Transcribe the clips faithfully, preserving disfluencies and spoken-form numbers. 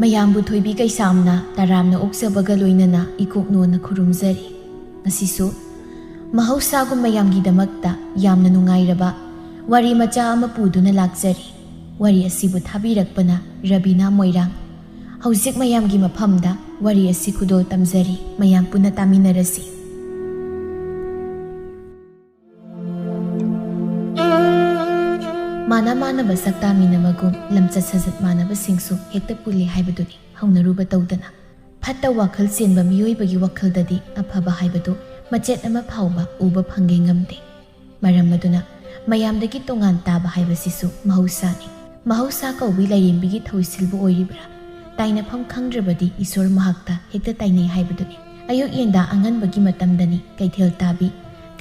ꯃꯌꯥꯝꯕꯨ ꯊꯣꯏꯕꯤ ꯀꯩꯁꯥꯝꯅ ꯇꯔꯥꯝꯅ ꯑꯣꯛꯆꯕꯒ ꯂꯣꯏꯅꯅ ꯏꯀꯣꯛꯅꯣꯅ ꯈꯨꯔꯨꯝꯖꯔꯤ꯫ ꯉꯁꯤꯁꯨ ꯃꯍꯧꯁꯥꯒꯨꯝ ꯃꯌꯥꯝꯒꯤꯗꯃꯛꯇ ꯌꯥꯝꯅ ꯅꯨꯡꯉꯥꯏꯔꯕ ꯋꯥꯔꯤ ꯃꯆꯥ ꯑꯃ ꯄꯨꯗꯨꯅ ꯂꯥꯛꯆꯔꯤ꯫ ꯋꯥꯔꯤ ꯑꯁꯤꯕꯨ ꯊꯥꯕꯤꯔꯛꯄꯅ ꯔꯕꯤꯅꯥ ꯃꯣꯏꯔꯥꯡ꯫ ꯍꯧꯖꯤꯛ ꯃꯌꯥꯝꯒꯤ ꯃꯐꯝꯗ ꯋꯥꯔꯤ ꯑꯁꯤ ꯈꯨꯗꯣꯜ ꯇꯝꯖꯔꯤ꯫ ꯃꯌꯥꯝ ꯄꯨꯟꯅ ꯇꯥꯃꯤꯟꯅꯔꯁꯤ꯫ ꯃꯥꯅ ꯃꯥꯟꯅꯕ ꯁꯛ ꯇꯥꯃꯤꯟꯅꯕꯒꯨꯝ ꯂꯝꯆꯠ ꯁꯥꯖꯠ ꯃꯥꯟꯅꯕꯁꯤꯡꯁꯨ ꯍꯦꯛꯇ ꯄꯨꯜꯂꯤ ꯍꯥꯏꯕꯗꯨꯅꯤ꯫ ꯍꯧꯅꯔꯨꯕ ꯇꯧꯗꯅ ꯐꯠꯇ ꯋꯥꯈꯜ ꯆꯦꯟꯕ ꯃꯤꯑꯣꯏꯕꯒꯤ ꯋꯥꯈꯜꯗꯗꯤ ꯑꯐꯕ ꯍꯥꯏꯕꯗꯨ ꯃꯆꯦꯠ ꯑꯃ ꯐꯥꯎꯕ ꯎꯕ ꯐꯪꯒꯦ ꯉꯝꯗꯦ꯫ ꯃꯔꯝ ꯑꯗꯨꯅ ꯃꯌꯥꯝꯗꯒꯤ ꯇꯣꯉꯥꯟ ꯇꯥꯕ ꯍꯥꯏꯕꯁꯤꯁꯨ ꯃꯍꯧꯁꯥꯅꯤ꯫ ꯃꯍꯧꯁꯥ ꯀꯧꯕꯤ ꯂꯥꯏꯔꯦꯝꯕꯤꯒꯤ ꯊꯧꯁꯤꯜꯕꯨ ꯑꯣꯏꯔꯤꯕ꯭ꯔꯥ? ꯇꯥꯏꯅꯐꯝ ꯈꯪꯗ꯭ꯔꯕꯗꯤ ꯏꯁꯣꯔ ꯃꯍꯥꯛꯇ ꯍꯦꯛꯇ ꯇꯥꯏꯅꯩ ꯍꯥꯏꯕꯗꯨꯅꯤ꯫ ꯑꯌꯨꯛ ꯌꯦꯟꯗꯥ ꯑꯉꯟꯕꯒꯤ ꯃꯇꯝꯗꯅꯤ ꯀꯩꯊꯦꯜ ꯇꯥꯕꯤ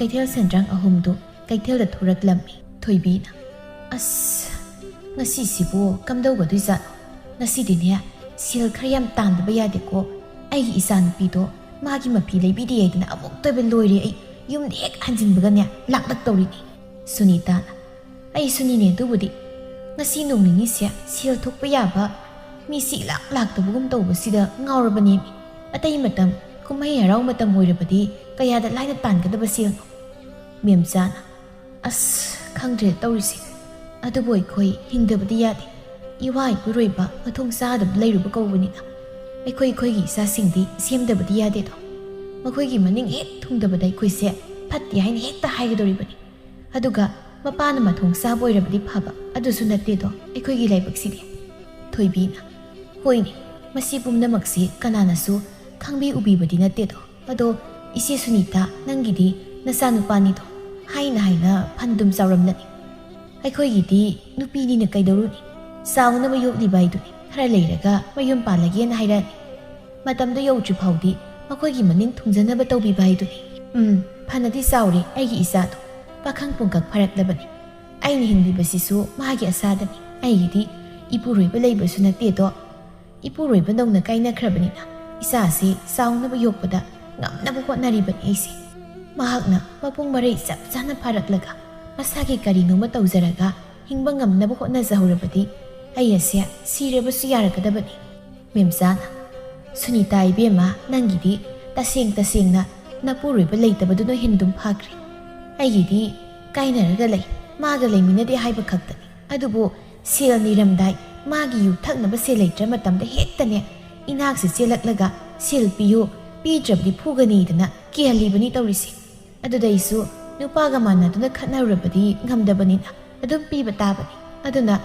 ꯀꯩꯊꯦꯜ ꯁꯦꯟꯗ꯭ꯔꯥꯡ ꯑꯍꯨꯝꯗꯨ ꯀꯩꯊꯦꯜꯗ ꯊꯣꯔꯛꯂꯝꯃꯤ꯫ ꯊꯣꯏꯕꯤꯅ, "ꯑꯁ, ꯉꯁꯤꯁꯤꯕꯨ ꯀꯝꯗꯧꯒꯗꯣꯏꯖꯥꯠꯅꯣ? ꯉꯁꯤꯗꯤꯅꯦ, ꯁꯦꯜ ꯈꯔ ꯌꯥꯝ ꯇꯥꯟꯗꯕ ꯌꯥꯗꯦꯀꯣ꯫ ꯑꯩꯒꯤ ꯏꯆꯥꯅꯨꯄꯤꯗꯣ ꯃꯥꯒꯤ ꯃꯐꯤ ꯂꯩꯕꯤꯗꯦ ꯍꯥꯏꯗꯅ ꯑꯃꯨꯛꯇꯣꯏꯕ ꯂꯣꯏꯔꯦ꯫ ꯑꯩ ꯌꯨꯝꯗ ꯍꯦꯛ ꯍꯟꯖꯤꯟꯕꯒꯅꯦ ꯂꯥꯛꯂꯛꯇꯧꯔꯤꯅꯤ꯫" ꯁꯨꯅꯤꯇꯥꯅ, "ꯑꯩꯁꯨꯅꯤꯅꯦ ꯑꯗꯨꯕꯨꯗꯤ꯫ ꯉꯁꯤ ꯅꯣꯡ ꯅꯤꯅꯤꯁꯦ ꯁꯦꯜ ꯊꯣꯛꯄ ꯌꯥꯕ ꯃꯤꯁꯤ ꯏꯂꯥꯛ ꯂꯥꯛꯇꯕꯒꯨꯝ ꯇꯧꯕꯁꯤꯗ ꯉꯥꯎꯔꯕꯅꯦꯃꯤ꯫ ꯑꯇꯩ ꯃꯇꯝ, ꯀꯨꯝꯍꯩ ꯍꯔꯥꯎ ꯃꯇꯝ ꯑꯣꯏꯔꯕꯗꯤ ꯀꯌꯥꯗ ꯂꯥꯏꯅ ꯇꯥꯟꯒꯗꯕ ꯁꯦꯜꯅꯣ?" ꯃꯦꯝꯆꯥꯅ, "ꯑꯁ, ꯈꯪꯗ꯭ꯔꯦ ꯇꯧꯔꯤꯁꯦ꯫ ꯑꯗꯨꯕꯨ ꯑꯩꯈꯣꯏ ꯍꯤꯡꯗꯕꯗꯤ ꯌꯥꯗꯦ꯫ ꯏꯋꯥ ꯏꯄꯨꯔꯣꯏꯕ ꯃꯊꯣꯡ ꯆꯥꯗꯕ ꯂꯩꯔꯨꯕ ꯀꯧꯕꯅꯤꯅ ꯑꯩꯈꯣꯏ ꯑꯩꯈꯣꯏꯒꯤ ꯏꯆꯥꯁꯤꯡꯗꯤ ꯁꯦꯝꯗꯕꯗꯤ ꯌꯥꯗꯦꯗꯣ꯫ ꯃꯈꯣꯏꯒꯤ ꯃꯅꯤꯡ ꯍꯦꯛ ꯊꯨꯡꯗꯕꯗ ꯑꯩꯈꯣꯏꯁꯦ ꯐꯠꯇꯦ ꯍꯥꯏꯅ ꯍꯦꯛꯇ ꯍꯥꯏꯒꯗꯧꯔꯤꯕꯅꯤ꯫ ꯑꯗꯨꯒ ꯃꯄꯥꯅ ꯃꯊꯣꯡ ꯆꯥꯕ ꯑꯣꯏꯔꯕꯗꯤ ꯐꯕ, ꯑꯗꯨꯁꯨ ꯅꯠꯇꯦꯗꯣ ꯑꯩꯈꯣꯏꯒꯤ ꯂꯥꯏꯕꯛꯁꯤꯗꯤ꯫" ꯊꯣꯏꯕꯤꯅ, "ꯍꯣꯏꯅꯦ, ꯃꯁꯤ ꯄꯨꯝꯅꯃꯛꯁꯤ ꯀꯅꯥꯅꯁꯨ ꯈꯪꯕꯤ ꯎꯕꯤꯕꯗꯤ ꯅꯠꯇꯦꯗꯣ꯫ ꯑꯗꯣ ꯏꯆꯦ ꯁꯨꯅꯤꯇꯥ, ꯅꯪꯒꯤꯗꯤ ꯅꯆꯥꯅꯨꯄꯥꯅꯤꯗꯣ ꯍꯥꯏꯅ ꯍꯥꯏꯅ ꯐꯟꯗꯨꯝ ꯆꯥꯎꯔꯝꯂꯅꯤ꯫ ꯑꯩꯈꯣꯏꯒꯤꯗꯤ ꯅꯨꯄꯤꯅꯤꯅ ꯀꯩꯗꯧꯔꯨꯅꯤ? ꯆꯥꯎꯅꯕ ꯌꯣꯛꯂꯤꯕ ꯍꯥꯏꯗꯨꯅꯤ꯫ ꯈꯔ ꯂꯩꯔꯒ ꯃꯌꯨꯝ ꯄꯥꯜꯂꯒꯦꯅ ꯍꯥꯏꯔꯛꯑꯅꯤ꯫ ꯃꯇꯝꯗꯨ ꯌꯧꯗ꯭ꯔꯤ ꯐꯥꯎꯗꯤ ꯃꯈꯣꯏꯒꯤ ꯃꯅꯤꯡ ꯊꯨꯡꯖꯅꯕ ꯇꯧꯕꯤꯕ ꯍꯥꯏꯗꯨꯅꯤ꯫ ꯎꯝ, ꯐꯅꯗꯤ ꯆꯥꯎꯔꯦ ꯑꯩꯒꯤ ꯏꯆꯥꯗꯣ꯫ ꯄꯥꯈꯪ ꯄꯨꯡꯀꯛ ꯐꯥꯔꯛꯂꯕꯅꯤ꯫ ꯑꯩꯅ ꯍꯤꯡꯂꯤꯕꯁꯤꯁꯨ ꯃꯥꯒꯤ ꯑꯁꯥꯗꯅꯤ꯫ ꯑꯩꯒꯤꯗꯤ ꯏꯄꯨꯔꯣꯏꯕ ꯂꯩꯕꯁꯨ ꯅꯠꯇꯦꯗꯣ꯫ ꯏꯄꯨꯔꯣꯏꯕꯗꯧꯅ ꯀꯥꯏꯅꯈ꯭ꯔꯕꯅꯤꯅ ꯏꯆꯥꯁꯤ ꯆꯥꯎꯅꯕ ꯌꯣꯛꯄꯗ ꯉꯝꯅꯕ ꯍꯣꯠꯅꯔꯤꯕꯅꯤ ꯑꯩꯁꯦ꯫ ꯃꯍꯥꯛꯅ ꯃꯄꯨꯡ ꯃꯔꯩ ꯆꯞ ꯆꯥꯅ ꯐꯥꯔꯛꯂꯒ ꯃꯁꯥꯒꯤ ꯀꯔꯤꯅꯣꯃ ꯇꯧꯖꯔꯒ ꯍꯤꯡꯕ ꯉꯝꯅꯕ ꯍꯣꯠꯅꯖꯍꯧꯔꯕꯗꯤ ꯑꯩ ꯑꯁꯦ ꯁꯤꯔꯕꯁꯨ ꯌꯥꯔꯒꯗꯕꯅꯤ꯫" ꯃꯦꯝꯆꯥꯅ, "ꯁꯨꯅꯤꯇꯥ ꯏꯕꯦꯝꯃ, ꯅꯪꯒꯤꯗꯤ ꯇꯁꯦꯡ ꯇꯁꯦꯡꯅ ꯅꯄꯨꯔꯣꯏꯕ ꯂꯩꯇꯕꯗꯨꯅ ꯍꯦꯟꯅ ꯑꯗꯨꯝ ꯐꯈ꯭ꯔꯦ꯫ ꯑꯩꯒꯤꯗꯤ ꯀꯥꯏꯅꯔꯒ ꯂꯩ, ꯃꯥꯒ ꯂꯩꯃꯤꯟꯅꯗꯦ ꯍꯥꯏꯕ ꯈꯛꯇꯅꯤ꯫ ꯑꯗꯨꯕꯨ ꯁꯦꯜ ꯅꯤꯔꯝꯗꯥꯏ ꯃꯥꯒꯤ ꯌꯨ ꯊꯛꯅꯕ ꯁꯦꯜ ꯂꯩꯇ꯭ꯔ ꯃꯇꯝꯗ ꯍꯦꯛꯇꯅꯦ ꯏꯅꯥꯛꯁꯦ ꯆꯦꯜꯂꯛꯂꯒ ꯁꯦꯜ ꯄꯤꯌꯨ, ꯄꯤꯗ꯭ꯔꯕꯗꯤ ꯐꯨꯒꯅꯤꯗꯅ ꯀꯤꯍꯜꯂꯤꯕꯅꯤ ꯇꯧꯔꯤꯁꯦ꯫ ꯑꯗꯨꯗ ꯑꯩꯁꯨ ꯅꯨꯄꯥꯒ ꯃꯥꯟꯅꯗꯨꯅ ꯈꯠꯅꯔꯨꯔꯕꯗꯤ ꯉꯝꯗꯕꯅꯤꯅ ꯑꯗꯨꯝ ꯄꯤꯕ ꯇꯥꯕꯅꯤ꯫ ꯑꯗꯨꯅ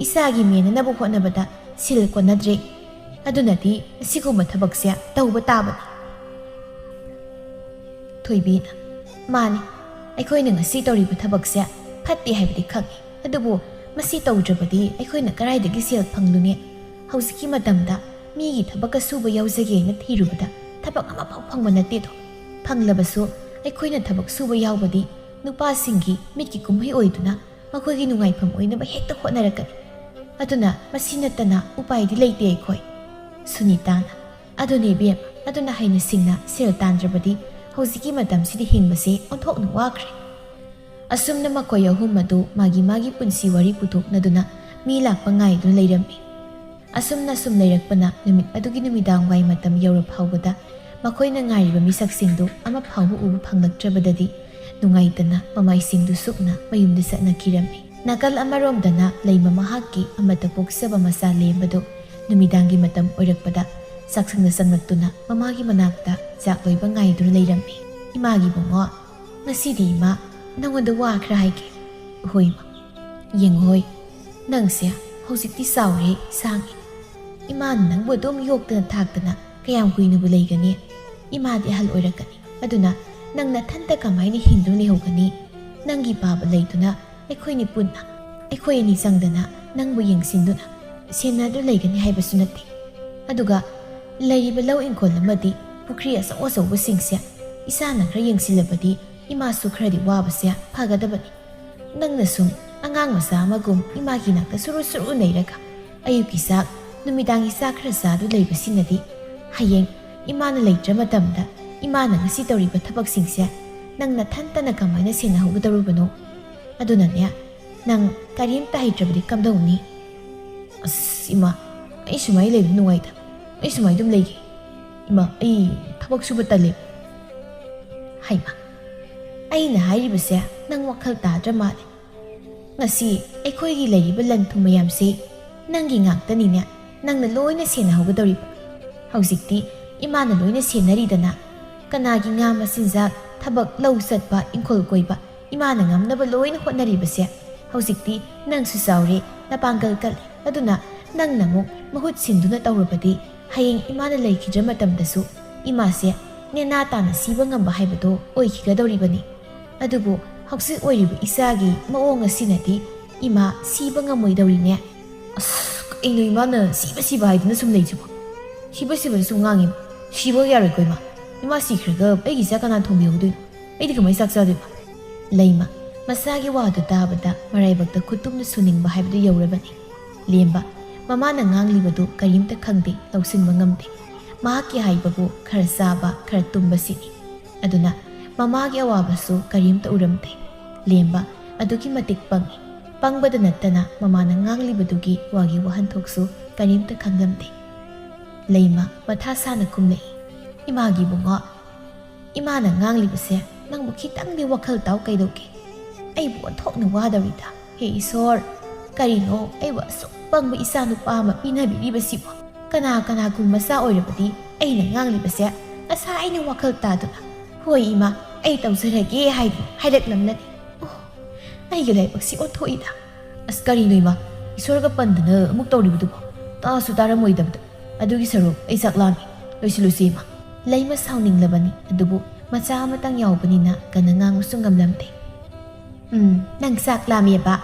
ꯏꯆꯥꯒꯤ ꯃꯦꯟꯅꯅꯕ ꯍꯣꯠꯅꯕꯗ ꯁꯦꯜ ꯀꯣꯟꯅꯗ꯭ꯔꯦ꯫ ꯑꯗꯨꯅꯗꯤ ꯑꯁꯤꯒꯨꯝꯕ ꯊꯕꯛꯁꯦ ꯇꯧꯕ ꯇꯥꯕꯅꯤ꯫" ꯊꯣꯏꯕꯤꯅ, "ꯃꯥꯅꯤ, ꯑꯩꯈꯣꯏꯅ ꯉꯁꯤ ꯇꯧꯔꯤꯕ ꯊꯕꯛꯁꯦ ꯐꯠꯇꯦ ꯍꯥꯏꯕꯗꯤ ꯈꯪꯉꯤ, ꯑꯗꯨꯕꯨ ꯃꯁꯤ ꯇꯧꯗ꯭ꯔꯕꯗꯤ ꯑꯩꯈꯣꯏꯅ ꯀꯗꯥꯏꯗꯒꯤ ꯁꯦꯜ ꯐꯪꯂꯨꯅꯤ? ꯍꯧꯖꯤꯛꯀꯤ ꯃꯇꯝꯗ ꯃꯤꯒꯤ ꯊꯕꯛꯀ ꯁꯨꯕ ꯌꯥꯎꯖꯒꯦꯅ ꯊꯤꯔꯨꯕꯗ ꯊꯕꯛ ꯑꯃꯐꯥꯎ ꯐꯪꯕ ꯅꯠꯇꯦꯗꯣ꯫ ꯐꯪꯂꯕꯁꯨ ꯑꯩꯈꯣꯏꯅ ꯊꯕꯛ ꯁꯨꯕ ꯌꯥꯎꯕꯗꯤ ꯅꯨꯄꯥꯁꯤꯡꯒꯤ ꯃꯤꯠꯀꯤ ꯀꯨꯝꯍꯩ ꯑꯣꯏꯗꯨꯅ ꯃꯈꯣꯏꯒꯤ ꯅꯨꯡꯉꯥꯏꯐꯝ ꯑꯣꯏꯅꯕ ꯍꯦꯛꯇ ꯍꯣꯠꯅꯔꯛꯀꯅꯤ꯫ ꯑꯗꯨꯅ ꯃꯁꯤ ꯅꯠꯇꯅ ꯎꯄꯥꯏꯗꯤ ꯂꯩꯇꯦ ꯑꯩꯈꯣꯏ꯫" ꯁꯨꯅꯤꯇꯥꯅ, "ꯑꯗꯨꯅꯦ ꯏꯕꯦꯝ, ꯑꯗꯨꯅ ꯍꯩꯅ ꯁꯤꯡꯅ ꯁꯦꯜ ꯇꯥꯟꯗ꯭ꯔꯕꯗꯤ ꯍꯧꯖꯤꯛꯀꯤ ꯃꯇꯝꯁꯤꯗ ꯍꯤꯡꯕꯁꯦ ꯑꯣꯟꯊꯣꯛꯅ ꯋꯥꯈ꯭ꯔꯦ꯫" ꯑꯁꯨꯝꯅ ꯃꯈꯣꯏ ꯑꯍꯨꯝ ꯑꯗꯨ ꯃꯥꯒꯤ ꯃꯥꯒꯤ ꯄꯨꯟꯁꯤ ꯋꯥꯔꯤ ꯄꯨꯊꯣꯛꯅꯗꯨꯅ ꯃꯤ ꯂꯥꯛꯄ ꯉꯥꯏꯗꯨꯅ ꯂꯩꯔꯝꯃꯤ꯫ ꯑꯁꯨꯝꯅ ꯁꯨꯝ ꯂꯩꯔꯛꯄꯅ ꯅꯨꯃꯤꯠ ꯑꯗꯨꯒꯤ ꯅꯨꯃꯤꯗꯥꯡ ꯋꯥꯏ ꯃꯇꯝ ꯌꯧꯔ ꯐꯥꯎꯕꯗ ꯃꯈꯣꯏꯅ ꯉꯥꯏꯔꯤꯕ ꯃꯤꯁꯛꯁꯤꯡꯗꯨ ꯑꯃ ꯐꯥꯎꯕ ꯎꯕ ꯐꯪꯂꯛꯇ꯭ꯔꯕꯗꯗꯤ ꯅꯨꯡꯉꯥꯏꯇꯅ ꯃꯃꯥꯏꯁꯤꯡꯗꯨ ꯁꯨꯞꯅ ꯃꯌꯨꯝꯗ ꯆꯠꯅꯈꯤꯔꯝꯃꯤ꯫ ꯅꯥꯀꯜ ꯑꯃꯔꯣꯝꯗꯅ ꯂꯩꯃ ꯃꯍꯥꯛꯀꯤ ꯑꯃꯠꯇ ꯄꯣꯛꯆꯕ ꯃꯆꯥ ꯂꯦꯝꯕꯗꯨ ꯅꯨꯃꯤꯗꯥꯡꯒꯤ ꯃꯇꯝ ꯑꯣꯏꯔꯛꯄꯗ ꯆꯥꯛꯁꯪꯗ ꯆꯪꯂꯛꯇꯨꯅ ꯃꯃꯥꯒꯤ ꯃꯅꯥꯛꯇ ꯆꯥꯛ ꯂꯣꯏꯕ ꯉꯥꯏꯗꯨꯅ ꯂꯩꯔꯝꯃꯤ꯫ "ꯏꯃꯥꯒꯤ ꯏꯕꯨꯡꯉꯣ, ꯉꯁꯤꯗꯤ ꯏꯃꯥ ꯅꯉꯣꯟꯗ ꯋꯥ ꯈꯔ ꯍꯥꯏꯒꯦ꯫" "ꯍꯣꯏ ꯏꯃꯥ꯫" "ꯌꯦꯡꯉꯣ ꯍꯣꯏ, ꯅꯪꯁꯦ ꯍꯧꯖꯤꯛꯇꯤ ꯆꯥꯎꯔꯦ, ꯁꯥꯡꯉꯦ꯫ ꯏꯃꯥꯅ ꯅꯪꯕꯨ ꯑꯗꯨꯝ ꯌꯣꯛꯇꯅ ꯊꯥꯛꯇꯅ ꯀꯌꯥꯝ ꯀꯨꯏꯅꯕꯨ ꯂꯩꯒꯅꯤ? ꯏꯃꯥꯗꯤ ꯑꯍꯜ ꯑꯣꯏꯔꯛꯀꯅꯤ꯫ ꯑꯗꯨꯅ ꯅꯪ ꯅꯊꯟꯇ ꯀꯃꯥꯏꯅ ꯍꯤꯡꯗꯨꯅ ꯂꯩꯍꯧꯒꯅꯤ? ꯅꯪꯒꯤ ꯄꯥꯕ ꯂꯩꯗꯨꯅ ꯑꯩꯈꯣꯏꯅꯤ ꯄꯨꯟꯅ, ꯑꯩꯈꯣꯏ ꯑꯅꯤ ꯆꯪꯗꯅ ꯅꯪꯕꯨ ꯌꯦꯡꯁꯤꯟꯗꯨꯅ ꯁꯦꯟꯅꯗꯨꯅ ꯂꯩꯒꯅꯤ ꯍꯥꯏꯕꯁꯨ ꯅꯠꯇꯦ꯫ ꯑꯗꯨꯒ ꯂꯩꯔꯤꯕ ꯂꯧ ꯏꯪꯈꯣꯜ ꯑꯃꯗꯤ ꯄꯨꯈ꯭ꯔꯤ ꯑꯆꯧ ꯑꯆꯧꯕꯁꯤꯡꯁꯦ ꯏꯁꯥꯅ ꯈꯔ ꯌꯦꯡꯁꯤꯜꯂꯕꯗꯤ ꯏꯃꯥꯁꯨ ꯈꯔꯗꯤ ꯋꯥꯕꯁꯦ ꯐꯒꯗꯕꯅꯤ꯫ ꯅꯪꯅ ꯁꯨꯝ ꯑꯉꯥꯡ ꯃꯆꯥ ꯑꯃꯒꯨꯝ ꯏꯃꯥꯒꯤ ꯅꯥꯛꯇ ꯁꯨꯔꯨ ꯁꯨꯔꯨ ꯅꯩꯔꯒ ꯑꯌꯨꯛꯀꯤ ꯆꯥꯛ, ꯅꯨꯃꯤꯗꯥꯡꯒꯤ ꯆꯥꯛ ꯈꯔ ꯆꯥꯗꯨ ꯂꯩꯕꯁꯤꯅꯗꯤ ꯍꯌꯦꯡ ꯏꯃꯥꯅ ꯂꯩꯇ꯭ꯔ ꯃꯇꯝꯗ ꯏꯃꯥꯅ ꯉꯁꯤ ꯇꯧꯔꯤꯕ ꯊꯕꯛꯁꯤꯡꯁꯦ ꯅꯪ ꯅꯊꯟꯇꯅ ꯀꯃꯥꯏꯅ ꯁꯦꯟꯅꯍꯧꯒꯗꯧꯔꯤꯕꯅꯣ? ꯑꯗꯨꯅꯅꯦ, ꯅꯪ ꯀꯔꯤꯝꯇ ꯍꯩꯇ꯭ꯔꯕꯗꯤ ꯀꯝꯗꯧꯅꯤ?" "ꯑꯁ ꯏꯃꯥ, ꯑꯩ ꯁꯨꯃꯥꯏꯅ ꯂꯩꯕ ꯅꯨꯡꯉꯥꯏꯇꯕ꯫ ꯑꯩ ꯁꯨꯃꯥꯏꯅ ꯑꯗꯨꯝ ꯂꯩꯒꯦ꯫ ꯏꯃꯥ, ꯑꯩ ꯊꯕꯛ ꯁꯨꯕ ꯇꯜꯂꯦ꯫ ꯍꯩꯃꯥ, ꯑꯩꯅ ꯍꯥꯏꯔꯤꯕꯁꯦ ꯅꯪ ꯋꯥꯈꯜ ꯇꯥꯗ꯭ꯔ ꯃꯥꯜꯂꯦ꯫ ꯉꯁꯤ ꯑꯩꯈꯣꯏꯒꯤ ꯂꯩꯔꯤꯕ ꯂꯟ ꯊꯨꯝ ꯃꯌꯥꯝꯁꯦ ꯅꯪꯒꯤ ꯉꯥꯛꯇꯅꯤꯅꯦ, ꯅꯪꯅ ꯂꯣꯏꯅ ꯁꯦꯟꯅꯍꯧꯒꯗꯧꯔꯤꯕ꯫ ꯍꯧꯖꯤꯛꯇꯤ ꯏꯃꯥꯅ ꯂꯣꯏꯅ ꯁꯦꯟꯅꯔꯤꯗꯅ꯫ ꯀꯅꯥꯒꯤ ꯉꯥ ꯃꯆꯤꯟꯖꯥꯛ, ꯊꯕꯛ, ꯂꯧ ꯆꯠꯄ, ꯏꯪꯈꯣꯜ ꯀꯣꯏꯕ, ꯏꯃꯥꯅ ꯉꯝꯅꯕ ꯂꯣꯏꯅ ꯍꯣꯠꯅꯔꯤꯕꯁꯦ꯫ ꯍꯧꯖꯤꯛꯇꯤ ꯅꯪꯁꯨ ꯆꯥꯎꯔꯦ, ꯅꯄꯥꯡꯒꯜ ꯀꯜꯂꯦ꯫ ꯑꯗꯨꯅ ꯅꯪꯅ ꯑꯃꯨꯛ ꯃꯍꯨꯠ ꯁꯤꯟꯗꯨꯅ ꯇꯧꯔꯕꯗꯤ ꯍꯌꯦꯡ ꯏꯃꯥꯅ ꯂꯩꯈꯤꯗ꯭ꯔ ꯃꯇꯝꯗꯁꯨ ꯏꯃꯥꯁꯦ ꯅꯦꯅꯥ ꯇꯥꯅ ꯁꯤꯕ ꯉꯝꯕ ꯍꯥꯏꯕꯗꯣ ꯑꯣꯏꯈꯤꯒꯗꯧꯔꯤꯕꯅꯤ꯫ ꯑꯗꯨꯕꯨ ꯍꯧꯖꯤꯛ ꯑꯣꯏꯔꯤꯕ ꯏꯆꯥꯒꯤ ꯃꯑꯣꯡ ꯑꯁꯤꯅꯗꯤ ꯏꯃꯥ ꯁꯤꯕ ꯉꯝꯃꯣꯏꯗꯧꯔꯤꯅꯦ꯫ ꯑꯁ, ꯀꯩꯅꯣ ꯏꯃꯥꯅ ꯁꯤꯕ ꯁꯤꯕ ꯍꯥꯏꯗꯨꯅ ꯁꯨꯝ ꯂꯩꯁꯤꯕꯣ? ꯁꯤꯕ ꯁꯤꯕꯗ ꯁꯨꯝ ꯉꯥꯡꯉꯤ꯫ ꯁꯤꯕ ꯌꯥꯔꯣꯏꯀꯣ ꯏꯃꯥ? ꯏꯃꯥ ꯁꯤꯈ꯭ꯔꯒ ꯑꯩꯒꯤ ꯏꯆꯥ ꯀꯅꯥ ꯊꯣꯡꯕꯤꯍꯧꯗꯣꯏꯅꯣ? ꯑꯩꯗꯤ ꯀꯃꯥꯏꯅ ꯆꯥꯛ ꯆꯥꯗꯣꯏꯕ? ꯂꯩꯃ, ꯃꯆꯥꯒꯤ ꯋꯥꯗꯨ ꯇꯥꯕꯗ ꯃꯔꯥꯏꯕꯛꯇ ꯈꯨꯠꯇꯨꯝꯅ ꯁꯨꯅꯤꯡꯕ ꯍꯥꯏꯕꯗꯨ ꯌꯧꯔꯕꯅꯤ꯫ ꯂꯦꯝꯕ, ꯃꯃꯥꯅ ꯉꯥꯡꯂꯤꯕꯗꯨ ꯀꯔꯤꯝꯇ ꯈꯪꯗꯦ, ꯂꯧꯁꯤꯟꯕ ꯉꯝꯗꯦ꯫ ꯃꯍꯥꯛꯀꯤ ꯍꯥꯏꯕꯕꯨ ꯈꯔ ꯆꯥꯕ, ꯈꯔ ꯇꯨꯝꯕ ꯁꯤꯅꯤ꯫ ꯑꯗꯨꯅ ꯃꯃꯥꯒꯤ ꯑꯋꯥꯕꯁꯨ ꯀꯔꯤꯝꯇ ꯎꯔꯝꯗꯦ꯫ ꯂꯦꯝꯕ ꯑꯗꯨꯛꯀꯤ ꯃꯇꯤꯛ ꯄꯪꯉꯤ꯫ ꯄꯪꯕꯗ ꯅꯠꯇꯅ ꯃꯃꯥꯅ ꯉꯥꯡꯂꯤꯕꯗꯨꯒꯤ ꯋꯥꯒꯤ ꯋꯥꯍꯟꯊꯣꯛꯁꯨ ꯀꯔꯤꯝꯇ ꯈꯪꯂꯝꯗꯦ꯫ ꯂꯩꯃ ꯃꯊꯥ ꯁꯥꯅ ꯈꯨꯝꯂꯛꯏ, "ꯏꯃꯥꯒꯤ ꯏꯕꯨꯡꯉꯣ, ꯏꯃꯥꯅ ꯉꯥꯡꯂꯤꯕꯁꯦ ꯅꯪꯕꯨ ꯈꯤꯇꯪꯗꯤ ꯋꯥꯈꯜ ꯇꯥꯎ ꯀꯩꯗꯧꯒꯦ? ꯑꯩꯕꯨ ꯑꯣꯟꯊꯣꯛꯅ ꯋꯥꯗꯧꯔꯤꯗ꯫ ꯍꯦ ꯏꯁꯣꯔ, ꯀꯔꯤꯅꯣ ꯑꯩꯕꯨ ꯑꯁꯨꯛ ꯄꯪꯕ ꯏꯆꯥ ꯅꯨꯄꯥ ꯑꯃ ꯄꯤꯅꯕꯤꯔꯤꯕꯁꯤꯕꯨ? ꯀꯅꯥ ꯀꯅꯥꯒꯨꯝ ꯃꯆꯥ ꯑꯣꯏꯔꯕꯗꯤ ꯑꯩꯅ ꯉꯥꯡꯂꯤꯕꯁꯦ ꯉꯁꯥꯏ ꯑꯩꯅ ꯋꯥꯈꯜ ꯇꯥꯗꯨꯅ, 'ꯍꯣꯏ ꯏꯃꯥ, ꯑꯩ ꯇꯧꯖꯔꯒꯦ' ꯍꯥꯏꯗꯨꯅ ꯍꯥꯏꯔꯛꯂꯝꯂꯅꯤ꯫ ꯑꯣ, ꯑꯩꯒꯤ ꯂꯥꯏꯕꯛꯁꯤ ꯑꯣꯟꯊꯣꯛꯏꯗ꯫ ꯑꯁ, ꯀꯔꯤꯅꯣ ꯏꯃꯥ, ꯏꯁꯣꯔꯒ ꯄꯟꯗꯅ ꯑꯃꯨꯛ ꯇꯧꯔꯤꯕꯗꯨꯕꯣ? ꯇꯥꯁꯨ ꯇꯥꯔꯝꯃꯣꯏꯗꯕꯗ꯫ ꯑꯗꯨꯒꯤ ꯁꯔꯨꯛ ꯑꯩ ꯆꯥꯛ ꯂꯥꯝꯃꯤ꯫ ꯂꯣꯏꯁꯤꯜꯂꯨꯁꯤ ꯏꯃꯥ꯫ ꯂꯩꯃ ꯁꯥꯎꯅꯤꯡꯂꯕꯅꯤ, ꯑꯗꯨꯕꯨ ꯃꯆꯥ ꯑꯃꯇꯪ ꯌꯥꯎꯕꯅꯤꯅ ꯀꯟꯅ ꯉꯥꯡꯕꯁꯨ ꯉꯝꯂꯝꯗꯦ꯫ "ꯎꯝ, ꯅꯪ ꯆꯥꯛ ꯂꯥꯝꯃꯦꯕ?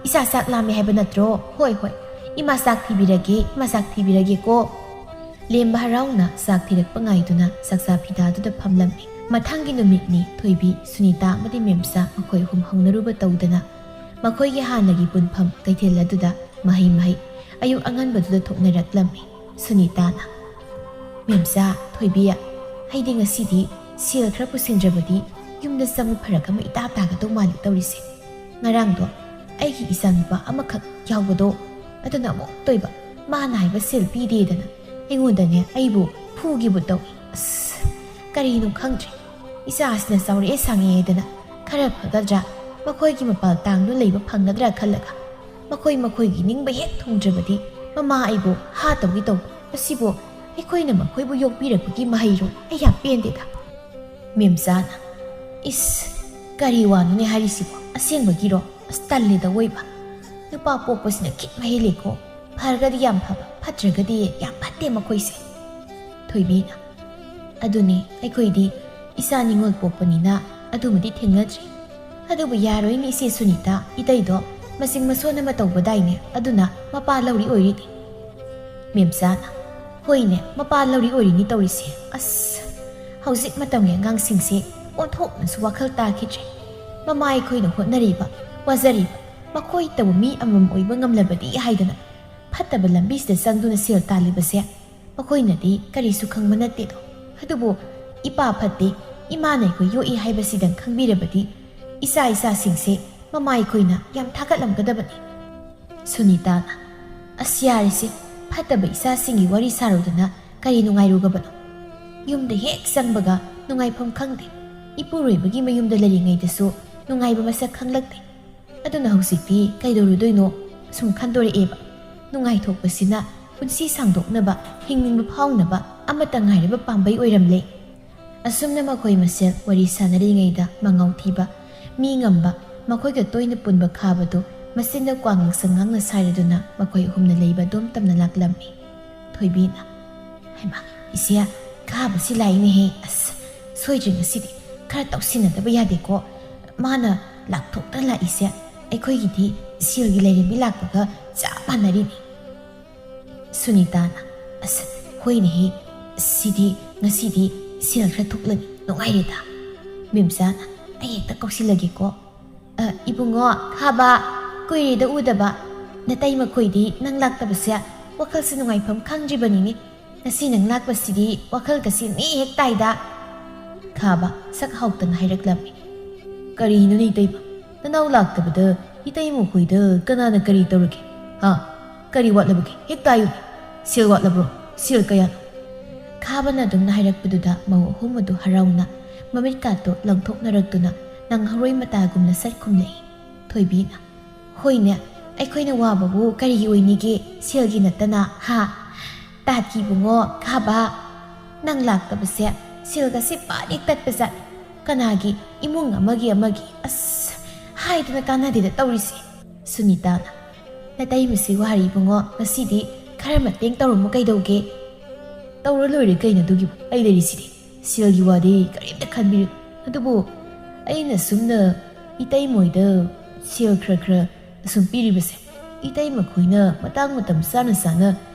ꯏꯆꯥ ꯆꯥꯛ ꯂꯥꯝꯃꯦ ꯍꯥꯏꯕ ꯅꯠꯇ꯭ꯔꯣ? ꯍꯣꯏ, ꯍꯣꯏ, ꯏꯃꯥ ꯆꯥꯛ ꯊꯤꯕꯤꯔꯒꯦ, ꯏꯃꯥ ꯆꯥꯛ ꯊꯤꯕꯤꯔꯒꯦꯀꯣ"꯫ ꯂꯦꯝꯕ ꯍꯔꯥꯎꯅ ꯆꯥꯛ ꯊꯤꯔꯛꯄ ꯉꯥꯏꯗꯨꯅ ꯆꯥꯛꯆꯥ ꯐꯤꯗꯥꯗꯨꯗ ꯐꯝꯂꯝꯃꯤ꯫ ꯃꯊꯪꯒꯤ ꯅꯨꯃꯤꯠꯅꯤ ꯊꯣꯏꯕꯤ, ꯁꯨꯅꯤꯇꯥ ꯑꯃꯗꯤ ꯃꯦꯝꯆꯥ ꯃꯈꯣꯏ ꯑꯍꯨꯝ ꯍꯧꯅꯔꯨꯕ ꯇꯧꯗꯅ ꯃꯈꯣꯏꯒꯤ ꯍꯥꯟꯅꯒꯤ ꯄꯨꯟꯐꯝ ꯀꯩꯊꯦꯜ ꯑꯗꯨꯗ ꯃꯍꯩ ꯃꯍꯩ ꯑꯌꯨꯛ ꯑꯉꯟꯕꯗꯨꯗ ꯊꯣꯛꯅꯔꯛꯂꯝꯃꯤ꯫ ꯁꯨꯅꯤꯇꯥꯅ, "ꯃꯦꯝꯆꯥ, ꯊꯣꯏꯕꯤ, ꯑꯩꯗꯤ ꯉꯁꯤꯗꯤ ꯁꯦꯜ ꯈꯔ ꯄꯨꯁꯤꯟꯗ꯭ꯔꯕꯗꯤ ꯌꯨꯝꯗ ꯆꯪꯕ ꯐꯔꯛ ꯑꯃ ꯏꯇꯥ ꯇꯥꯒꯗꯧ ꯃꯥꯜꯂꯤ ꯇꯧꯔꯤꯁꯦ꯫ ꯉꯔꯥꯡꯗꯣ ꯑꯩꯒꯤ ꯏꯆꯥꯅꯨꯄꯥ ꯑꯃꯈꯛ ꯌꯥꯎꯕꯗꯣ, ꯑꯗꯨꯅ ꯑꯃꯨꯛ ꯇꯣꯏꯕ, ꯃꯥꯅ ꯍꯥꯏꯕ ꯁꯦꯜ ꯄꯤꯗꯦꯗꯅ ꯑꯩꯉꯣꯟꯗꯅꯦ ꯑꯩꯕꯨ ꯐꯨꯒꯤꯕꯨ ꯇꯧꯏ꯫ ꯑꯁ, ꯀꯔꯤꯅꯣ ꯈꯪꯗ꯭ꯔꯦ꯫ ꯏꯆꯥꯁꯤꯅ ꯆꯥꯎꯔꯛꯑꯦ ꯁꯥꯡꯉꯦ ꯍꯥꯏꯗꯅ ꯈꯔ ꯐꯒꯗ꯭ꯔꯥ, ꯃꯈꯣꯏꯒꯤ ꯃꯄꯥꯜ ꯇꯥꯡꯗꯨꯅ ꯂꯩꯕ ꯐꯪꯒꯗ꯭ꯔꯥ ꯈꯜꯂꯒ ꯃꯈꯣꯏ ꯃꯈꯣꯏꯒꯤ ꯅꯤꯡꯕ ꯍꯦꯛ ꯊꯨꯡꯗ꯭ꯔꯕꯗꯤ ꯃꯃꯥ ꯑꯩꯕꯨ ꯍꯥꯠꯇꯧꯒꯤ ꯇꯧꯕ꯫ ꯃꯁꯤꯕꯨ ꯑꯩꯈꯣꯏꯅ ꯃꯈꯣꯏꯕꯨ ꯌꯣꯛꯄꯤꯔꯛꯄꯒꯤ ꯃꯍꯩꯔꯣ? ꯑꯩ ꯌꯥꯝ ꯄꯦꯟꯗꯦꯗ꯫ ꯃꯦꯝꯆꯥꯅ, "ꯏꯁ, ꯀꯔꯤ ꯋꯥꯅꯣꯅꯦ ꯍꯥꯏꯔꯤꯁꯤꯕꯣ? ꯑꯁꯦꯡꯕꯒꯤꯔꯣ? ꯑꯁ, ꯇꯜꯂꯦꯗ ꯑꯋꯣꯏꯕ꯫ ꯅꯨꯄꯥ ꯄꯣꯛꯄꯁꯤꯅ ꯈꯤꯠ ꯃꯍꯦꯜꯂꯦꯀꯣ꯫ ꯐꯔꯒꯗꯤ ꯌꯥꯝ ꯐꯕ, ꯐꯠꯇ꯭ꯔꯒꯗꯤ ꯌꯥꯝ ꯐꯠꯇꯦ ꯃꯈꯣꯏꯁꯦ꯫" ꯊꯣꯏꯕꯤꯅ, "ꯑꯗꯨꯅꯦ, ꯑꯩꯈꯣꯏꯗꯤ ꯏꯆꯥ ꯅꯤꯉꯣꯜ ꯄꯣꯛꯄꯅꯤꯅ ꯑꯗꯨꯃꯗꯤ ꯊꯦꯡꯅꯗ꯭ꯔꯤ꯫ ꯑꯗꯨꯕꯨ ꯌꯥꯔꯣꯏꯅꯦ ꯏꯆꯦ ꯁꯨꯅꯤꯇꯥ, ꯏꯇꯩꯗꯣ ꯃꯆꯤꯡ ꯃꯁꯣꯟ ꯑꯃ ꯇꯧꯕꯗꯥꯏꯅꯦ, ꯑꯗꯨꯅ ꯃꯄꯥ ꯂꯧꯔꯤ ꯑꯣꯏꯔꯤꯅꯦ꯫" ꯃꯦꯝꯆꯥꯅ, "ꯍꯣꯏꯅꯦ, ꯃꯄꯥ ꯂꯧꯔꯤ ꯑꯣꯏꯔꯤꯅꯤ ꯇꯧꯔꯤꯁꯦ꯫ ꯑꯁ, ꯍꯧꯖꯤꯛ ꯃꯇꯝꯒꯤ ꯑꯉꯥꯡꯁꯤꯡꯁꯦ ꯑꯣꯟꯊꯣꯛꯅꯁꯨ ꯋꯥꯈꯜ ꯇꯥꯈꯤꯗ꯭ꯔꯦ꯫ ꯃꯃꯥ ꯑꯩꯈꯣꯏꯅ ꯍꯣꯠꯅꯔꯤꯕ, ꯋꯥꯖꯔꯤꯕ, ꯃꯈꯣꯏꯇꯕꯨ ꯃꯤ ꯑꯃꯃꯝ ꯑꯣꯏꯕ ꯉꯝꯂꯕꯗꯤ ꯍꯥꯏꯗꯅ ꯐꯠꯇꯕ ꯂꯝꯕꯤꯁꯤꯗ ꯆꯪꯗꯨꯅ ꯁꯦꯜ ꯇꯥꯜꯂꯤꯕꯁꯦ ꯃꯈꯣꯏꯅꯗꯤ ꯀꯔꯤꯁꯨ ꯈꯪꯕ ꯅꯠꯇꯦꯗꯣ꯫ ꯑꯗꯨꯕꯨ ꯏꯄꯥ ꯐꯠꯇꯦ, ꯏꯃꯥꯅ ꯑꯩꯈꯣꯏ ꯌꯣꯛꯏ ꯍꯥꯏꯕꯁꯤꯗꯪ ꯈꯪꯕꯤꯔꯕꯗꯤ ꯏꯆꯥ ꯏꯆꯥꯁꯤꯡꯁꯦ ꯃꯃꯥ ꯑꯩꯈꯣꯏꯅ ꯌꯥꯝ ꯊꯥꯒꯠꯂꯝꯒꯗꯕꯅꯤ꯫" ꯁꯨꯅꯤꯇꯥꯅ, "ꯑꯁ ꯌꯥꯔꯦꯁꯦ, ꯐꯠꯇꯕ ꯏꯆꯥꯁꯤꯡꯒꯤ ꯋꯥꯔꯤ ꯁꯥꯔꯨꯗꯅ ꯀꯔꯤ ꯅꯨꯡꯉꯥꯏꯔꯨꯒꯕꯅꯣ? ꯌꯨꯝꯗ ꯍꯦꯛ ꯆꯪꯕꯒ ꯅꯨꯡꯉꯥꯏꯐꯝ ꯈꯪꯗꯦ꯫ ꯏꯄꯨꯔꯣꯏꯕꯒꯤ ꯃꯌꯨꯝꯗ ꯂꯩꯔꯤꯉꯩꯗꯁꯨ ꯅꯨꯡꯉꯥꯏꯕ ꯃꯁꯛ ꯈꯪꯂꯛꯇꯦ꯫ ꯑꯗꯨꯅ ꯍꯧꯖꯤꯛꯇꯤ ꯀꯩꯗꯧꯔꯨꯗꯣꯏꯅꯣ? ꯁꯨꯝ ꯈꯟꯗꯣꯔꯛꯑꯦꯕ꯫ ꯅꯨꯡꯉꯥꯏꯊꯣꯛꯄꯁꯤꯅ ꯄꯨꯟꯁꯤ ꯁꯥꯡꯗꯣꯛꯅꯕ, ꯍꯤꯡꯅꯤꯡꯕ ꯐꯥꯎꯅꯕ ꯑꯃꯠꯇ ꯉꯥꯏꯔꯕ ꯄꯥꯝꯕꯩ ꯑꯣꯏꯔꯝꯂꯦ꯫" ꯑꯁꯨꯝꯅ ꯃꯈꯣꯏ ꯃꯁꯦꯜ ꯋꯥꯔꯤ ꯁꯥꯟꯅꯔꯤꯉꯩꯗ ꯃꯉꯥꯎ ꯊꯤꯕ, ꯃꯤ ꯉꯝꯕ, ꯃꯈꯣꯏꯒ ꯇꯣꯏꯅ ꯄꯨꯟꯕ ꯈꯥꯕꯗꯨ ꯃꯆꯤꯟꯗ ꯀ꯭ꯋꯥ ꯉꯥꯡꯁꯪ ꯉꯥꯡꯅ ꯁꯥꯏꯔꯗꯨꯅ ꯃꯈꯣꯏ ꯑꯍꯨꯝꯅ ꯂꯩꯕ ꯑꯗꯨꯝ ꯇꯝꯅ ꯂꯥꯛꯂꯝꯃꯤ꯫ ꯊꯣꯏꯕꯤꯅ, "ꯍꯩꯃꯥ, ꯏꯆꯦ, ꯈꯥꯕꯁꯤ ꯂꯥꯛꯏꯅꯦꯍꯦ꯫ ꯑꯁ, ꯁꯣꯏꯗ꯭ꯔꯦ ꯉꯁꯤꯗꯤ꯫ ꯈꯔ ꯇꯧꯁꯤꯟꯅꯗꯕ ꯌꯥꯗꯦꯀꯣ꯫ ꯃꯥꯅ ꯂꯥꯛꯊꯣꯛꯇꯅ ꯂꯥꯛꯏꯁꯦ ꯑꯩꯈꯣꯏꯒꯤꯗꯤ ꯁꯦꯜꯒꯤ ꯂꯩꯔꯦꯝꯕꯤ ꯂꯥꯛꯄꯒ ꯆꯞ ꯃꯥꯟꯅꯔꯤꯅꯤ꯫" ꯁꯨꯅꯤꯇꯥꯅ, "ꯑꯁ, ꯍꯣꯏꯅꯦꯍꯦ, ꯁꯤꯗꯤ ꯉꯁꯤꯗꯤ ꯁꯦꯜ ꯈꯔ ꯊꯣꯛꯂꯅꯤ, ꯅꯨꯡꯉꯥꯏꯔꯦꯗ꯫" ꯃꯦꯝꯆꯥꯅ, "ꯑꯩ ꯍꯦꯛꯇ ꯀꯧꯁꯤꯜꯂꯒꯦꯀꯣ꯫ ꯑ, ꯏꯕꯨꯡꯉꯣ, ꯈꯥꯕ, ꯀꯨꯏꯔꯦꯗ ꯎꯗꯕ꯫ ꯅꯇꯩ ꯃꯈꯣꯏꯗꯤ ꯅꯪ ꯂꯥꯛꯇꯕꯁꯦ ꯋꯥꯈꯜꯁꯦ ꯅꯨꯡꯉꯥꯏꯐꯝ ꯈꯪꯗ꯭ꯔꯤꯕꯅꯤꯅꯦ꯫ ꯉꯁꯤ ꯅꯪ ꯂꯥꯛꯄꯁꯤꯗꯤ ꯋꯥꯈꯜꯒꯁꯤ ꯃꯤ ꯍꯦꯛ ꯇꯥꯏꯗ꯫" ꯈꯥꯕ ꯁꯛ ꯍꯥꯎꯇꯅ ꯍꯥꯏꯔꯛꯂꯝꯃꯤ꯫ "ꯀꯔꯤꯅꯣꯅꯦ ꯏꯇꯩꯃ? ꯅꯅꯥꯎ ꯂꯥꯛꯇꯕꯗ ꯏꯇꯩꯃ ꯈꯣꯏꯗ ꯀꯅꯥꯅ ꯀꯔꯤ ꯇꯧꯔꯒꯦ? ꯍꯥ? ꯀꯔꯤ ꯋꯥꯠꯂꯕꯒꯦ? ꯍꯦꯛ ꯇꯥꯏꯌꯨꯅꯦ꯫ ꯁꯦꯜ ꯋꯥꯠꯂꯕ꯭ꯔꯣ? "ꯁꯦꯜ ꯀꯌꯥꯅꯣ?" ꯈꯥꯕꯅ ꯑꯗꯨꯝꯅ ꯍꯥꯏꯔꯛꯄꯗꯨꯗ ꯃꯧ ꯑꯍꯨꯝ ꯑꯗꯨ ꯍꯔꯥꯎꯅ ꯃꯃꯤꯠꯀꯥꯗꯣ ꯂꯪꯊꯣꯛꯅꯔꯛꯇꯨꯅ ꯅꯪꯍꯧꯔꯣꯏ ꯃꯇꯥꯒꯨꯝꯅ ꯁꯠ ꯈꯨꯝꯂꯛꯏ꯫ ꯊꯣꯏꯕꯤꯅ, "ꯍꯣꯏꯅꯦ, ꯑꯩꯈꯣꯏꯅ ꯋꯥꯕꯕꯨ ꯀꯔꯤꯒꯤ ꯑꯣꯏꯅꯤꯒꯦ? ꯁꯦꯜꯒꯤ ꯅꯠꯇꯅ, ꯍꯥ? ꯇꯥꯠꯀꯤ ꯏꯕꯨꯡꯉꯣ, ꯈꯥꯕ, ꯅꯪ ꯂꯥꯛꯇꯕꯁꯦ ꯁꯦꯜꯒꯁꯦ ꯄꯥꯅ ꯍꯦꯛ ꯇꯠꯄꯖꯥꯠꯅꯤ꯫ ꯀꯅꯥꯒꯤ ꯏꯃꯨꯡ ꯑꯃꯒꯤ ꯑꯃꯒꯤ, ꯑꯁ, ꯍꯥꯏꯗꯅ ꯀꯥꯟꯅꯗꯦꯗ ꯇꯧꯔꯤꯁꯦ꯫" ꯁꯨꯅꯤꯇꯥꯅ, "ꯅꯇꯩꯃꯁꯤ ꯋꯥꯔꯤ ꯏꯕꯨꯡꯉꯣ, ꯉꯁꯤꯗꯤ ꯈꯔ ꯃꯇꯦꯡ ꯇꯧꯔꯝꯃꯨ ꯀꯩꯗꯧꯒꯦ?" "ꯇꯧꯔ ꯂꯣꯏꯔꯦ ꯀꯩꯅꯣ, ꯑꯗꯨꯒꯤꯕꯨ ꯑꯩ ꯂꯩꯔꯤꯁꯤꯗꯤ꯫ ꯁꯦꯜꯒꯤ ꯋꯥꯗꯤ ꯀꯔꯤꯝꯇ ꯈꯟꯕꯤꯔꯨ꯫ ꯑꯗꯨꯕꯨ ꯑꯩꯅ ꯁꯨꯝꯅ ꯏꯇꯩꯃꯣꯏꯗ ꯁꯦꯜ ꯈꯔ ꯈꯔ ꯑꯁꯨꯝ ꯄꯤꯔꯤꯕꯁꯦ, ꯏꯇꯩꯃꯈꯣꯏꯅ ꯃꯇꯥꯡ ꯃꯇꯝ ꯆꯥꯅ ꯆꯥꯅ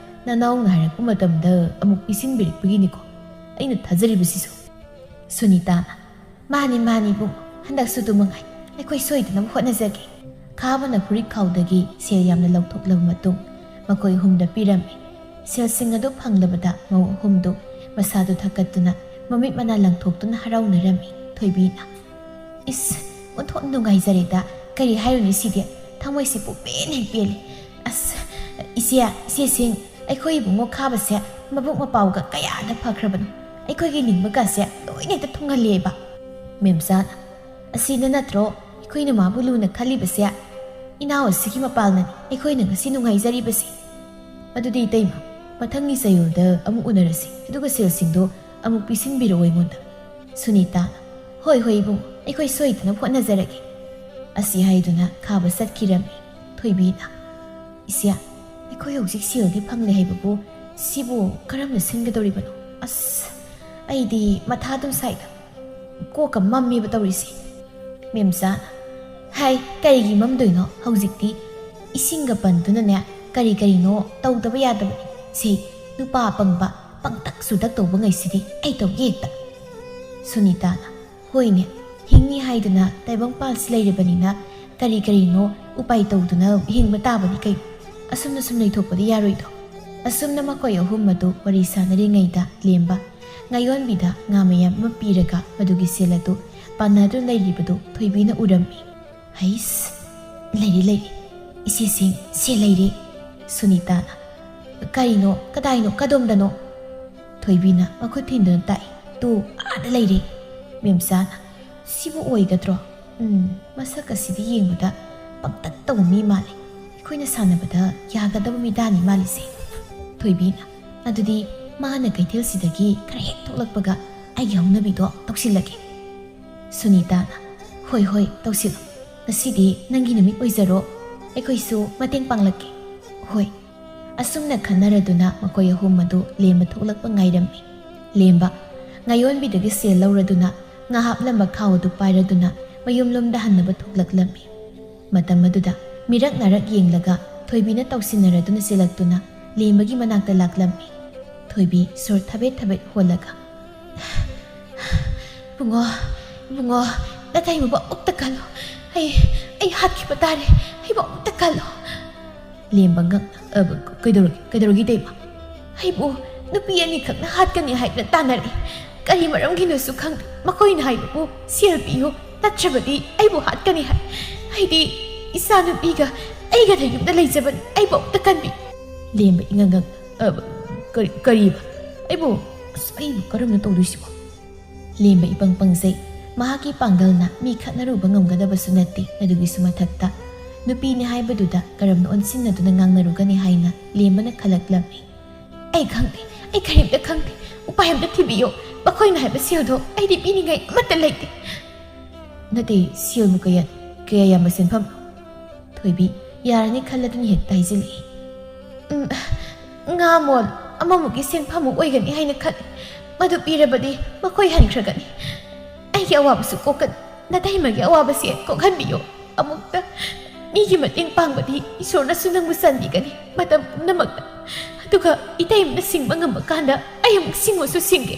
ꯅꯅꯥꯎꯅ ꯍꯥꯏꯔꯛꯄ ꯃꯇꯝꯗ ꯑꯃꯨꯛ ꯄꯤꯁꯤꯟꯕꯤꯔꯛꯄꯒꯤꯅꯤꯀꯣ ꯑꯩꯅ ꯊꯥꯖꯔꯤꯕꯁꯤꯁꯨ꯫" ꯁꯨꯅꯤꯇꯥꯅ, "ꯃꯥꯅꯤ, ꯃꯥꯅꯤ ꯏꯕꯨꯡ, ꯍꯟꯗꯛꯁꯨ ꯑꯗꯨ ꯃꯉꯥꯏ, ꯑꯩꯈꯣꯏ ꯁꯣꯏꯗꯅꯕ ꯍꯣꯠꯅꯖꯒꯦ꯫" ꯈꯥꯕꯅ ꯐꯨꯔꯤꯠ ꯈꯥꯎꯗꯒꯤ ꯁꯦꯜ ꯌꯥꯝꯅ ꯂꯧꯊꯣꯛꯂꯕ ꯃꯇꯨꯡ ꯃꯈꯣꯏ ꯑꯍꯨꯝꯗ ꯄꯤꯔꯝꯃꯤ꯫ ꯁꯦꯜꯁꯤꯡ ꯑꯗꯨ ꯐꯪꯂꯕꯗ ꯃꯧ ꯑꯍꯨꯝꯗꯨ ꯃꯁꯥꯗꯨ ꯊꯛꯀꯠꯇꯨꯅ ꯃꯃꯤꯠ ꯃꯅꯥ ꯂꯪꯊꯣꯛꯇꯨꯅ ꯍꯔꯥꯎꯅꯔꯝꯃꯤ꯫ ꯊꯣꯏꯕꯤꯅ, "ꯏꯁ, ꯑꯣꯟꯊꯣꯛ ꯅꯨꯡꯉꯥꯏꯖꯔꯦꯗ꯫ ꯀꯔꯤ ꯍꯥꯏꯔꯨꯅꯤ ꯁꯤꯗꯤ? ꯊꯃꯣꯏꯁꯦ ꯄꯨꯛꯄꯦꯟ ꯍꯦꯛ ꯄꯦꯜꯂꯦ꯫ ꯑꯁ, ꯏꯆꯦ, ꯏꯆꯦꯁꯤꯡ, ꯑꯩꯈꯣꯏ ꯏꯕꯨꯡꯉꯣ ꯈꯥꯕꯁꯦ ꯃꯕꯨꯛ ꯃꯄꯥꯎꯒ ꯀꯌꯥꯗ ꯐꯈ꯭ꯔꯕꯅꯣ꯫ ꯑꯩꯈꯣꯏꯒꯤ ꯅꯤꯡꯕꯒꯁꯦ ꯂꯣꯏꯅ ꯍꯦꯛꯇ ꯊꯨꯡꯍꯜꯂꯦꯕ꯫" ꯃꯦꯝꯆꯥꯅ, "ꯑꯁꯤꯅ ꯅꯠꯇ꯭ꯔꯣ ꯑꯩꯈꯣꯏꯅ ꯃꯥꯕꯨ ꯂꯨꯅ ꯈꯜꯂꯤꯕꯁꯦ? ꯏꯅꯥꯎ ꯑꯁꯤꯒꯤ ꯃꯄꯥꯜꯅꯅꯤ ꯑꯩꯈꯣꯏꯅ ꯉꯁꯤ ꯅꯨꯡꯉꯥꯏꯖꯔꯤꯕꯁꯦ꯫ ꯑꯗꯨꯗꯤ ꯏꯇꯩꯃ, ꯃꯊꯪꯒꯤ ꯆꯌꯣꯜꯗ ꯑꯃꯨꯛ ꯎꯅꯔꯁꯤ, ꯑꯗꯨꯒ ꯁꯦꯜꯁꯤꯡꯗꯣ ꯑꯃꯨꯛ ꯄꯤꯁꯤꯟꯕꯤꯔꯛꯑꯣ ꯑꯩꯉꯣꯟꯗ꯫" ꯁꯨꯅꯤꯇꯥꯅ, "ꯍꯣꯏ, ꯍꯣꯏ ꯏꯕꯨꯡ, ꯑꯩꯈꯣꯏ ꯁꯣꯏꯗꯅ ꯍꯣꯠꯅꯖꯔꯒꯦ꯫" ꯑꯁꯤ ꯍꯥꯏꯗꯨꯅ ꯈꯥꯕ ꯆꯠꯈꯤꯔꯝꯃꯤ꯫ ꯊꯣꯏꯕꯤꯅ, "ꯏꯆꯦ, ꯑꯩꯈꯣꯏ ꯍꯧꯖꯤꯛ ꯁꯦꯜꯗꯤ ꯐꯪꯂꯦ ꯍꯥꯏꯕꯕꯨ ꯁꯤꯕꯨ ꯀꯔꯝꯅ ꯁꯤꯟꯒꯗꯧꯔꯤꯕꯅꯣ? ꯑꯁ, ꯑꯩꯗꯤ ꯃꯊꯥ ꯑꯗꯨꯝ ꯁꯥꯏꯗ꯫ ꯀꯣꯛꯀ ꯃꯝꯃꯦꯕ ꯇꯧꯔꯤꯁꯦ꯫" ꯃꯦꯝꯆꯥꯅ, "ꯍꯥꯏ, ꯀꯔꯤꯒꯤ ꯃꯝꯗꯣꯏꯅꯣ? ꯍꯧꯖꯤꯛꯇꯤ ꯏꯁꯤꯡꯒ ꯄꯟꯗꯨꯅꯅꯦ ꯀꯔꯤ ꯀꯔꯤꯅꯣ ꯇꯧꯗꯕ ꯌꯥꯗꯕꯅꯤ꯫ ꯁꯦ, ꯅꯨꯄꯥ ꯑꯄꯪꯕ ꯄꯪꯇꯛ ꯁꯨꯇꯛ ꯇꯧꯕꯉꯩꯁꯤꯗꯤ ꯑꯩ ꯇꯧꯒꯦ ꯍꯦꯛꯇ꯫" ꯁꯨꯅꯤꯇꯥꯅ, "ꯍꯣꯏꯅꯦ, ꯍꯤꯡꯅꯤ ꯍꯥꯏꯗꯨꯅ ꯇꯥꯏꯕꯪꯄꯥꯜꯁꯤ ꯂꯩꯔꯕꯅꯤꯅ ꯀꯔꯤ ꯀꯔꯤꯅꯣ ꯎꯄꯥꯏ ꯇꯧꯗꯨꯅ ꯍꯤꯡꯕ ꯇꯥꯕꯅꯤ ꯀꯩꯅꯣ꯫ ꯑꯁꯨꯝꯅ ꯁꯨꯝ ꯂꯩꯊꯣꯛꯄꯗꯤ ꯌꯥꯔꯣꯏꯗꯣ꯫" ꯑꯁꯨꯝꯅ ꯃꯈꯣꯏ ꯑꯍꯨꯝ ꯑꯗꯨ ꯋꯥꯔꯤ ꯁꯥꯟꯅꯔꯤꯉꯩꯗ ꯂꯦꯝꯕ ꯉꯥꯌꯣꯟꯕꯤꯗ ꯉꯥ ꯃꯌꯥꯝ ꯑꯃ ꯄꯤꯔꯒ ꯃꯗꯨꯒꯤ ꯁꯦꯜ ꯑꯗꯨ ꯄꯥꯟꯅꯗꯨꯅ ꯂꯩꯔꯤꯕꯗꯨ ꯊꯣꯏꯕꯤꯅ ꯎꯔꯝꯃꯤ꯫ "ꯍꯩꯁ, ꯂꯩꯔꯦ, ꯂꯩꯔꯦ꯫ ꯏꯆꯦꯁꯤꯡ, ꯁꯦꯜ ꯂꯩꯔꯦ꯫" ꯁꯨꯅꯤꯇꯥꯅ, "ꯀꯔꯤꯅꯣ? ꯀꯗꯥꯏꯅꯣ? ꯀꯗꯣꯝꯗꯅꯣ?" ꯊꯣꯏꯕꯤꯅ ꯃꯈꯨꯠ ꯊꯤꯟꯗꯨꯅ ꯇꯥꯛꯏ꯫ "ꯇꯨ, ꯑꯥꯗ ꯂꯩꯔꯦ꯫" ꯃꯦꯝꯆꯥꯅ, "ꯁꯤꯕꯨ ꯑꯣꯏꯒꯗ꯭ꯔꯣ? ꯎꯝ, ꯃꯁꯛ ꯑꯁꯤꯗꯤ ꯌꯦꯡꯕꯗ ꯄꯪꯇꯛ ꯇꯧꯕ ꯃꯤ ꯃꯥꯜꯂꯦ꯫ ꯑꯩꯈꯣꯏꯅ ꯁꯥꯟꯅꯕꯗ ꯌꯥꯒꯗꯕ ꯃꯤꯗꯥꯅꯤ ꯃꯥꯜꯂꯤꯁꯦ꯫" ꯊꯣꯏꯕꯤꯅ, "ꯑꯗꯨꯗꯤ ꯃꯥꯅ ꯀꯩꯊꯦꯜꯁꯤꯗꯒꯤ ꯈꯔ ꯍꯦꯛ ꯊꯣꯛꯂꯛꯄꯒ ꯑꯩꯒꯤ ꯍꯧꯅꯕꯤꯗꯣ ꯇꯧꯁꯤꯜꯂꯒꯦ꯫" ꯁꯨꯅꯤꯇꯥꯅ, "ꯍꯣꯏ, ꯍꯣꯏ, ꯇꯧꯁꯤꯜꯂꯣ꯫ ꯉꯁꯤꯗꯤ ꯅꯪꯒꯤ ꯅꯨꯃꯤꯠ ꯑꯣꯏꯖꯔꯣ꯫ ꯑꯩꯈꯣꯏꯁꯨ ꯃꯇꯦꯡ ꯄꯥꯡꯂꯛꯀꯦ꯫" "ꯍꯣꯏ꯫" ꯑꯁꯨꯝꯅ ꯈꯟꯅꯔꯗꯨꯅ ꯃꯈꯣꯏ ꯑꯍꯨꯝ ꯑꯗꯨ ꯂꯦꯝꯕ ꯊꯣꯛꯂꯛꯄ ꯉꯥꯏꯔꯝꯃꯤ꯫ ꯂꯦꯝꯕ ꯉꯥꯌꯣꯟꯕꯤꯗꯒꯤ ꯁꯦꯜ ꯂꯧꯔꯗꯨꯅ ꯉꯥ ꯍꯥꯞꯂꯝꯕ ꯈꯥꯎ ꯑꯗꯨ ꯄꯥꯏꯔꯗꯨꯅ ꯃꯌꯨꯝꯂꯣꯝꯗ ꯍꯟꯅꯕ ꯊꯣꯛꯂꯛꯂꯝꯃꯤ꯫ ꯃꯇꯝ ꯑꯗꯨꯗ ꯃꯤꯔꯛ ꯅꯥꯔꯛ ꯌꯦꯡꯂꯒ ꯊꯣꯏꯕꯤꯅ ꯇꯧꯁꯤꯟꯅꯔꯗꯨꯅ ꯆꯦꯜꯂꯛꯇꯨꯅ ꯂꯦꯝꯕꯒꯤ ꯃꯅꯥꯛꯇ ꯂꯥꯛꯂꯝꯃꯤ꯫ ꯊꯣꯏꯕꯤ ꯁꯣꯔ ꯊꯕꯦꯠ ꯊꯕꯦꯠ ꯍꯣꯜꯂꯒ, "ꯏꯕꯨꯡꯉꯣ, ꯏꯕꯨꯡꯉꯣ, ꯅꯇꯩꯃꯕꯨ ꯑꯃꯨꯛꯇ ꯀꯜꯂꯣ꯫ ꯑꯩ, ꯑꯩ ꯍꯥꯠꯈꯤꯕ ꯇꯥꯔꯦ꯫ ꯑꯩꯕꯨ ꯑꯃꯨꯛꯇ ꯀꯜꯂꯣ꯫" ꯂꯦꯝꯕ ꯉꯛꯅ, "ꯑ, ꯀꯩꯗꯧꯔꯒꯦ, ꯀꯩꯗꯧꯔꯒꯦ ꯏꯇꯩꯃ?" "ꯑꯩꯕꯨ ꯅꯨꯄꯤ ꯑꯅꯤꯈꯛꯅ ꯍꯥꯠꯀꯅꯤ ꯍꯥꯏꯗꯨꯅ ꯇꯥꯟꯅꯔꯛꯏ꯫ ꯀꯔꯤ ꯃꯔꯝꯒꯤꯅꯣꯁꯨ ꯈꯪꯗꯦ꯫ ꯃꯈꯣꯏꯅ ꯍꯥꯏꯕꯕꯨ ꯁꯦꯜ ꯄꯤꯌꯨ, ꯅꯠꯇ꯭ꯔꯕꯗꯤ ꯑꯩꯕꯨ ꯍꯥꯠꯀꯅꯤ ꯍꯥꯏ꯫ ꯑꯩꯗꯤ ꯏꯆꯥ ꯅꯨꯄꯤꯒ ꯑꯩꯒꯗ ꯌꯨꯝꯗ ꯂꯩꯖꯕꯅꯤ꯫ ꯑꯩꯕꯨ ꯑꯃꯨꯛꯇ ꯀꯟꯕꯤ꯫" ꯂꯦꯝꯕ ꯏꯉꯛ ꯉꯛꯅ, "ꯑ, ꯀꯔꯤ, ꯀꯔꯤꯕ? ꯑꯩꯕꯨ, ꯑꯁ, ꯑꯩꯕꯨ ꯀꯔꯝꯅ ꯇꯧꯗꯣꯏꯁꯤꯕꯣ?" ꯂꯦꯝꯕ ꯏꯄꯪ ꯄꯪꯖꯩ꯫ ꯃꯍꯥꯛꯀꯤ ꯄꯥꯡꯒꯜꯅ ꯃꯤ ꯈꯠꯅꯔꯨꯕ ꯉꯝꯒꯗꯕꯁꯨ ꯅꯠꯇꯦ꯫ ꯑꯗꯨꯒꯤꯁꯨ ꯃꯊꯛꯇ ꯅꯨꯄꯤꯅꯤ ꯍꯥꯏꯕꯗꯨꯗ ꯀꯔꯝꯅ ꯑꯣꯟꯁꯤꯟꯅꯗꯨꯅ ꯉꯥꯡꯅꯔꯨꯒꯅꯤ ꯍꯥꯏꯅ ꯂꯦꯝꯕꯅ ꯈꯜꯂꯛꯂꯝꯃꯤ꯫ "ꯑꯩ ꯈꯪꯗꯦ, ꯑꯩ ꯀꯔꯤꯝꯇ ꯈꯪꯗꯦ꯫ ꯎꯄꯥꯏ ꯑꯝꯇ ꯊꯤꯕꯤꯌꯣ꯫ ꯃꯈꯣꯏꯅ ꯍꯥꯏꯕ ꯁꯦꯜꯗꯣ ꯑꯩꯗꯤ ꯄꯤꯅꯤꯡꯉꯥꯏ ꯑꯃꯠꯇ ꯂꯩꯇꯦ꯫" "ꯅꯠꯇꯦ, ꯁꯦꯜꯕꯨ ꯀꯌꯥ, ꯀꯌꯥ ꯌꯥꯝꯕ ꯁꯦꯟꯐꯝ?" ꯊꯣꯏꯕꯤ ꯌꯥꯔꯅꯤ ꯈꯜꯂꯗꯨꯅ ꯍꯦꯛꯇ ꯍꯥꯏꯖꯤꯜꯂꯛꯏ꯫ "ꯎꯝ, ꯉꯥ ꯃꯣꯜ ꯑꯃꯃꯨꯛꯀꯤ ꯁꯦꯟꯐꯝꯃꯨꯛ ꯑꯣꯏꯒꯅꯤ ꯍꯥꯏꯅ ꯈꯜꯂꯤ꯫ ꯃꯗꯨ ꯄꯤꯔꯕꯗꯤ ꯃꯈꯣꯏ ꯍꯟꯈ꯭ꯔꯒꯅꯤ꯫ ꯑꯩꯒꯤ ꯑꯋꯥꯕꯁꯨ ꯀꯣꯛꯀꯅꯤ꯫ ꯅꯇꯩꯃꯒꯤ ꯑꯋꯥꯕꯁꯦ ꯀꯣꯛꯍꯟꯕꯤꯌꯨ꯫ ꯑꯃꯨꯛꯇ ꯃꯤꯒꯤ ꯃꯇꯦꯡ ꯄꯥꯡꯕꯗꯤ ꯏꯁꯣꯔꯅꯁꯨ ꯅꯪꯕꯨ ꯆꯥꯟꯕꯤꯒꯅꯤ ꯃꯇꯝ ꯄꯨꯝꯅꯃꯛꯇ꯫ ꯑꯗꯨꯒ ꯏꯇꯩꯃꯅ ꯁꯤꯡꯕ ꯉꯝꯕ ꯀꯥꯟꯗ ꯑꯩ ꯑꯃꯨꯛ ꯁꯤꯡꯕꯁꯨ ꯁꯤꯡꯒꯦ꯫"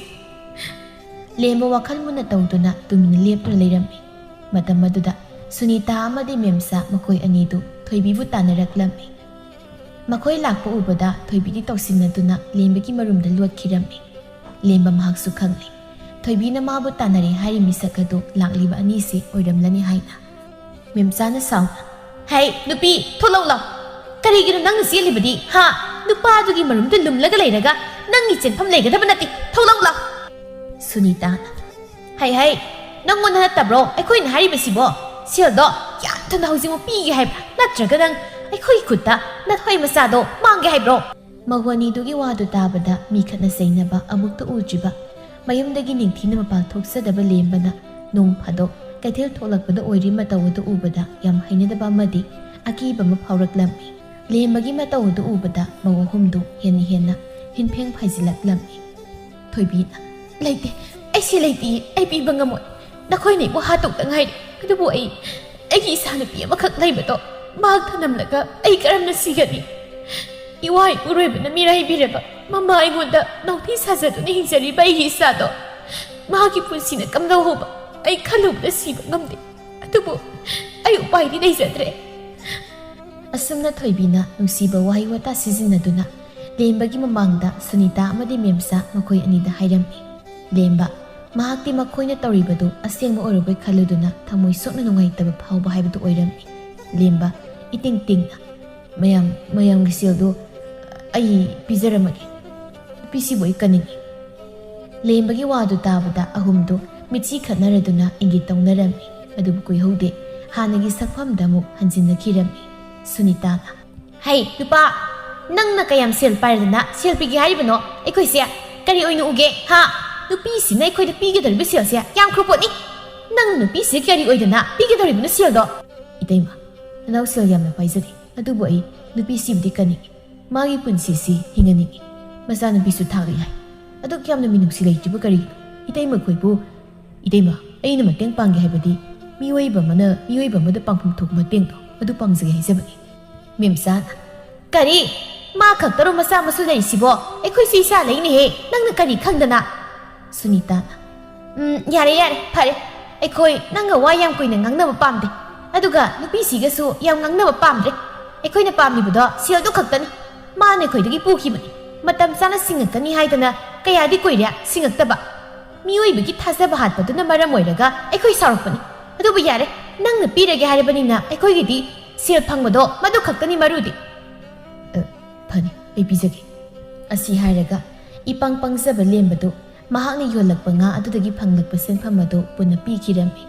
ꯂꯦꯝꯕ ꯋꯥꯈꯜ ꯃꯨꯟꯅ ꯇꯧꯗꯨꯅ ꯇꯨꯃꯤꯟꯅ ꯂꯦꯞꯇꯨꯅ ꯂꯩꯔꯝꯃꯤ꯫ ꯃꯇꯝ ꯑꯗꯨꯗ ꯁꯨꯅꯤꯇꯥ ꯑꯃꯗꯤ ꯃꯦꯝꯆꯥ ꯃꯈꯣꯏ ꯑꯅꯤꯗꯨ ꯊꯣꯏꯕꯤꯕꯨ ꯇꯥꯟꯅꯔꯛꯂꯝꯃꯤ꯫ ꯃꯈꯣꯏ ꯂꯥꯛꯄ ꯎꯕꯗ ꯊꯣꯏꯕꯤꯗꯤ ꯇꯧꯁꯤꯟꯅꯗꯨꯅ ꯂꯦꯝꯕꯒꯤ ꯃꯔꯨꯝꯗ ꯂꯣꯠꯈꯤꯔꯝꯃꯤ꯫ ꯂꯦꯝꯕ ꯃꯍꯥꯛꯁꯨ ꯈꯪꯂꯦ ꯊꯣꯏꯕꯤꯅ ꯃꯥꯕꯨ ꯇꯥꯟꯅꯔꯦ ꯍꯥꯏꯔꯤ ꯃꯤꯁꯛ ꯑꯗꯨ ꯂꯥꯛꯂꯤꯕ ꯑꯅꯤꯁꯤ ꯑꯣꯏꯔꯝꯂꯅꯤ ꯍꯥꯏꯅ꯫ ꯃꯦꯝꯆꯥꯅ ꯁꯥꯎꯅ, "ꯍꯩ, ꯅꯨꯄꯤ, ꯊꯣꯛꯂꯛꯎ ꯂꯥꯎ꯫ ꯀꯔꯤꯒꯤꯅꯣ ꯅꯪꯅ ꯆꯦꯜꯂꯤꯕꯗꯤ, ꯍꯥ? ꯅꯨꯄꯥꯗꯨꯒꯤ ꯃꯔꯨꯝꯗ ꯂꯨꯝꯂꯒ ꯂꯩꯔꯒ ꯅꯪꯒꯤ ꯆꯦꯟꯐꯝ ꯂꯩꯒꯗꯕ ꯅꯠꯇꯦ꯫ ꯊꯣꯛꯂꯛꯎ ꯂꯥꯎ꯫ ꯁꯨꯅꯤꯇꯥꯅ, "ꯍꯩ ꯍꯩ, ꯅꯪꯉꯣꯟꯗ ꯅꯠꯇꯕ꯭ꯔꯣ ꯑꯩꯈꯣꯏꯅ ꯍꯥꯏꯔꯤꯕꯁꯤꯕꯣ? ꯁꯦꯜꯗꯣ ꯌꯥꯝ ꯊꯨꯅ ꯍꯧꯖꯤꯛꯃꯛ ꯄꯤꯒꯦ ꯍꯥꯏꯕ꯭ꯔꯥ? ꯅꯠꯇ꯭ꯔꯒ ꯅꯪ ꯑꯩꯈꯣꯏꯒꯤ ꯈꯨꯠꯇ ꯅꯊꯣꯏ ꯃꯆꯥꯗꯣ ꯃꯥꯡꯒꯦ ꯍꯥꯏꯕ꯭ꯔꯣ?" ꯃꯈꯣꯏ ꯑꯅꯤꯗꯨꯒꯤ ꯋꯥꯗꯨ ꯇꯥꯕꯗ ꯃꯤ ꯈꯠꯅ ꯆꯩꯅꯕ ꯑꯃꯨꯛꯇ ꯎꯗ꯭ꯔꯤꯕ ꯃꯌꯨꯝꯗꯒꯤ ꯅꯤꯡꯊꯤꯅ ꯃꯄꯥꯟ ꯊꯣꯛꯆꯗꯕ ꯂꯦꯝꯕꯅ ꯅꯣꯡ ꯐꯥꯗꯣꯛ ꯀꯩꯊꯦꯜ ꯊꯣꯛꯂꯛꯄꯗ ꯑꯣꯏꯔꯤ ꯃꯇꯧ ꯑꯗꯨ ꯎꯕꯗ ꯌꯥꯝ ꯍꯩꯅꯗꯕ ꯑꯃꯗꯤ ꯑꯀꯤꯕ ꯑꯃ ꯐꯥꯎꯔꯛꯂꯝꯃꯤ꯫ ꯂꯦꯝꯕꯒꯤ ꯃꯇꯧ ꯑꯗꯨ ꯎꯕꯗ ꯃꯧ ꯑꯍꯨꯝꯗꯨ ꯍꯦꯟꯅ ꯍꯦꯟꯅ ꯍꯤꯟꯐꯦꯡ ꯐꯥꯏꯖꯤꯜꯂꯛꯂꯝꯃꯤ꯫ ꯊꯣꯏꯕꯤꯅ, "ꯂꯩꯇꯦ, ꯑꯩꯁꯦ ꯂꯩꯇꯦ, ꯑꯩ ꯄꯤꯕ ꯉꯝꯃꯣꯏ꯫ ꯅꯈꯣꯏꯅ ꯑꯩꯕꯨ ꯍꯥꯠꯇꯣꯛꯇ ꯉꯥꯏꯔꯤ꯫ ꯑꯗꯨꯕꯨ ꯑꯩ, ꯑꯩꯒꯤ ꯏꯆꯥꯅꯨꯄꯤ ꯑꯃꯈꯛ ꯂꯩꯕꯗꯣ ꯃꯍꯥꯛ ꯊꯅꯝꯂꯒ ꯑꯩ ꯀꯔꯝꯅ ꯁꯤꯒꯅꯤ? ꯏꯋꯥ ꯏꯄꯨꯔꯣꯏꯕꯅ ꯃꯤꯔꯥꯏꯕꯤꯔꯕ ꯃꯃꯥ ꯑꯩꯉꯣꯟꯗ ꯅꯥꯎꯊꯤ ꯁꯥꯖꯗꯨꯅ ꯍꯤꯡꯖꯔꯤꯕ ꯑꯩꯒꯤ ꯏꯆꯥꯗꯣ ꯃꯍꯥꯛꯀꯤ ꯄꯨꯟꯁꯤꯅ ꯀꯝꯗꯧꯍꯧꯕ ꯑꯩ ꯈꯜꯂꯨꯕꯗ ꯁꯤꯕ ꯉꯝꯗꯦ꯫ ꯑꯗꯨꯕꯨ ꯑꯩ ꯎꯄꯥꯏꯗꯤ ꯂꯩꯖꯗ꯭ꯔꯦ꯫" ꯑꯁꯨꯝꯅ ꯊꯣꯏꯕꯤꯅ ꯅꯨꯡꯁꯤꯕ ꯋꯥꯍꯩ ꯋꯥꯇꯥ ꯁꯤꯖꯤꯟꯅꯗꯨꯅ ꯂꯦꯝꯕꯒꯤ ꯃꯃꯥꯡꯗ ꯁꯨꯅꯤꯇꯥ ꯑꯃꯗꯤ ꯃꯦꯝꯆꯥ ꯃꯈꯣꯏ ꯑꯅꯤꯗ ꯍꯥꯏꯔꯝꯃꯤ꯫ ꯂꯦꯝꯕ, ꯃꯍꯥꯛꯇꯤ ꯃꯈꯣꯏꯅ ꯇꯧꯔꯤꯕꯗꯨ ꯑꯁꯦꯡꯕ ꯑꯣꯏꯔꯕꯣꯏ ꯈꯜꯂꯨꯗꯨꯅ ꯊꯃꯣꯏ ꯁꯣꯛꯅ ꯅꯨꯡꯉꯥꯏꯇꯕ ꯐꯥꯎꯕ ꯍꯥꯏꯕꯗꯨ ꯑꯣꯏꯔꯝꯃꯤ꯫ ꯂꯦꯝꯕ, ꯏꯇꯤꯡ ꯇꯤꯡꯅ, "ꯃꯌꯥꯝ, ꯃꯌꯥꯝꯒꯤ ꯁꯦꯜꯗꯨ ꯑꯩ ꯄꯤꯖꯔꯝꯃꯒꯦ꯫ ꯅꯨꯄꯤꯁꯤꯕꯨ ꯑꯩ ꯀꯟꯅꯤꯡꯉꯤ꯫" ꯂꯦꯝꯕꯒꯤ ꯋꯥꯗꯨ ꯇꯥꯕꯗ ꯑꯍꯨꯝꯗꯨ ꯃꯤꯠꯁꯤ ꯈꯠꯅꯔꯗꯨꯅ ꯏꯪꯒꯤꯠ ꯇꯧꯅꯔꯝꯃꯤ꯫ ꯑꯗꯨꯕꯨ ꯀꯨꯏꯍꯧꯗꯦ, ꯍꯥꯟꯅꯒꯤ ꯁꯛꯐꯝꯗ ꯑꯃꯨꯛ ꯍꯟꯖꯤꯟꯅꯈꯤꯔꯝꯃꯤ꯫ ꯁꯨꯅꯤꯇꯥꯅ, "ꯍꯩ ꯅꯨꯄꯥ, ꯅꯪꯅ ꯀꯌꯥꯝ ꯁꯦꯜ ꯄꯥꯏꯔꯗꯅ ꯁꯦꯜ ꯄꯤꯒꯦ ꯍꯥꯏꯔꯤꯕꯅꯣ? ꯑꯩꯈꯣꯏꯁꯦ ꯀꯔꯤ ꯑꯣꯏꯅ ꯎꯒꯦ, ꯍꯥ? ꯅꯨꯄꯤꯁꯤꯅ ꯑꯩꯈꯣꯏꯗ ꯄꯤꯒꯗꯧꯔꯤꯕ ꯁꯦꯜꯁꯦ ꯌꯥꯝꯈ꯭ꯔ ꯄꯣꯠꯅꯤ꯫ ꯅꯪ ꯅꯨꯄꯤꯁꯤ ꯀꯔꯤ ꯑꯣꯏꯗꯅ ꯄꯤꯒꯗꯧꯔꯤꯕꯅꯣ ꯁꯦꯜꯗꯣ?" "ꯏꯇꯩꯃ, ꯅꯅꯥꯎ ꯁꯦꯜ ꯌꯥꯝꯅ ꯄꯥꯏꯖꯗꯦ, ꯑꯗꯨꯕꯨ ꯑꯩ ꯅꯨꯄꯤꯁꯤꯕꯨꯗꯤ ꯀꯟꯅꯤꯡꯏ꯫ ꯃꯥꯒꯤ ꯄꯨꯟꯁꯤꯁꯤ ꯍꯤꯡꯍꯟꯅꯤꯡꯏ꯫ ꯃꯆꯥꯅꯨꯄꯤꯁꯨ ꯊꯥꯒꯠ ꯌꯥꯏ꯫ ꯑꯗꯨꯛ ꯌꯥꯝꯅ ꯃꯤꯅꯨꯡꯁꯤ ꯂꯩꯇ꯭ꯔꯤꯕ ꯀꯔꯤꯒꯤꯅꯣ? ꯏꯇꯩꯃ ꯈꯣꯏꯕꯨ, ꯏꯇꯩꯃ, ꯑꯩꯅ ꯃꯇꯦꯡ ꯄꯥꯡꯒꯦ ꯍꯥꯏꯕꯗꯤ ꯃꯤꯑꯣꯏꯕ ꯑꯃꯅ ꯃꯤꯑꯣꯏꯕ ꯑꯃꯗ ꯄꯥꯡꯐꯝ ꯊꯣꯛꯄ ꯃꯇꯦꯡꯗꯣ ꯑꯗꯨ ꯄꯥꯡꯖꯒꯦ ꯍꯥꯏꯖꯕꯅꯤ꯫" ꯃꯦꯝꯆꯥꯅ, "ꯀꯔꯤ? ꯃꯥ ꯈꯛꯇꯔꯣ ꯃꯆꯥ ꯃꯁꯨ ꯂꯩꯔꯤꯁꯤꯕꯣ? ꯑꯩꯈꯣꯏꯁꯨ ꯏꯆꯥ ꯂꯩꯅꯦꯍꯦ, ꯅꯪꯅ ꯀꯔꯤ ꯈꯪꯗꯅ?" ꯁꯨꯅꯤꯇꯥꯅ, "ꯎꯝ, ꯌꯥꯔꯦ, ꯌꯥꯔꯦ, ꯐꯔꯦ꯫ ꯑꯩꯈꯣꯏ ꯅꯪꯒ ꯋꯥ ꯌꯥꯝ ꯀꯨꯏꯅ ꯉꯥꯡꯅꯕ ꯄꯥꯝꯗꯦ꯫ ꯑꯗꯨꯒ ꯅꯨꯄꯤꯁꯤꯒꯁꯨ ꯌꯥꯝ ꯉꯥꯡꯅꯕ ꯄꯥꯝꯗ꯭ꯔꯦ꯫ ꯑꯩꯈꯣꯏꯅ ꯄꯥꯝꯂꯤꯕꯗꯣ ꯁꯦꯜꯗꯨ ꯈꯛꯇꯅꯤ꯫ ꯃꯥꯅ ꯑꯩꯈꯣꯏꯗꯒꯤ ꯄꯨꯈꯤꯕꯅꯤ꯫ ꯃꯇꯝ ꯆꯥꯅ ꯁꯤꯡꯉꯛꯀꯅꯤ ꯍꯥꯏꯗꯅ ꯀꯌꯥꯗꯤ ꯀꯨꯏꯔꯦ ꯁꯤꯡꯉꯛꯇꯕ꯫ ꯃꯤꯑꯣꯏꯕꯒꯤ ꯊꯥꯖꯕ ꯍꯥꯠꯄꯗꯨꯅ ꯃꯔꯝ ꯑꯣꯏꯔꯒ ꯑꯩꯈꯣꯏ ꯁꯥꯎꯔꯛꯄꯅꯤ꯫ ꯑꯗꯨꯕꯨ ꯌꯥꯔꯦ, ꯅꯪꯅ ꯄꯤꯔꯒꯦ ꯍꯥꯏꯔꯕꯅꯤꯅ ꯑꯩꯈꯣꯏꯒꯤꯗꯤ ꯁꯦꯜ ꯐꯪꯕꯗꯣ ꯃꯗꯨ ꯈꯛꯇꯅꯤ ꯃꯔꯨꯗꯤ꯫" "ꯑ, ꯐꯅꯤ, ꯑꯩ ꯄꯤꯖꯒꯦ꯫ ꯑꯁꯤ ꯍꯥꯏꯔꯒ ꯏꯄꯪ ꯄꯪꯖꯕ ꯂꯦꯝꯕꯗꯨ ꯃꯍꯥꯛꯅ ꯌꯣꯜꯂꯛꯄ ꯉꯥ ꯑꯗꯨꯗꯒꯤ ꯐꯪꯂꯛꯄ ꯁꯦꯟꯐꯝ ꯑꯗꯨ ꯄꯨꯟꯅ ꯄꯤꯈꯤꯔꯝꯃꯤ꯫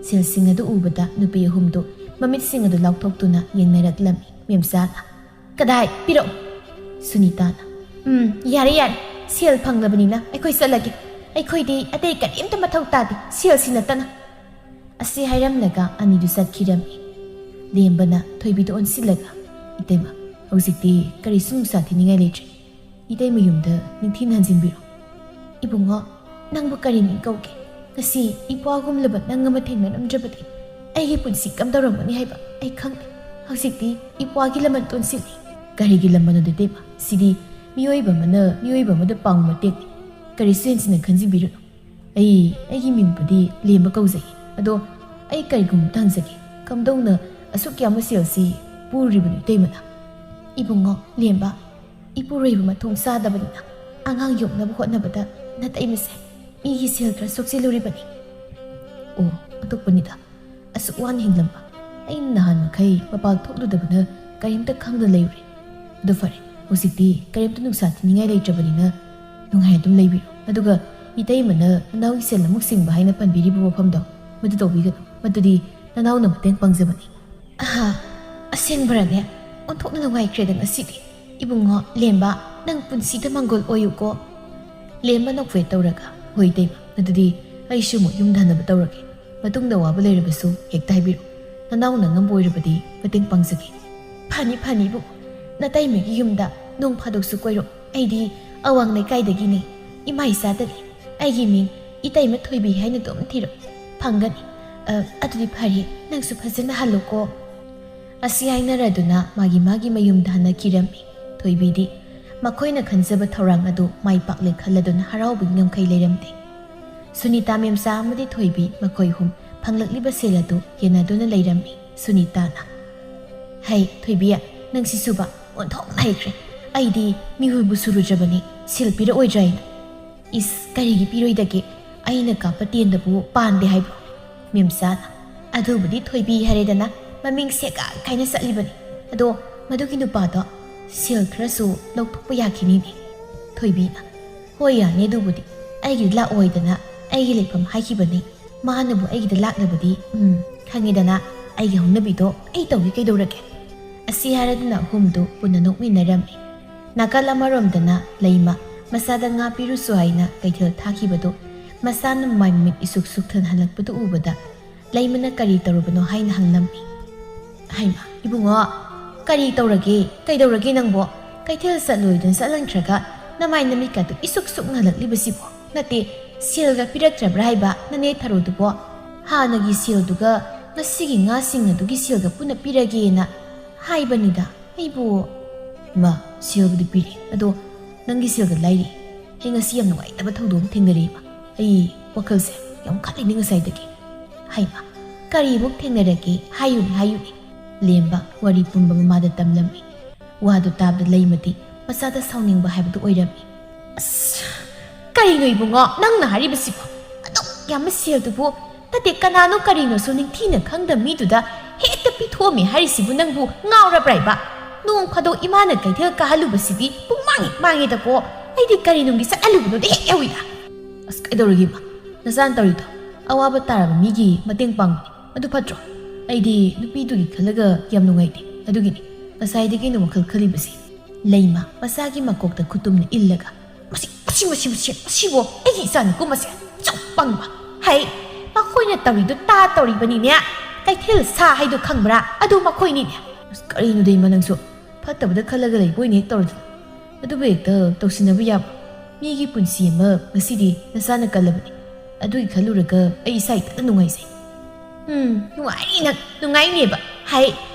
ꯁꯦꯜꯁꯤꯡ ꯑꯗꯨ ꯎꯕꯗ ꯅꯨꯄꯤ ꯑꯍꯨꯝꯗꯨ ꯃꯃꯤꯠꯁꯤꯡ ꯑꯗꯨ ꯂꯥꯎꯊꯣꯛꯇꯨꯅ ꯌꯦꯡꯅꯔꯛꯂꯝꯃꯤ꯫ ꯃꯦꯝꯆꯥꯅ, "ꯀꯗꯥꯏ? ꯄꯤꯔꯛꯎ!" ꯁꯨꯅꯤꯇꯥꯅ, "ꯎꯝ, ꯌꯥꯔꯦ, ꯌꯥꯔꯦ, ꯁꯦꯜ ꯐꯪꯂꯕꯅꯤꯅ ꯑꯩꯈꯣꯏ ꯆꯠꯂꯒꯦ꯫ ꯑꯩꯈꯣꯏꯗꯤ ꯑꯇꯩ ꯀꯔꯤꯝꯇ ꯃꯊꯧ ꯇꯥꯗꯦ, ꯁꯦꯜꯁꯤ ꯅꯠꯇꯅ"꯫ ꯑꯁꯤ ꯍꯥꯏꯔꯝꯂꯒ ꯑꯅꯤꯗꯨ ꯆꯠꯈꯤꯔꯝꯃꯤ꯫ ꯂꯦꯝꯕꯅ ꯊꯣꯏꯕꯤꯗ ꯑꯣꯟꯁꯤꯜꯂꯒ, "ꯏꯇꯩꯃ, ꯍꯧꯖꯤꯛꯇꯤ ꯀꯔꯤꯁꯨ ꯅꯨꯡꯁꯥ ꯊꯤꯅꯤꯡꯉꯥꯏ ꯂꯩꯇ꯭ꯔꯦ꯫ ꯏꯇꯩꯃ ꯌꯨꯝꯗ ꯅꯤꯡꯊꯤꯅ ꯍꯟꯖꯤꯟꯕꯤꯔꯣ"꯫ "ꯏꯕꯨꯡꯉꯣ, ꯅꯪꯕꯨ ꯀꯔꯤ ꯃꯤꯡ ꯀꯧꯒꯦ? ꯉꯁꯤ ꯏꯄ꯭ꯋꯥꯒꯨꯝꯂꯕ ꯅꯪ ꯑꯃ ꯊꯦꯡꯅꯔꯝꯗ꯭ꯔꯕꯗꯤ ꯑꯩꯒꯤ ꯄꯨꯟꯁꯤ ꯀꯝꯗꯧꯔꯝꯒꯅꯤ ꯍꯥꯏꯕ ꯑꯩ ꯈꯪꯗꯦ꯫ ꯍꯧꯖꯤꯛꯇꯤ ꯏꯄ꯭ꯋꯥꯒꯤ ꯂꯃꯟ ꯇꯣꯟꯁꯤꯜꯂꯤ"꯫ "ꯀꯔꯤꯒꯤ ꯂꯃꯟꯅꯣꯗ ꯏꯇꯩꯃ? ꯁꯤꯗꯤ ꯃꯤꯑꯣꯏꯕ ꯑꯃꯅ ꯃꯤꯑꯣꯏꯕ ꯑꯃꯗ ꯄꯥꯡꯕ ꯃꯇꯦꯡꯅꯤ꯫ ꯀꯔꯤꯁꯨ ꯍꯦꯟꯖꯤꯟꯅ ꯈꯟꯖꯤꯟꯕꯤꯔꯨꯅꯨ꯫ ꯑꯩ, ꯑꯩꯒꯤ ꯃꯤꯡꯕꯨꯗꯤ ꯂꯦꯝꯕ ꯀꯧꯖꯩ꯫ ꯑꯗꯣ ꯑꯩ ꯀꯔꯤꯒꯨꯝꯕ ꯍꯪꯖꯒꯦ, ꯀꯝꯗꯧꯅ ꯑꯁꯨꯛ ꯌꯥꯝꯕ ꯁꯦꯜꯁꯤ ꯄꯨꯔꯤꯕꯅꯣ ꯏꯇꯩꯃꯅ?" "ꯏꯕꯨꯡꯉꯣ ꯂꯦꯝꯕ, ꯏꯄꯨꯔꯣꯏꯕ ꯃꯊꯣꯡ ꯆꯥꯗꯕꯅꯤꯅ ꯑꯉꯥꯡ ꯌꯣꯛꯅꯕ ꯍꯣꯠꯅꯕꯗ ꯅꯇꯩꯃꯁꯦ ꯃꯤꯒꯤ ꯁꯦꯜ ꯈꯔ ꯁꯣꯛꯆꯤꯜꯂꯨꯔꯤꯕꯅꯤ"꯫ "ꯑꯣ, ꯑꯇꯣꯞꯄꯅꯤꯗ꯫ ꯑꯁꯨꯛ ꯋꯥꯅ ꯍꯤꯡꯂꯝꯕ ꯑꯩꯅ ꯅꯍꯥꯟ ꯃꯈꯩ ꯃꯄꯥꯜ ꯊꯣꯛꯂꯨꯗꯕꯅ ꯀꯔꯤꯝꯇ ꯈꯪꯗꯅ ꯂꯩꯔꯨꯔꯦ꯫ ꯑꯗꯨ ꯐꯔꯦ, ꯍꯧꯖꯤꯛꯇꯤ ꯀꯔꯤꯝꯇ ꯅꯨꯡꯁꯥ ꯊꯤꯅꯤꯡꯉꯥꯏ ꯂꯩꯇ꯭ꯔꯕꯅꯤꯅ ꯅꯨꯡꯉꯥꯏ ꯑꯗꯨꯝ ꯂꯩꯕꯤꯔꯣ꯫ ꯑꯗꯨꯒ ꯏꯇꯩꯃꯅ ꯅꯅꯥꯎꯒꯤ ꯁꯦꯜ ꯑꯃꯨꯛ ꯁꯤꯡꯕ ꯍꯥꯏꯅ ꯄꯟꯕꯤꯔꯤꯕ ꯋꯥꯐꯝꯗꯣ, ꯃꯗꯨ ꯇꯧꯕꯤꯒꯅꯨ꯫ ꯃꯗꯨꯗꯤ ꯅꯅꯥꯎꯅ ꯃꯇꯦꯡ ꯄꯥꯡꯖꯕꯅꯤ"꯫ "ꯑꯍꯥ, ꯑꯁꯦꯡꯕꯔꯅꯦ? ꯑꯣꯟꯊꯣꯛꯅ ꯅꯨꯡꯉꯥꯏꯈ꯭ꯔꯦꯗ ꯉꯁꯤꯗꯤ꯫ ꯏꯕꯨꯡꯉꯣ ꯂꯦꯝꯕ, ꯅꯪ ꯄꯨꯟꯁꯤꯗ ꯃꯪꯒꯣꯜ ꯑꯣꯏꯌꯨꯀꯣ"꯫ ꯂꯦꯝꯕ ꯅꯣꯛꯐꯦꯠ ꯇꯧꯔꯒ, "ꯍꯣꯏ ꯏꯇꯩꯃ, ꯑꯗꯨꯗꯤ ꯑꯩꯁꯨ ꯑꯃꯨꯛ ꯌꯨꯝ ꯍꯟꯅꯕ ꯇꯧꯔꯒꯦ꯫ ꯃꯇꯨꯡꯗ ꯑꯋꯥꯕ ꯂꯩꯔꯕꯁꯨ ꯍꯦꯛꯇ ꯍꯥꯏꯕꯤꯔꯛꯎ꯫ ꯅꯅꯥꯎꯅ ꯉꯝꯕ ꯑꯣꯏꯔꯕꯗꯤ ꯃꯇꯦꯡ ꯄꯥꯡꯖꯒꯦ"꯫ "ꯐꯅꯤ, ꯐꯅꯤ ꯏꯕꯨꯡꯉꯣ꯫ ꯅꯇꯩꯃꯒꯤ ꯌꯨꯝꯗ ꯅꯣꯡ ꯐꯥꯗꯣꯛꯁꯨ ꯀꯣꯏꯔꯛꯎ꯫ ꯑꯩꯗꯤ ꯑꯋꯥꯡ ꯂꯩꯀꯥꯏꯗꯒꯤꯅꯤ꯫ ꯏꯃꯥ ꯏꯆꯥꯗꯅꯤ꯫ ꯑꯩꯒꯤ ꯃꯤꯡ ꯏꯇꯩꯃ ꯊꯣꯏꯕꯤ ꯍꯥꯏꯅ ꯑꯗꯨꯝ ꯊꯤꯔꯛꯎ꯫ ꯐꯪꯒꯅꯤ꯫ ꯑ, ꯑꯗꯨꯗꯤ ꯐꯔꯦ, ꯅꯪꯁꯨ ꯐꯖꯅ ꯍꯜꯂꯨꯀꯣ"꯫ ꯑꯁꯤ ꯍꯥꯏꯅꯔꯗꯨꯅ ꯃꯥꯒꯤ ꯃꯥꯒꯤ ꯃꯌꯨꯝꯗ ꯍꯟꯅꯈꯤꯔꯝꯃꯤ꯫ ꯊꯣꯏꯕꯤꯗꯤ ꯃꯈꯣꯏꯅ ꯈꯟꯖꯕ ꯊꯧꯔꯥꯡ ꯑꯗꯨ ꯃꯥꯏ ꯄꯥꯛꯂꯦ ꯈꯜꯂꯗꯨꯅ ꯍꯔꯥꯎꯕꯒꯤ ꯉꯝꯈꯩ ꯂꯩꯔꯝꯗꯦ꯫ ꯁꯨꯅꯤꯇꯥ ꯃꯦꯝꯆꯥ ꯑꯃꯗꯤ ꯊꯣꯏꯕꯤ ꯃꯈꯣꯏ ꯑꯍꯨꯝ ꯐꯪꯂꯛꯂꯤꯕ ꯁꯦꯜ ꯑꯗꯨ ꯌꯦꯟꯅꯗꯨꯅ ꯂꯩꯔꯝꯃꯤ꯫ ꯁꯨꯅꯤꯇꯥꯅ, "ꯍꯩ, ꯊꯣꯏꯕꯤ, ꯅꯪꯁꯤꯁꯨꯕ ꯑꯣꯟꯊꯣꯛꯅ ꯍꯩꯈ꯭ꯔꯦ꯫ ꯑꯩꯗꯤ ꯃꯤꯍꯨꯜꯕꯨ ꯁꯨꯔꯨꯗ꯭ꯔꯕꯅꯤ, ꯁꯦꯜ ꯄꯤꯔꯛꯑꯣꯏꯗ꯭ꯔꯥ ꯍꯥꯏꯅ"꯫ "ꯏꯁ, ꯀꯔꯤꯒꯤ ꯄꯤꯔꯣꯏꯗꯒꯦ? ꯑꯩꯅ ꯀꯥꯞꯄ ꯇꯦꯟꯗꯕꯨ ꯄꯥꯟꯗꯦ ꯍꯥꯏꯕ꯭ꯔꯣ?" ꯃꯦꯝꯆꯥꯅ, "ꯑꯗꯨꯕꯨꯗꯤ ꯊꯣꯏꯕꯤ ꯍꯥꯏꯔꯦꯗꯅ, ꯃꯃꯤꯡ ꯁꯦꯒꯥꯛ ꯍꯥꯏꯅ ꯆꯠꯂꯤꯕꯅꯤ꯫ ꯑꯗꯣ ꯃꯗꯨꯒꯤ ꯅꯨꯄꯥꯗꯣ "ꯁꯦꯜ ꯈꯔꯁꯨ ꯂꯧꯊꯣꯛꯄ ꯌꯥꯈꯤꯅꯤꯅꯦ?" ꯊꯣꯏꯕꯤꯅ, "ꯍꯣꯏ, ꯌꯥꯅꯤ, ꯑꯗꯨꯕꯨꯗꯤ꯫ ꯑꯩꯒꯤꯗ ꯂꯥꯛꯑꯣꯏꯗꯅ ꯑꯩꯒꯤ ꯂꯩꯐꯝ ꯍꯥꯏꯈꯤꯕꯅꯤ꯫ ꯃꯥꯅꯕꯨ ꯑꯩꯒꯤꯗ ꯂꯥꯛꯂꯕꯗꯤ, ꯎꯝ, ꯈꯪꯉꯦꯗꯅ, ꯑꯩꯒꯤ ꯍꯧꯅꯕꯤꯗꯣ ꯑꯩ ꯇꯧꯒꯦ, ꯀꯩꯗꯧꯔꯒꯦ?" ꯑꯁꯤ ꯍꯥꯏꯔꯗꯨꯅ ꯑꯍꯨꯝꯗꯨ ꯄꯨꯟꯅ ꯅꯣꯛꯃꯤꯟꯅꯔꯝꯃꯤ꯫ ꯅꯥꯀꯜ ꯑꯃꯔꯣꯝꯗꯅ ꯂꯩꯃ ꯃꯆꯥꯗ ꯉꯥ ꯄꯤꯔꯨꯁꯨ ꯍꯥꯏꯅ ꯀꯩꯊꯦꯜ ꯊꯥꯈꯤꯕꯗꯨ ꯃꯆꯥꯅ ꯃꯃꯥꯏ ꯃꯃꯤꯠ ꯏꯁꯨꯛ ꯁꯨꯛ ꯊꯟꯍꯜꯂꯛꯄꯗꯨ ꯎꯕꯗ ꯂꯩꯃꯅ ꯀꯔꯤ ꯇꯧꯔꯨꯕꯅꯣ ꯍꯥꯏꯅ ꯍꯪꯂꯝꯃꯤ꯫ "ꯍꯩꯃꯥ, ꯏꯕꯨꯡꯉꯣ, ꯀꯔꯤ ꯇꯧꯔꯒꯦ? ꯀꯩꯗꯧꯔꯒꯦ ꯅꯪꯕꯣ? ꯀꯩꯊꯦꯜ ꯆꯠꯂꯣꯏꯗꯨꯅ ꯆꯠꯍꯟꯈ꯭ꯔꯒ ꯅꯃꯥꯏ ꯅꯃꯤꯠꯀꯗꯨ ꯏꯁꯨꯛ ꯁꯨꯛ ꯉꯥꯜꯂꯛꯂꯤꯕꯁꯤꯕꯣ? ꯅꯠꯇꯦ, ꯁꯦꯜꯒ ꯄꯤꯔꯛꯇ꯭ꯔꯕ꯭ꯔꯥ ꯍꯥꯏꯕ ꯅꯅꯦ ꯊꯔꯣꯗꯨꯕꯣ? ꯍꯥꯟꯅꯒꯤ ꯁꯦꯜꯗꯨꯒ ꯉꯁꯤꯒꯤ ꯉꯥꯁꯤꯡ ꯑꯗꯨꯒꯤ ꯁꯦꯜꯒ ꯄꯨꯟꯅ ꯄꯤꯔꯒꯦꯅ ꯍꯥꯏꯕꯅꯤꯗ꯫ ꯑꯩꯕꯨ..." "ꯏꯃꯥ, ꯁꯦꯜꯕꯨꯗꯤ ꯄꯤꯔꯦ, ꯑꯗꯣ ꯅꯪꯒꯤ ꯁꯦꯜꯒ ꯂꯥꯏꯔꯤ꯫ ꯑꯩ ꯉꯁꯤ ꯌꯥꯝ ꯅꯨꯡꯉꯥꯏꯇꯕ ꯊꯧꯗꯣꯛ ꯑꯃ ꯊꯦꯡꯅꯔꯦ, ꯏꯃꯥ꯫ ꯑꯩ ꯋꯥꯈꯜꯁꯦ ꯌꯥꯝ ꯈꯜꯂꯤꯅꯦ ꯉꯁꯥꯏꯗꯒꯤ꯫" "ꯍꯩꯃꯥ, ꯀꯔꯤꯃꯨꯛ ꯊꯦꯡꯅꯔꯒꯦ? ꯍꯥꯏꯌꯨꯅꯦ, ꯍꯥꯏꯌꯨꯅꯦ꯫" ꯂꯦꯝꯕ ꯋꯥꯔꯤ ꯄꯨꯝꯕ ꯃꯃꯥꯗ ꯇꯝꯂꯝꯃꯤ꯫ ꯋꯥꯗꯨ ꯇꯥꯕꯗ ꯂꯩꯃꯗꯤ ꯃꯆꯥꯗ ꯁꯥꯎꯅꯤꯡꯕ ꯍꯥꯏꯕꯗꯨ ꯑꯣꯏꯔꯝꯃꯤ꯫ "ꯑꯁ, ꯀꯔꯤꯅꯣ ꯏꯕꯨꯡꯉꯣ ꯅꯪꯅ ꯍꯥꯏꯔꯤꯕꯁꯤꯕꯣ? ꯑꯗꯨꯛ ꯌꯥꯝꯕ ꯁꯦꯜꯗꯨꯕꯨ ꯅꯠꯇꯦ, ꯀꯅꯥꯅꯣ ꯀꯔꯤꯅꯣꯁꯨ ꯅꯤꯡꯊꯤꯅ ꯈꯪꯗ ꯃꯤꯗꯨꯗ ꯍꯦꯛꯇ ꯄꯤꯊꯣꯛꯑꯝꯃꯦ ꯍꯥꯏꯔꯤꯁꯤꯕꯨ ꯅꯪꯕꯨ ꯉꯥꯎꯔꯕ꯭ꯔꯥ ꯏꯕ? ꯅꯣꯡ ꯐꯥꯗꯣꯛ ꯏꯃꯥꯅ ꯀꯩꯊꯦꯜ ꯀꯥꯍꯜꯂꯨꯕꯁꯤꯗꯤ ꯄꯨꯡꯃꯥꯡ ꯍꯦꯛ ꯃꯥꯡꯉꯦꯗꯀꯣ꯫ ꯑꯩꯗꯤ ꯀꯔꯤ ꯅꯨꯡꯒꯤ ꯆꯠꯍꯜꯂꯨꯕꯅꯣꯗ ꯍꯦꯛ ꯌꯥꯎꯏꯗ꯫" "ꯑꯁ, ꯀꯩꯗꯧꯔꯒꯦ ꯏꯃꯥ? ꯅꯆꯥꯅ ꯇꯧꯔꯤꯗꯣ ꯑꯋꯥꯕ ꯇꯥꯔꯕ ꯃꯤꯒꯤ ꯃꯇꯦꯡ ꯄꯥꯡꯕꯅꯤ꯫ ꯑꯗꯨ ꯐꯠꯇ꯭ꯔꯣ? ꯑꯩꯗꯤ ꯅꯨꯄꯤꯗꯨꯒꯤ ꯈꯜꯂꯒ ꯌꯥꯝ ꯅꯨꯡꯉꯥꯏꯇꯦ꯫ ꯑꯗꯨꯒꯤꯅꯤ ꯉꯁꯥꯏꯗꯒꯤ ꯑꯩꯅ ꯋꯥꯈꯜ ꯈꯜꯂꯤꯕꯁꯤ꯫" ꯂꯩꯃ ꯃꯆꯥꯒꯤ ꯃꯀꯣꯛꯇ ꯈꯨꯇꯨꯝꯅ ꯏꯜꯂꯒ, "ꯃꯁꯤ, ꯃꯁꯤ, ꯃꯁꯤ, ꯃꯁꯤ, ꯃꯁꯤꯕꯨ ꯑꯩꯒꯤ ꯏꯆꯥꯅꯨꯄꯥ ꯃꯁꯦ ꯑꯁꯨꯛ ꯄꯪꯕ꯫ ꯍꯩ, ꯃꯈꯣꯏꯅ ꯇꯧꯔꯤꯗꯨ ꯇꯥ ꯇꯧꯔꯤꯕꯅꯤꯅꯦ꯫ ꯀꯩꯊꯦꯜ ꯁꯥ ꯍꯥꯏꯗꯣ ꯈꯪꯕ꯭ꯔꯥ? ꯑꯗꯨ ꯃꯈꯣꯏꯅꯤꯅꯦ꯫" "ꯑꯁ, ꯀꯔꯤꯅꯣꯗ ꯏꯃꯥ ꯅꯪꯁꯨ? ꯐꯠꯇꯕꯗ ꯈꯜꯂꯒ ꯂꯩꯕ ꯑꯣꯏꯅ ꯍꯦꯛ ꯇꯧꯔꯗꯅ꯫ ꯑꯗꯨꯕꯨ ꯍꯦꯛꯇ ꯇꯧꯁꯤꯟꯅꯕ ꯌꯥꯕ? ꯃꯤꯒꯤ ꯄꯨꯟꯁꯤ ꯑꯃ ꯉꯁꯤꯗꯤ ꯅꯆꯥꯅ ꯀꯜꯂꯕꯅꯤ꯫ ꯑꯗꯨꯒꯤ ꯈꯜꯂꯨꯔꯒ ꯑꯩ ꯏꯁꯥ ꯏꯊꯟꯇ ꯅꯨꯡꯉꯥꯏꯖꯩ꯫" "ꯎꯝ, ꯅꯨꯡꯉꯥꯏꯅꯤ ꯅꯪ, ꯅꯨꯡꯉꯥꯏꯅꯦꯕ꯫ ꯍꯥꯏ,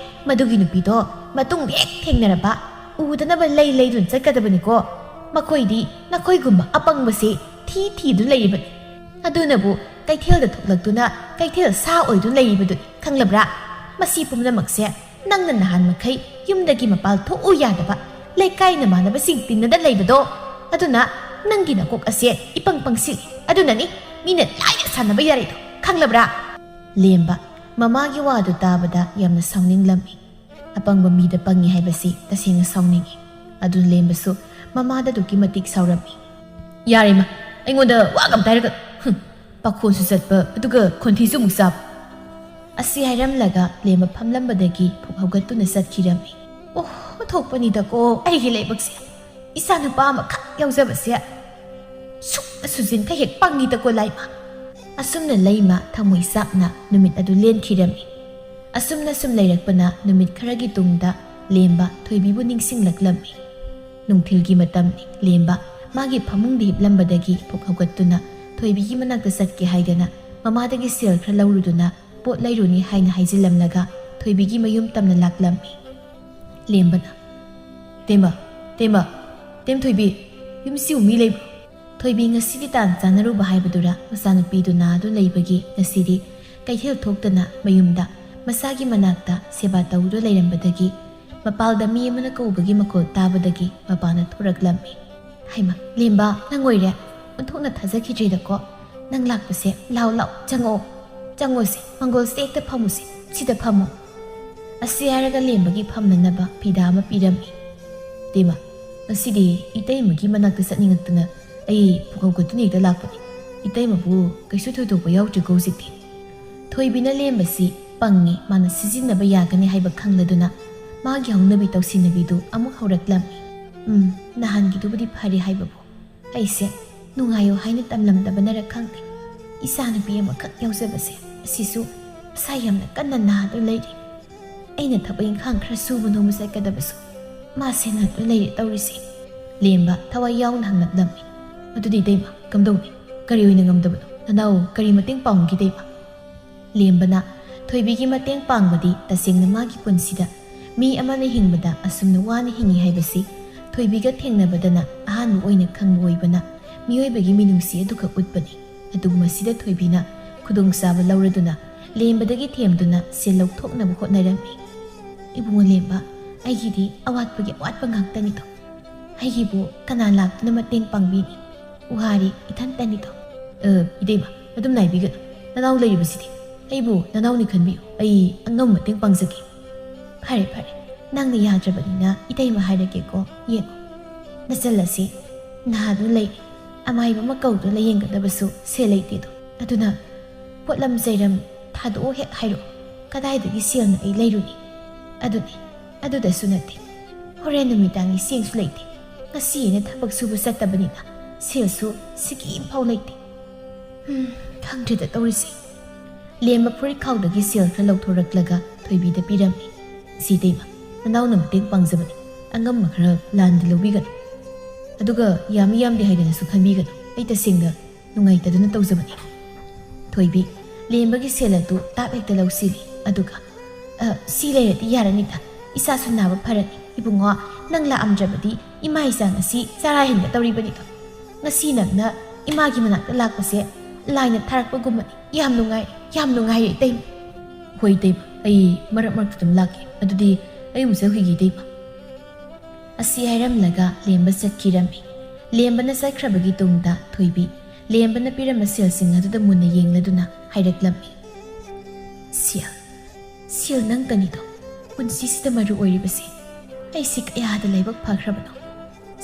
ꯃꯗꯨꯒꯤ ꯅꯨꯄꯤꯗꯣ ꯃꯇꯨꯡꯗ ꯍꯦꯛ ꯊꯦꯡꯅꯔꯕ, ꯎꯗꯅꯕ ꯂꯩ ꯂꯩꯗꯨꯅ ꯆꯠꯀꯗꯕꯅꯤꯀꯣ꯫ ꯃꯈꯣꯏꯗꯤ ꯅꯈꯣꯏꯒꯨꯝꯕ ꯑꯄꯪꯕꯁꯦ ꯊꯤ ꯊꯤꯗꯨꯅ ꯂꯩꯔꯤꯕꯅꯤ꯫ ꯑꯗꯨꯅꯕꯨ ꯀꯩꯊꯦꯜꯗ ꯊꯣꯛꯂꯛꯇꯨꯅ ꯀꯩꯊꯦꯜ ꯁꯥ ꯑꯣꯏꯗꯨꯅ ꯂꯩꯔꯤꯕꯗꯨꯅꯤ, ꯈꯪꯂꯕ꯭ꯔꯥ? ꯃꯁꯤ ꯄꯨꯝꯅꯃꯛꯁꯦ ꯅꯪꯅ ꯅꯍꯥꯟ ꯃꯈꯩ ꯌꯨꯝꯗꯒꯤ ꯃꯄꯥꯜ ꯊꯣꯛꯎ ꯌꯥꯗꯕ ꯂꯩꯀꯥꯏ ꯅꯃꯥꯟꯅꯕꯁꯤꯡ ꯇꯤꯟꯅꯗ ꯂꯩꯕꯗꯣ, ꯑꯗꯨꯅ ꯅꯪꯒꯤ ꯅꯀꯣꯛ ꯑꯁꯦ ꯏꯄꯪ ꯄꯪꯁꯤꯜꯂꯤ꯫ ꯑꯗꯨꯅꯅꯤ ꯃꯤꯅ ꯂꯥꯏꯅ ꯁꯥꯟꯅꯕ ꯌꯥꯔꯤꯗꯣ, ꯈꯪꯂꯕ꯭ꯔꯥ?" ꯂꯦꯝꯕ ꯃꯃꯥꯒꯤ ꯋꯥꯗꯨ ꯇꯥꯕꯗ ꯌꯥꯝꯅ ꯁꯥꯎꯅꯤꯡꯂꯝꯃꯤ꯫ ꯑꯄꯪꯕ ꯃꯤꯗ ꯄꯪꯉꯤ ꯍꯥꯏꯕꯁꯤ ꯇꯁꯦꯡꯅ ꯁꯥꯎꯅꯤꯡꯉꯤ꯫ ꯑꯗꯨ ꯂꯦꯝꯕꯁꯨ ꯃꯃꯥꯗ ꯑꯗꯨꯛꯀꯤ ꯃꯇꯤꯛ ꯁꯥꯎꯔꯝꯃꯤ꯫ "ꯌꯥꯔꯦ ꯏꯃꯥ, ꯑꯩꯉꯣꯟꯗ ꯋꯥꯒ ꯑꯝꯇ ꯍꯥꯏꯔꯛꯀꯅꯨ꯫ ꯍꯨꯝ, ꯄꯥꯈꯣꯟꯁꯨ ꯆꯠꯄ, ꯑꯗꯨꯒ ꯈꯣꯟꯊꯤꯁꯨ ꯑꯃꯨꯛ ꯆꯥꯕ"꯫ ꯑꯁꯤ ꯍꯥꯏꯔꯝꯂꯒ ꯂꯦꯝꯕ ꯐꯝꯂꯝꯕꯗꯒꯤ ꯐꯨꯛ ꯍꯧꯒꯠꯇꯨꯅ ꯆꯠꯈꯤꯔꯝꯃꯤ꯫ "ꯑꯣ, ꯊꯣꯛꯄꯅꯤꯗꯀꯣ ꯑꯩꯒꯤ ꯂꯥꯏꯕꯛꯁꯦ꯫ ꯏꯆꯥ ꯅꯨꯄꯥ ꯑꯃꯈꯛ ꯌꯥꯎꯖꯕꯁꯦ ꯁꯨꯛꯅ ꯁꯨꯖꯤꯟꯈ ꯍꯦꯛ ꯄꯪꯉꯤꯗꯀꯣ ꯂꯥꯏꯃ"꯫ ꯑꯁꯨꯝꯅ ꯂꯩꯃ ꯊꯃꯣꯏ ꯆꯥꯛꯅ ꯅꯨꯃꯤꯠ ꯑꯗꯨ ꯂꯦꯟꯈꯤꯔꯝꯃꯤ꯫ ꯑꯁꯨꯝꯅ ꯁꯨꯝ ꯂꯩꯔꯛꯄꯅ ꯅꯨꯃꯤꯠ ꯈꯔꯒꯤ ꯇꯨꯡꯗ ꯂꯦꯝꯕ ꯊꯣꯏꯕꯤꯕꯨ ꯅꯤꯡꯁꯤꯡꯂꯛꯂꯝꯃꯤ꯫ ꯅꯨꯡꯊꯤꯜꯒꯤ ꯃꯇꯝꯅꯤ꯫ ꯂꯦꯝꯕ ꯃꯥꯒꯤ ꯐꯃꯨꯡꯗ ꯍꯤꯞꯂꯝꯕꯗꯒꯤ ꯐꯨꯛ ꯍꯧꯒꯠꯇꯨꯅ ꯊꯣꯏꯕꯤꯒꯤ ꯃꯅꯥꯛꯇ ꯆꯠꯀꯦ ꯍꯥꯏꯗꯅ ꯃꯃꯥꯗꯒꯤ ꯁꯦꯜ ꯈꯔ ꯂꯧꯔꯨꯗꯨꯅ ꯄꯣꯠ ꯂꯩꯔꯨꯅꯤ ꯍꯥꯏꯅ ꯍꯥꯏꯖꯤꯜꯂꯝꯂꯒ ꯊꯣꯏꯕꯤꯒꯤ ꯃꯌꯨꯝ ꯇꯝꯅ ꯂꯥꯛꯂꯝꯃꯤ꯫ ꯂꯦꯝꯕꯅ, "ꯇꯦꯝꯕ, ꯇꯦꯝꯕ, ꯇꯦꯝ ꯊꯣꯏꯕꯤ, ꯌꯨꯝꯁꯤꯕꯨ ꯃꯤ ꯂꯩꯕ꯭ꯔꯣ?" ꯊꯣꯏꯕꯤ ꯉꯁꯤꯗꯤ ꯇꯥꯟ ꯆꯥꯅꯔꯨꯕ ꯍꯥꯏꯕꯗꯨꯔꯥ, ꯃꯆꯥꯅꯨꯄꯤꯗꯨ ꯅꯥꯗꯨ ꯂꯩꯕꯒꯤ ꯉꯁꯤꯗꯤ ꯀꯩꯊꯦꯜ ꯊꯣꯛꯇꯅ ꯃꯌꯨꯝꯗ ꯃꯁꯥꯒꯤ ꯃꯅꯥꯛꯇ ꯁꯦꯕꯥ ꯇꯧꯗꯨꯅ ꯂꯩꯔꯝꯕꯗꯒꯤ ꯃꯄꯥꯜꯗ ꯃꯤ ꯑꯃꯅ ꯀꯧꯕꯒꯤ ꯃꯈꯣꯜ ꯇꯥꯕꯗꯒꯤ ꯃꯄꯥꯟꯗ ꯊꯣꯔꯛꯂꯝꯃꯤ꯫ "ꯍꯩꯃ, ꯂꯦꯝꯕ, ꯅꯪ ꯑꯣꯏꯔꯦ? ꯑꯣꯟꯊꯣꯛꯅ ꯊꯥꯖꯈꯤꯗ꯭ꯔꯦꯗꯀꯣ꯫ ꯅꯪ ꯂꯥꯛꯄꯁꯦ, ꯂꯥꯎ ꯂꯥꯎ, ꯆꯪꯉꯛꯑꯣ꯫ ꯆꯪꯉꯣꯁꯦ, ꯃꯪꯒꯣꯜꯁꯦ ꯍꯦꯛꯇ ꯐꯝꯃꯨꯁꯦ, ꯁꯤꯗ ꯐꯝꯃꯣ"꯫ ꯑꯁꯤ ꯍꯥꯏꯔꯒ ꯂꯦꯝꯕꯒꯤ ꯐꯝꯅꯅꯕ ꯐꯤꯗꯥ ꯑꯃ ꯄꯤꯔꯝꯃꯤ꯫ "ꯇꯦꯝꯕ, ꯉꯁꯤꯗꯤ ꯏꯇꯩꯃꯒꯤ ꯃꯅꯥꯛꯇ ꯆꯠꯅꯤꯡꯉꯛꯇꯅ ꯑꯩ ꯐꯨꯛ ꯍꯧꯒꯠꯇꯨꯅ ꯍꯦꯛꯇ ꯂꯥꯛꯄꯅꯤ꯫ ꯏꯇꯩꯃꯕꯨ ꯀꯩꯁꯨ ꯊꯣꯏꯗꯣꯛꯄ ꯌꯥꯎꯗ꯭ꯔꯤꯀꯣ ꯍꯧꯖꯤꯛꯇꯤ"꯫ ꯊꯣꯏꯕꯤꯅ ꯂꯦꯝꯕꯁꯤ ꯄꯪꯉꯤ, ꯃꯥꯅ ꯁꯤꯖꯤꯟꯅꯕ ꯌꯥꯒꯅꯤ ꯍꯥꯏꯕ ꯈꯪꯂꯗꯨꯅ ꯃꯥꯒꯤ ꯍꯧꯅꯕꯤ ꯇꯧꯁꯤꯟꯅꯕꯤꯗꯨ ꯑꯃꯨꯛ ꯍꯧꯔꯛꯂꯝꯃꯤ꯫ "ꯎꯝ, ꯅꯍꯥꯟꯒꯤꯗꯨꯕꯨꯗꯤ ꯐꯔꯦ ꯍꯥꯏꯕꯕꯨ꯫ ꯑꯩꯁꯦ ꯅꯨꯡꯉꯥꯏꯌꯣ ꯍꯥꯏꯅ ꯇꯝꯂꯝꯗꯕꯅꯔ ꯈꯪꯗꯦ, ꯏꯆꯥꯅꯨꯄꯤ ꯑꯃꯈꯛ ꯌꯥꯎꯖꯕꯁꯦ, ꯑꯁꯤꯁꯨ ꯃꯁꯥ ꯌꯥꯝꯅ ꯀꯟꯅ ꯅꯥꯗꯨꯅ ꯂꯩꯔꯤ꯫ ꯑꯩꯅ ꯊꯕꯛ ꯏꯪꯈꯥꯡ ꯈꯔ ꯁꯨꯕ ꯅꯣꯝꯕ ꯆꯠꯀꯗꯕꯁꯨ ꯃꯥ ꯁꯦꯟꯅꯗꯨꯅ ꯂꯩꯔꯦ ꯇꯧꯔꯤꯁꯦ"꯫ ꯂꯦꯝꯕ ꯊꯋꯥꯏ ꯌꯥꯎꯅ ꯍꯪꯂꯛꯂꯝꯃꯤ꯫ "ꯑꯗꯨꯗꯤ ꯏꯇꯩꯃ, ꯀꯝꯗꯧꯅꯤ? ꯀꯔꯤ ꯑꯣꯏꯅ ꯉꯝꯗꯕꯅꯣ? ꯅꯅꯥꯎ ꯀꯔꯤ ꯃꯇꯦꯡ ꯄꯥꯡꯉꯨꯒꯦ ꯏꯇꯩꯃ?" ꯂꯦꯝꯕꯅ ꯊꯣꯏꯕꯤꯒꯤ ꯃꯇꯦꯡ ꯄꯥꯡꯕꯗꯤ ꯇꯁꯦꯡꯅ ꯃꯥꯒꯤ ꯄꯨꯟꯁꯤꯗ ꯃꯤ ꯑꯃꯅ ꯍꯤꯡꯕꯗ ꯑꯁꯨꯝꯅ ꯋꯥꯅ ꯍꯤꯡꯏ ꯍꯥꯏꯕꯁꯤ ꯊꯣꯏꯕꯤꯒ ꯊꯦꯡꯅꯕꯗꯅ ꯑꯍꯥꯟꯕ ꯑꯣꯏꯅ ꯈꯪꯕ ꯑꯣꯏꯕꯅ ꯃꯤꯑꯣꯏꯕꯒꯤ ꯃꯤꯅꯨꯡꯁꯤ ꯑꯗꯨꯈꯛ ꯎꯠꯄꯅꯤ꯫ ꯑꯗꯨꯕꯨ ꯃꯁꯤꯗ ꯊꯣꯏꯕꯤꯅ ꯈꯨꯗꯣꯡꯆꯥꯕ ꯂꯧꯔꯗꯨꯅ ꯂꯦꯝꯕꯗꯒꯤ ꯊꯦꯝꯗꯨꯅ ꯁꯦꯜ ꯂꯧꯊꯣꯛꯅꯕ ꯍꯣꯠꯅꯔꯝꯃꯤ꯫ "ꯏꯕꯨꯡꯉꯣ ꯂꯦꯝꯕ, ꯑꯩꯒꯤꯗꯤ ꯑꯋꯥꯠꯄꯒꯤ ꯑꯋꯥꯠꯄ ꯉꯥꯛꯇꯅꯤꯗꯣ꯫ ꯑꯩꯒꯤꯕꯨ ꯀꯅꯥ ꯂꯥꯛꯇꯨꯅ ꯃꯇꯦꯡ ꯄꯥꯡꯕꯤꯅꯤ? ꯎꯍꯥꯔꯤ ꯏꯊꯟꯇꯅꯤꯗꯣ"꯫ "ꯑ, ꯏꯇꯩꯃ, ꯑꯗꯨꯝ ꯅꯥꯏꯕꯤꯒꯅꯨ꯫ ꯅꯅꯥꯎ ꯂꯩꯔꯤꯕꯁꯤꯗꯤ꯫ ꯑꯩꯕꯨ ꯅꯅꯥꯎꯅꯤ ꯈꯟꯕꯤꯌꯨ꯫ ꯑꯩ ꯑꯉꯝꯕ ꯃꯇꯦꯡ ꯄꯥꯡꯖꯒꯦ"꯫ "ꯐꯔꯦ, ꯐꯔꯦ, ꯅꯪꯅ ꯌꯥꯗ꯭ꯔꯕꯅꯤꯅ ꯏꯇꯩꯃ ꯍꯥꯏꯔꯒꯦꯀꯣ꯫ ꯌꯦꯡꯉꯣ, ꯅꯆꯜ ꯑꯁꯤ ꯅꯍꯥꯗꯨ ꯂꯩꯔꯦ, ꯑꯃꯥꯏꯕ ꯑꯃ ꯀꯧꯗꯨꯅ ꯂꯥꯌꯦꯡꯒꯗꯕꯁꯨ ꯁꯦꯜ ꯂꯩꯇꯦꯗꯣ꯫ ꯑꯗꯨꯅ ꯄꯣꯠꯂꯝ ꯆꯩꯔꯝ ꯊꯥꯗꯣꯛꯑꯣ ꯍꯦꯛ ꯍꯥꯏꯔꯛꯑꯣ꯫ ꯀꯗꯥꯏꯗꯒꯤ ꯁꯦꯜꯅ ꯑꯩ ꯂꯩꯔꯨꯅꯤ? ꯑꯗꯨꯅꯤ, ꯑꯗꯨꯗꯁꯨ ꯅꯠꯇꯦ, ꯍꯣꯔꯦꯟ ꯅꯨꯃꯤꯗꯥꯡꯒꯤ ꯆꯦꯡꯁꯨ ꯂꯩꯇꯦ꯫ ꯉꯁꯤ ꯑꯩꯅ ꯊꯕꯛ ꯁꯨꯕ ꯆꯠꯇꯕꯅꯤꯅ ꯁꯦꯜꯁꯨ ꯁꯤꯀꯤ ꯑꯃꯐꯥꯎ ꯂꯩꯇꯦ꯫ ꯎꯝ, ꯈꯪꯗ꯭ꯔꯦꯗ ꯇꯧꯔꯤꯁꯦ꯫" ꯂꯦꯝꯕ ꯐꯨꯔꯤꯠꯈꯥꯎꯗꯒꯤ ꯁꯦꯜ ꯈꯔ ꯂꯧꯊꯣꯔꯛꯂꯒ ꯊꯣꯏꯕꯤꯗ ꯄꯤꯔꯝꯃꯤ꯫ "ꯁꯤ ꯏꯇꯩꯃ, ꯅꯅꯥꯎꯅ ꯃꯇꯦꯡ ꯄꯥꯡꯖꯕꯅꯤ, ꯑꯉꯝꯕ ꯈꯔ ꯂꯥꯟꯗꯤ ꯂꯧꯕꯤꯒꯅꯨ꯫ ꯑꯗꯨꯒ ꯌꯥꯝꯃꯤ ꯌꯥꯝꯗꯦ ꯍꯥꯏꯗꯅꯁꯨ ꯈꯟꯕꯤꯒꯅꯨ, ꯑꯩ ꯇꯁꯦꯡꯅ ꯅꯨꯡꯉꯥꯏꯇꯗꯨꯅ ꯇꯧꯖꯕꯅꯤ꯫" ꯊꯣꯏꯕꯤ ꯂꯦꯝꯕꯒꯤ ꯁꯦꯜ ꯑꯗꯨ ꯇꯥꯞ ꯍꯦꯛꯇ ꯂꯧꯁꯤꯜꯂꯤ꯫ ꯑꯗꯨꯒ, "ꯑ, ꯁꯤ ꯂꯩꯔꯗꯤ ꯌꯥꯔꯅꯤꯗ, ꯏꯆꯥꯁꯨ ꯅꯥꯕ ꯐꯔꯅꯤ꯫ ꯏꯕꯨꯡꯉꯣ, ꯅꯪ ꯂꯥꯛꯑꯝꯗ꯭ꯔꯕꯗꯤ ꯏꯃꯥ ꯏꯆꯥ ꯉꯁꯤ ꯆꯔꯥ ꯍꯦꯟꯒꯗꯧꯔꯤꯕꯅꯤꯗꯣ꯫ ꯉꯁꯤ ꯅꯪꯅ ꯏꯃꯥꯒꯤ ꯃꯅꯥꯛꯇ ꯂꯥꯛꯄꯁꯦ ꯂꯥꯏꯅ ꯊꯥꯔꯛꯄꯒꯨꯝꯕꯅꯤ꯫ ꯌꯥꯝ ꯅꯨꯡꯉꯥꯏ, ꯌꯥꯝ ꯅꯨꯡꯉꯥꯏꯔꯦ ꯏꯇꯩꯃ꯫" "ꯍꯣꯏ ꯏꯇꯩꯃ, ꯑꯩ ꯃꯔꯛ ꯃꯔꯛꯇ ꯑꯗꯨꯝ ꯂꯥꯛꯀꯦ꯫ ꯑꯗꯨꯗꯤ ꯑꯩ ꯑꯃꯨꯛ ꯆꯠꯈꯤꯒꯦ ꯏꯇꯩꯃ꯫" ꯑꯁꯤ ꯍꯥꯏꯔꯝꯂꯒ ꯂꯦꯝꯕ ꯆꯠꯈꯤꯔꯝꯃꯤ꯫ ꯂꯦꯝꯕꯅ ꯆꯠꯈ꯭ꯔꯕꯒꯤ ꯇꯨꯡꯗ ꯊꯣꯏꯕꯤ ꯂꯦꯝꯕꯅ ꯄꯤꯔꯝꯕ ꯁꯦꯜꯁꯤꯡ ꯑꯗꯨꯗ ꯃꯨꯟꯅ ꯌꯦꯡꯂꯗꯨꯅ ꯍꯥꯏꯔꯛꯂꯝꯃꯤ, "ꯁꯦꯜ, ꯁꯦꯜ ꯅꯪꯇꯅꯤꯗꯣ ꯄꯨꯟꯁꯤꯁꯤꯗ ꯃꯔꯨ ꯑꯣꯏꯔꯤꯕꯁꯦ꯫ ꯑꯩꯁꯤ ꯀꯌꯥꯗ ꯂꯥꯏꯕꯛ ꯐꯈ꯭ꯔꯕꯅꯣ꯫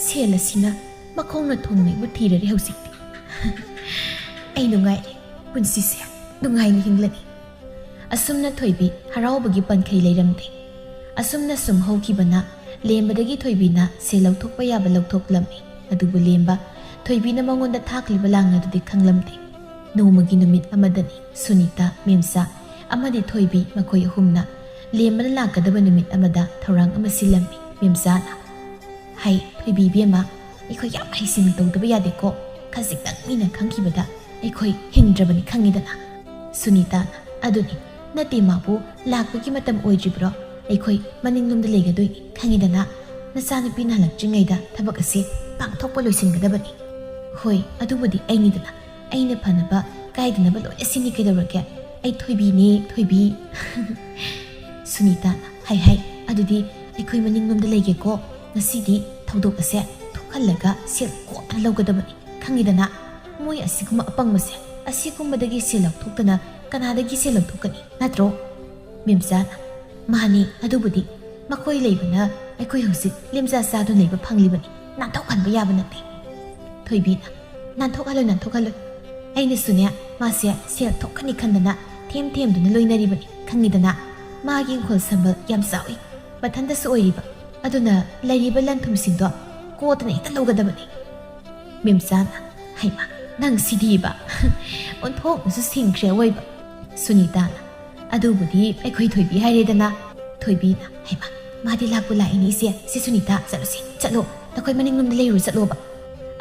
ꯁꯦꯜ ꯑꯁꯤꯅ ꯃꯈꯣꯡꯅ ꯊꯣꯡꯅ ꯑꯩꯕꯨ ꯊꯤꯔꯔꯦ ꯍꯧꯖꯤꯛꯇꯤ꯫ ꯑꯩ ꯅꯨꯡꯉꯥꯏꯔꯦ, ꯄꯨꯟꯁꯤꯁꯦ ꯅꯨꯡꯉꯥꯏꯅ ꯍꯤꯡꯂꯅꯤ꯫" ꯑꯁꯨꯝꯅ ꯊꯣꯏꯕꯤ ꯍꯔꯥꯎꯕꯒꯤ ꯄꯟꯈꯩ ꯂꯩꯔꯝꯗꯦ꯫ ꯑꯁꯨꯝꯅ ꯁꯨꯝ ꯍꯧꯈꯤꯕꯅ ꯂꯦꯝꯕꯗꯒꯤ ꯊꯣꯏꯕꯤꯅ ꯁꯦꯜ ꯂꯧꯊꯣꯛꯄ ꯌꯥꯕ ꯂꯧꯊꯣꯛꯂꯝꯃꯤ꯫ ꯑꯗꯨꯕꯨ ꯂꯦꯝꯕ ꯊꯣꯏꯕꯤꯅ ꯃꯉꯣꯟꯗ ꯊꯥꯈ꯭ꯔꯤꯕ ꯂꯥꯡ ꯑꯗꯨꯗꯤ ꯈꯪꯂꯝꯗꯦ꯫ ꯅꯣꯡꯃꯒꯤ ꯅꯨꯃꯤꯠ ꯑꯃꯗꯅꯤ ꯁꯨꯅꯤꯇꯥ, ꯃꯦꯝꯆꯥ ꯑꯃꯗꯤ ꯊꯣꯏꯕꯤ ꯃꯈꯣꯏ ꯑꯍꯨꯝꯅ ꯂꯦꯝꯕꯅ ꯂꯥꯛꯀꯗꯕ ꯅꯨꯃꯤꯠ ꯑꯃꯗ ꯊꯧꯔꯥꯡ ꯑꯃ ꯁꯤꯜꯂꯝꯃꯤ꯫ ꯃꯦꯝꯆꯥꯅ, "ꯍꯩ, ꯊꯣꯏꯕꯤ ꯏꯕꯦꯝꯃ, ꯑꯩꯈꯣꯏ ꯌꯥꯝ ꯍꯩꯁꯤꯡꯅ ꯇꯧꯗꯕ ꯌꯥꯗꯦꯀꯣ꯫ ꯈꯖꯤꯛꯇꯪ ꯃꯤꯅ ꯈꯪꯈꯤꯕꯗ ꯑꯩꯈꯣꯏ ꯍꯤꯡꯗ꯭ꯔꯕꯅꯤ ꯈꯪꯉꯤꯗꯅ꯫" ꯁꯨꯅꯤꯇꯥꯅ, "ꯑꯗꯨꯅꯤ, ꯅꯠꯇꯦ ꯃꯥꯕꯨ, ꯂꯥꯛꯄꯒꯤ ꯃꯇꯝ ꯑꯣꯏꯗ꯭ꯔꯤꯕ꯭ꯔꯣ? ꯑꯩꯈꯣꯏ ꯃꯅꯤꯡꯂꯣꯝꯗ ꯂꯩꯒꯗꯣꯏꯅꯤ ꯈꯪꯉꯤꯗꯅ꯫ ꯅꯆꯥꯅꯨꯄꯤꯅ ꯍꯜꯂꯛꯇ꯭ꯔꯤꯉꯩꯗ ꯊꯕꯛ ꯑꯁꯤ ꯄꯥꯡꯊꯣꯛꯄ ꯂꯣꯏꯁꯤꯟꯒꯗꯕꯅꯤ꯫" "ꯍꯣꯏ, ꯑꯗꯨꯕꯨꯗꯤ ꯑꯩꯅꯤꯗꯅ꯫ ꯑꯩꯅ ꯐꯅꯕ ꯀꯥꯏꯗꯅꯕ ꯂꯣꯏꯅ ꯁꯤꯅꯤ ꯀꯩꯗꯧꯔꯒꯦ꯫ ꯑꯩ ꯊꯣꯏꯕꯤꯅꯦ, ꯊꯣꯏꯕꯤ꯫" ꯁꯨꯅꯤꯇꯥꯅ, "ꯍꯥꯏ ꯍꯥꯏ, ꯑꯗꯨꯗꯤ ꯑꯩꯈꯣꯏ ꯃꯅꯤꯡꯂꯣꯝꯗ ꯂꯩꯒꯦꯀꯣ꯫ ꯉꯁꯤꯗꯤ ꯊꯧꯗꯣꯛ ꯑꯁꯦ ꯊꯣꯛꯍꯜꯂꯒ ꯁꯦꯜ ꯀꯣꯠꯅ ꯂꯧꯒꯗꯕꯅꯤ ꯈꯪꯉꯤꯗꯅ꯫ ꯃꯣꯏ ꯑꯁꯤꯒꯨꯝꯕ ꯑꯄꯪꯕꯁꯦ ꯑꯁꯤꯒꯨꯝꯕꯗꯒꯤ ꯁꯦꯜ ꯂꯧꯊꯣꯛꯇꯅ ꯀꯅꯥꯗꯒꯤ ꯁꯦꯜ ꯂꯧꯊꯣꯛꯀꯅꯤ, ꯅꯠꯇ꯭ꯔꯣ?" ꯃꯦꯝꯆꯥꯅ, ꯃꯥꯅꯤ, ꯑꯗꯨꯕꯨꯗꯤ ꯃꯈꯣꯏ ꯂꯩꯕꯅ ꯑꯩꯈꯣꯏ ꯍꯧꯖꯤꯛ ꯂꯦꯝꯖꯥ ꯆꯥꯗꯨꯅ ꯂꯩꯕ ꯐꯪꯂꯤꯕꯅꯤ꯫ ꯅꯥꯟꯊꯣꯛꯍꯟꯕ ꯌꯥꯕ ꯅꯠꯇꯦ꯫ ꯊꯣꯏꯕꯤꯅ, "ꯅꯥꯟꯊꯣꯛꯍꯜꯂꯣꯏ, ꯅꯥꯟꯊꯣꯛꯍꯜꯂꯣꯏ꯫ ꯑꯩꯅꯁꯨꯅꯦ, ꯃꯥꯁꯦ ꯁꯦꯜ ꯊꯣꯛꯀꯅꯤ ꯈꯟꯗꯅ ꯊꯦꯝ ꯊꯦꯝꯗꯨꯅ ꯂꯣꯏꯅꯔꯤꯕꯅꯤ, ꯈꯪꯉꯤꯗꯅ꯫ ꯃꯥꯒꯤ ꯏꯪꯈꯣꯜ ꯁꯝꯕꯜ ꯌꯥꯝ ꯆꯥꯎꯏ, ꯃꯊꯟꯇꯁꯨ ꯑꯣꯏꯔꯤꯕ꯫ ꯑꯗꯨꯅ ꯂꯩꯔꯤꯕ ꯂꯟ ꯊꯨꯝꯁꯤꯡꯗꯣ ꯀꯣꯠꯇꯅ ꯍꯦꯛꯇ ꯂꯧꯒꯗꯕꯅꯤ꯫" ꯃꯦꯝꯆꯥꯅ, "ꯍꯩꯃꯥ, ꯅꯪ ꯁꯤꯗꯤꯕ!" ꯑꯣꯟꯊꯣꯛꯅꯁꯨ ꯁꯤꯡꯈ꯭ꯔꯦ ꯑꯋꯣꯏꯕ꯫ ꯁꯨꯅꯤꯇꯥꯅ, "ꯑꯗꯨꯕꯨꯗꯤ ꯑꯩꯈꯣꯏ ꯊꯣꯏꯕꯤ ꯍꯥꯏꯔꯦꯗꯅ꯫" ꯊꯣꯏꯕꯤꯅ, "ꯍꯩꯃꯥ, ꯃꯥꯗꯤ ꯂꯥꯛꯄꯨ ꯂꯥꯛꯏꯅꯦ ꯏꯆꯦ꯫ ꯁꯦ ꯁꯨꯅꯤꯇꯥ, ꯆꯠꯂꯨꯁꯤ, ꯆꯠꯂꯣ꯫ ꯅꯈꯣꯏ ꯃꯅꯤꯡꯂꯣꯝꯗ ꯂꯩꯔꯨ ꯆꯠꯂꯣꯕ꯫"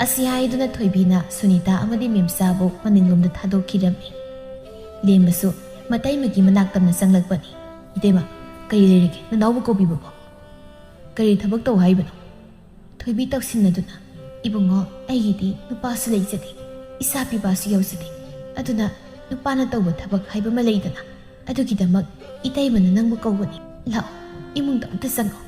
ꯑꯁꯤ ꯍꯥꯏꯗꯨꯅ ꯊꯣꯏꯕꯤꯅ ꯁꯨꯅꯤꯇꯥ ꯑꯃꯗꯤ ꯃꯦꯝꯆꯥꯕꯨ ꯃꯅꯤꯡꯂꯣꯝꯗ ꯊꯥꯗꯣꯛꯈꯤꯔꯝꯃꯤ꯫ ꯂꯦꯝꯕꯁꯨ ꯃꯇꯩꯃꯒꯤ ꯃꯅꯥꯛ ꯇꯝꯅ ꯆꯪꯂꯛꯄꯅꯤ꯫ "ꯏꯇꯩꯃ, ꯀꯔꯤ ꯂꯩꯔꯒꯦ? ꯅꯅꯥꯎꯕꯨ ꯀꯧꯕꯤꯕꯕꯣ? ꯀꯔꯤ ꯊꯕꯛ ꯇꯧ ꯍꯥꯏꯕꯅꯣ?" ꯊꯣꯏꯕꯤ ꯇꯧꯁꯤꯟꯅꯗꯨꯅ, "ꯏꯕꯨꯡꯉꯣ, ꯑꯩꯒꯤꯗꯤ ꯅꯨꯄꯥꯁꯨ ꯂꯩꯖꯗꯦ, ꯏꯆꯥ ꯄꯤꯕꯥꯁꯨ ꯌꯥꯎꯖꯗꯦ꯫ ꯑꯗꯨꯅ ꯅꯨꯄꯥꯅ ꯇꯧꯕ ꯊꯕꯛ ꯍꯥꯏꯕ ꯑꯃ ꯂꯩꯗꯅ, ꯑꯗꯨꯒꯤꯗꯃꯛ ꯏꯇꯩꯃꯅ ꯅꯪꯕꯨ ꯀꯧꯕꯅꯤ꯫ ꯂꯥꯛꯑꯣ, ꯏꯃꯨꯡꯗ ꯑꯝꯇ ꯆꯪꯉꯣ꯫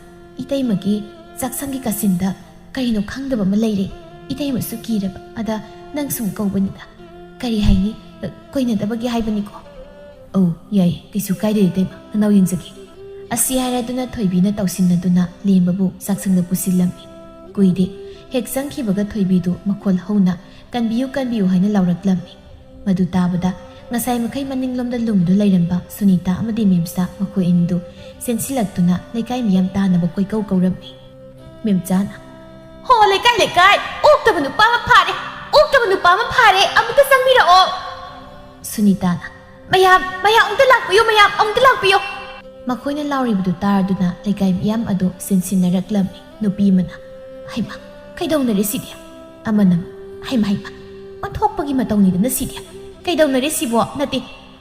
ꯏꯇꯩꯃꯒꯤ ꯆꯥꯛꯁꯪꯒꯤ ꯀꯥꯆꯤꯟꯗ ꯀꯔꯤꯅꯣ ꯈꯪꯗꯕ ꯑꯃ ꯂꯩꯔꯦ꯫ ꯏꯇꯩꯃꯁꯨ ꯀꯤꯔꯕ, ꯑꯗ ꯅꯪ ꯁꯨꯝ ꯀꯧꯕꯅꯤꯗ꯫ ꯀꯔꯤ ꯍꯥꯏꯅꯤ? ꯀꯣꯏꯅꯗꯕꯒꯤ ꯍꯥꯏꯕꯅꯤꯀꯣ꯫" "ꯑꯧ, ꯌꯥꯏ, ꯀꯩꯁꯨ ꯀꯥꯏꯗꯦ ꯏꯇꯩꯃ, ꯅꯅꯥꯎ ꯌꯦꯡꯖꯒꯦ꯫" ꯑꯁꯤ ꯍꯥꯏꯔꯗꯨꯅ ꯊꯣꯏꯕꯤꯅ ꯇꯧꯁꯤꯟꯅꯗꯨꯅ ꯂꯦꯝꯕꯕꯨ ꯆꯥꯛꯁꯪꯗ ꯄꯨꯁꯤꯜꯂꯝꯃꯤ꯫ ꯀꯨꯏꯗꯦ, ꯍꯦꯛ ꯆꯪꯈꯤꯕꯒ ꯊꯣꯏꯕꯤꯗꯨ ꯃꯈꯣꯜ ꯍꯧꯅ "ꯀꯟꯕꯤꯌꯨ, ꯀꯟꯕꯤꯌꯨ" ꯍꯥꯏꯅ ꯂꯥꯎꯔꯛꯂꯝꯃꯤ꯫ ꯃꯗꯨ ꯇꯥꯕꯗ ꯉꯁꯥꯏ ꯃꯈꯩ ꯃꯅꯤꯡꯂꯣꯝꯗ ꯂꯨꯝꯗꯨ ꯂꯩꯔꯝꯕ ꯁꯨꯅꯤꯇꯥ ꯑꯃꯗꯤ ꯃꯦꯝꯆꯥ ꯃꯈꯣꯏ ꯑꯅꯤꯗꯨ ꯆꯦꯟꯁꯤꯜꯂꯛꯇꯨꯅ ꯂꯩꯀꯥꯏ ꯃꯤꯌꯥꯝ ꯇꯥꯅꯕ ꯀꯣꯏꯀꯧ ꯀꯧꯔꯝꯃꯤ꯫ ꯃꯦꯝꯆꯥꯅ, "ꯍꯣ, ꯂꯩꯀꯥꯏ, ꯂꯩꯀꯥꯏ, ꯑꯣꯛꯇꯕ ꯅꯨꯄꯥ ꯑꯃ ꯐꯥꯔꯦ, ꯑꯣꯛꯇꯕ ꯅꯨꯄꯥ ꯑꯃ ꯐꯥꯔꯦ, ꯑꯃꯨꯛꯇ ꯆꯪꯕꯤꯔꯛꯑꯣ꯫" ꯁꯨꯅꯤꯇꯥꯅ, "ꯃꯌꯥꯝ, ꯃꯌꯥꯝ ꯑꯃꯨꯛꯇ ꯂꯥꯛꯄꯤꯌꯨ, ꯃꯌꯥꯝ ꯑꯃꯨꯛꯇ ꯂꯥꯛꯄꯤꯌꯨ꯫" ꯃꯈꯣꯏꯅ ꯂꯥꯎꯔꯤꯕꯗꯨ ꯇꯥꯔꯗꯨꯅ ꯂꯩꯀꯥꯏ ꯃꯤꯌꯥꯝ ꯑꯗꯨ ꯆꯦꯟꯁꯤꯟꯅꯔꯛꯂꯝꯃꯤ꯫ ꯅꯨꯄꯤ ꯑꯃꯅ, "ꯍꯩꯃꯥ, ꯀꯩꯗꯧꯅꯔꯦ ꯁꯤꯗꯤ?" ꯑꯃꯅ, "ꯍꯩꯃꯥ, ꯍꯩꯃꯥ, ꯑꯣꯟꯊꯣꯛꯄꯒꯤ ꯃꯇꯧꯅꯤꯗꯅ ꯁꯤꯗꯤ꯫ ꯀꯩꯗꯧꯅꯔꯦ ꯁꯤꯕꯣ? ꯅꯠꯇꯦ,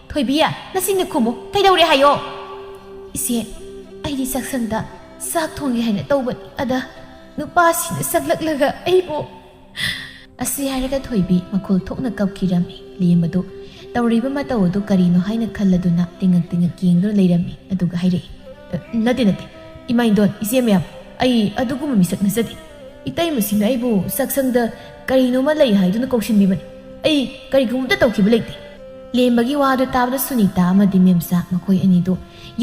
ꯊꯣꯏꯕꯤ, ꯅꯆꯤꯟꯗ ꯈꯨꯝꯃꯨ, ꯀꯩꯗꯧꯔꯦ ꯍꯥꯏꯌꯣ?" "ꯏꯆꯦ, ꯑꯩꯗꯤ ꯆꯥꯛꯁꯪꯗ ꯆꯥꯛ ꯊꯣꯡꯒꯦ ꯍꯥꯏꯅ ꯇꯧꯕꯅꯤ, ꯑꯗ ꯅꯨꯄꯥꯁꯤꯡꯅ ꯆꯪꯂꯛꯂꯒ ꯑꯩꯕꯨ..." ꯑꯁꯤ ꯍꯥꯏꯔꯒ ꯊꯣꯏꯕꯤ ꯃꯈꯣꯜ ꯊꯣꯛꯅ ꯀꯞꯈꯤꯔꯝꯃꯤ꯫ ꯂꯦꯝꯕꯗꯨ ꯇꯧꯔꯤꯕ ꯃꯇꯧ ꯑꯗꯨ ꯀꯔꯤꯅꯣ ꯍꯥꯏꯅ ꯈꯜꯂꯗꯨꯅ ꯇꯤꯡꯉꯛ ꯇꯤꯡꯉꯛ ꯌꯦꯡꯗꯨꯅ ꯂꯩꯔꯝꯃꯤ꯫ ꯑꯗꯨꯒ ꯍꯥꯏꯔꯛꯏ, "ꯑ, ꯅꯠꯇꯦ, ꯅꯠꯇꯦ, ꯏꯃꯥ ꯏꯟꯗꯣꯟ, ꯏꯆꯦ ꯃꯌꯥꯝ, ꯑꯩ ꯑꯗꯨꯒꯨꯝꯕ ꯃꯤꯁꯛ ꯅꯠꯆꯗꯦ꯫ ꯏꯇꯩꯃꯁꯤꯡꯅ ꯑꯩꯕꯨ ꯆꯥꯛꯁꯪꯗ ꯀꯔꯤꯅꯣꯃ ꯂꯩ ꯍꯥꯏꯗꯨꯅ ꯀꯧꯁꯤꯟꯕꯤꯕꯅꯤ꯫ ꯑꯩ ꯀꯔꯤꯒꯨꯝꯕꯇ ꯇꯧꯈꯤꯕ ꯂꯩꯇꯦ꯫" ꯂꯦꯝꯕꯒꯤ ꯋꯥꯗꯨ ꯇꯥꯕꯗ ꯁꯨꯅꯤꯇꯥ ꯑꯃꯗꯤ ꯃꯦꯝꯆꯥ ꯃꯈꯣꯏ ꯑꯅꯤꯗꯨ